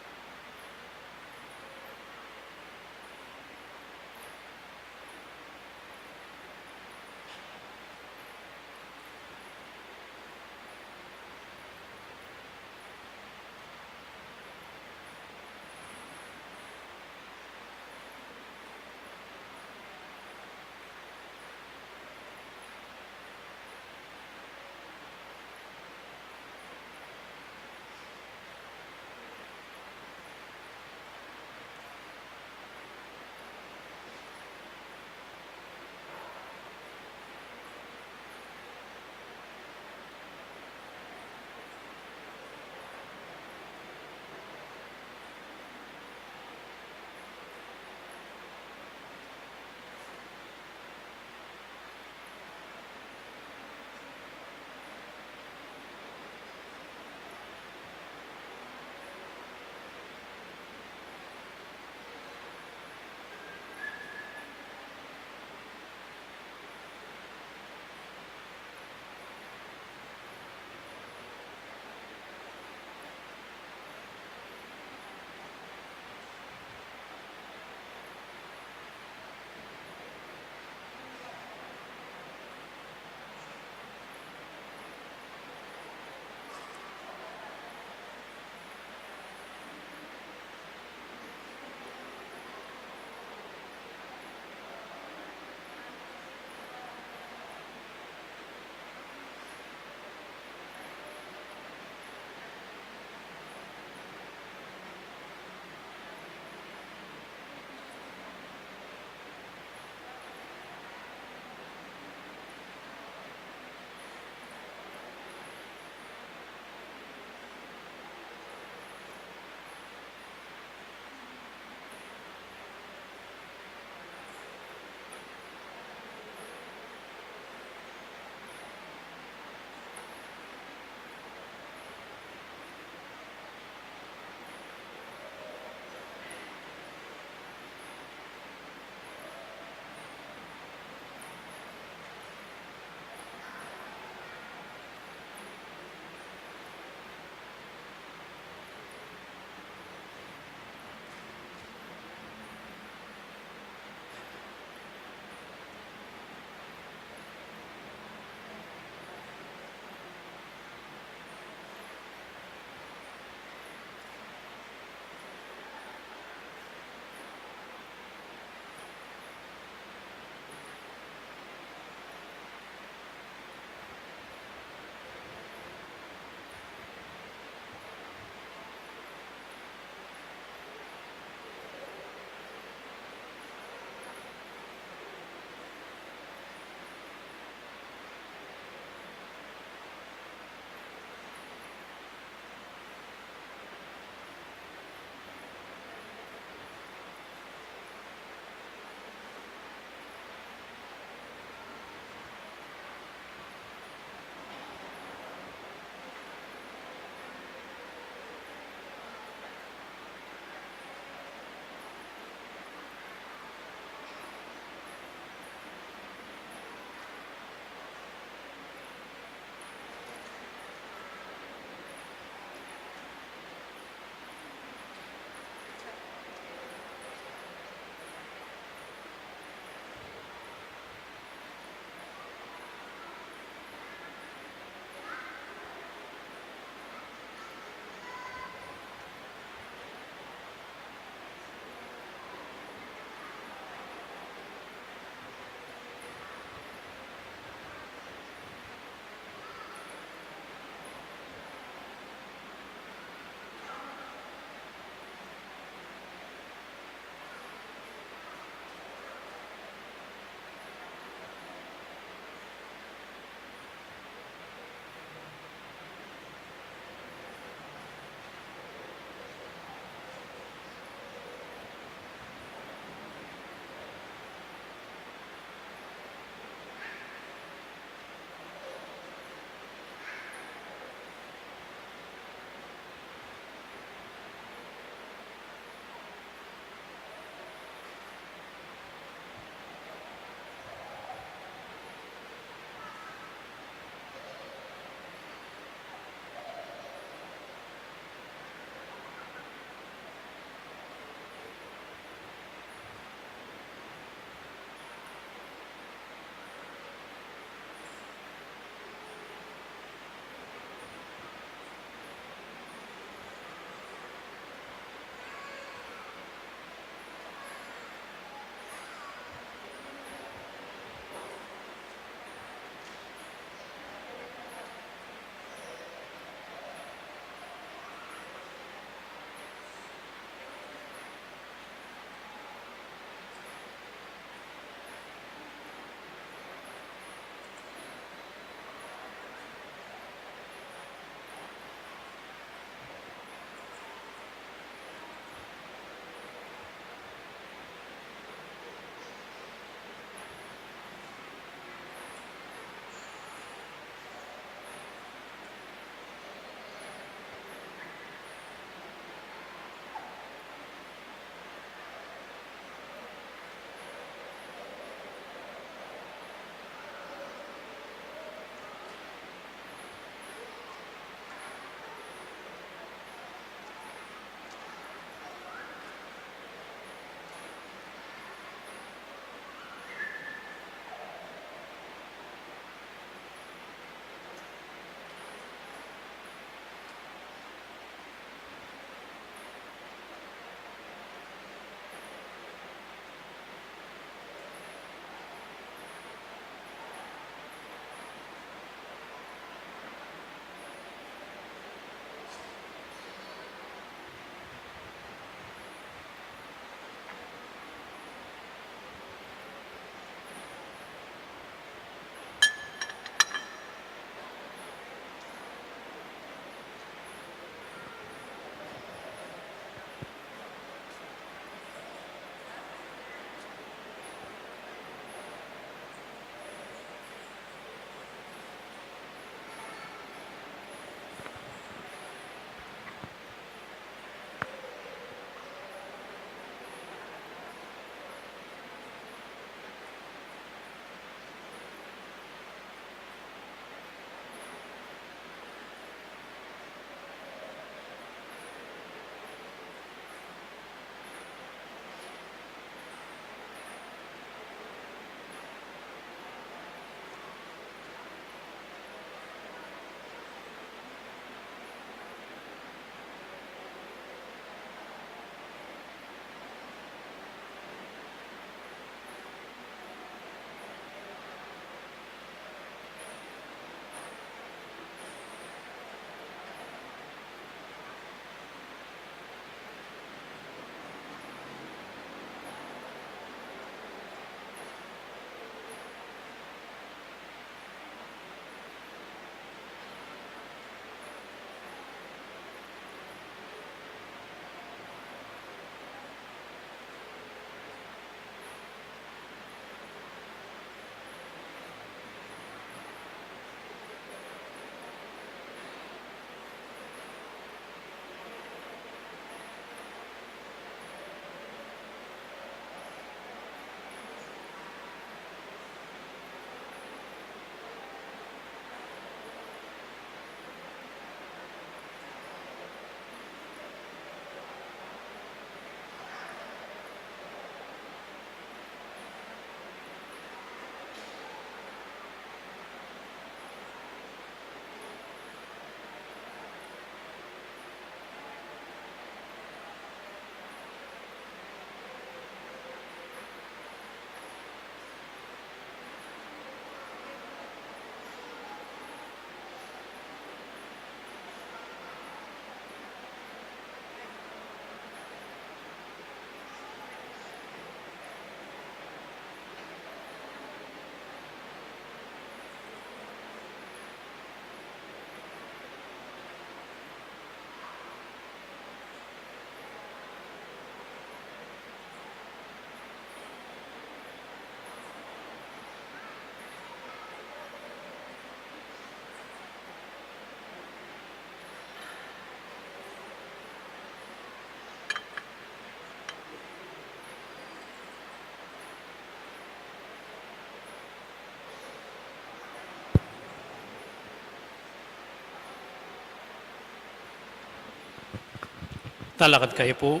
Talakad kayu pu.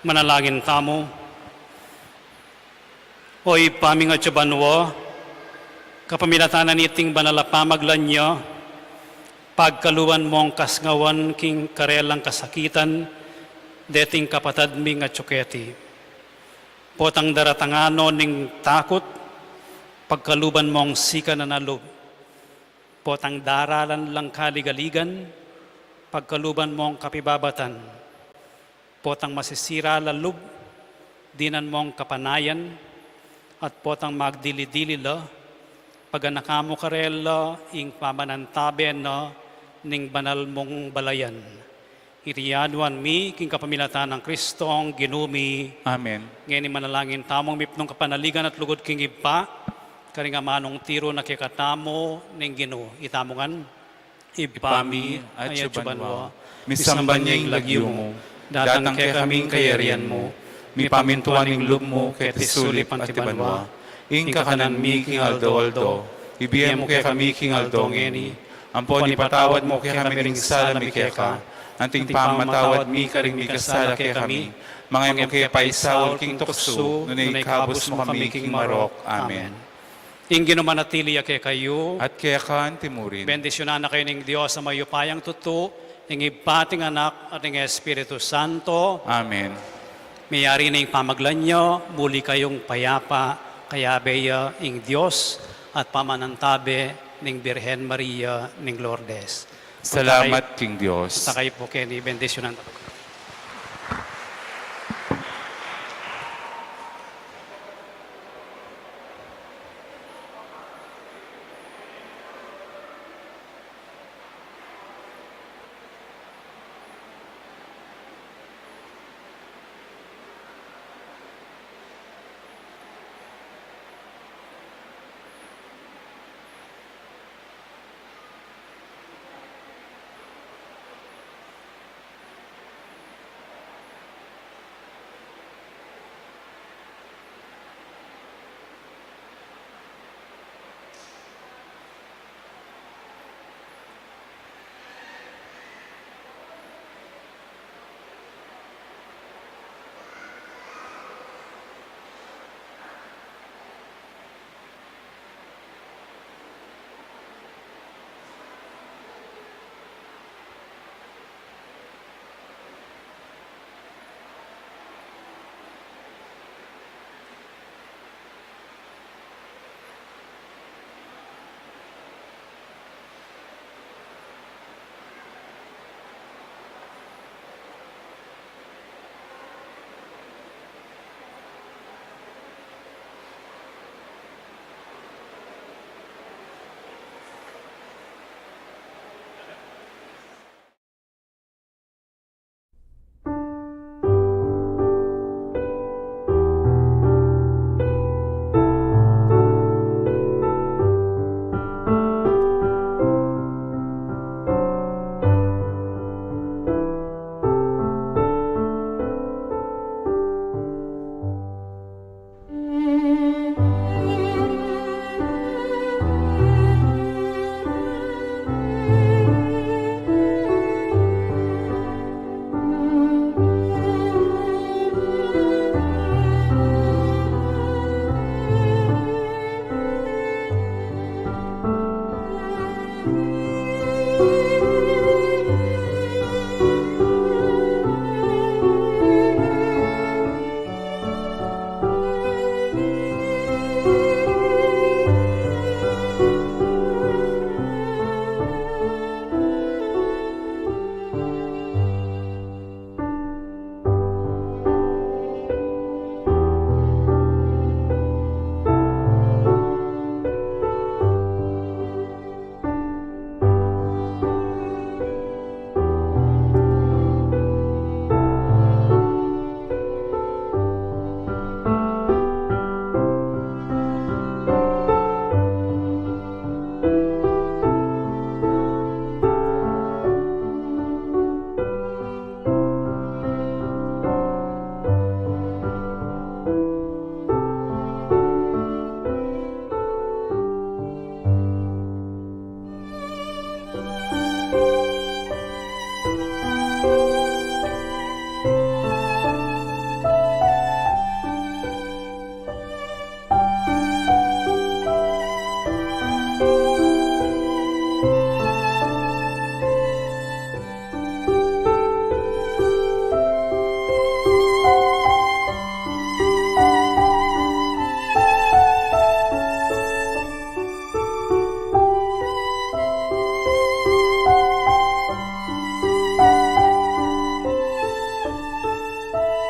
Manalangin tamu. O Ibpa ming atsu banua, kapamilatan na niting banal a pamaglanya, pagkaluban mong kasngawan king karelang kasakitan deting kapatad ming atsu keti. Potang daratangan no ning takut, pagkaluban mong sikanan a lub. Potang daralan lang kaligaligan, pagkaluban mong kapibabatan. Potang masisira la lub, dinan mong kapanayan, at potang magdili-dili la, paganakan mu karela ing pamanantabe na ning banal mong balayan. Iti aduan mi king kapamilatan nang Kristong Ginu mi. Amen. Ngeni manalangin tamung mipnung kapanaligan at lugud king Ibpa, karing amanung tiru na kekatamu ning Ginu. Itamu ngan. Ibpa mi, atsu banua, misamban ya ing lagyu mu, datang kekami ing kayarian mu, mipamintuan ing lub mu keti sulip anti banua. Ing kakanan mi king aldo-aldo, ibie mu kekami king aldo ngeni, ampon ipatawad mu kekami ring sala mi keka, anting pamamatawad mi karing mikasala kekami, manga e mu ke paisaul king tuksu, nune ikabus mu kami king marok. Amen. Ing Ginu manatili ya kekayu. At keka anti murin. Bendisyunan na kayu ning Dios a mayupayang tutu, ing Ibpa, ating Anak, at ing Espiritu Santo. Amen. Meyari na ing pamaglanyo, muli kayung payapa, kayabe ya ing Dios, at pamanantabe ning Birhen Maria ning Lourdes. Salamat king Dios. Punta kayu pu keni, bendisyunan.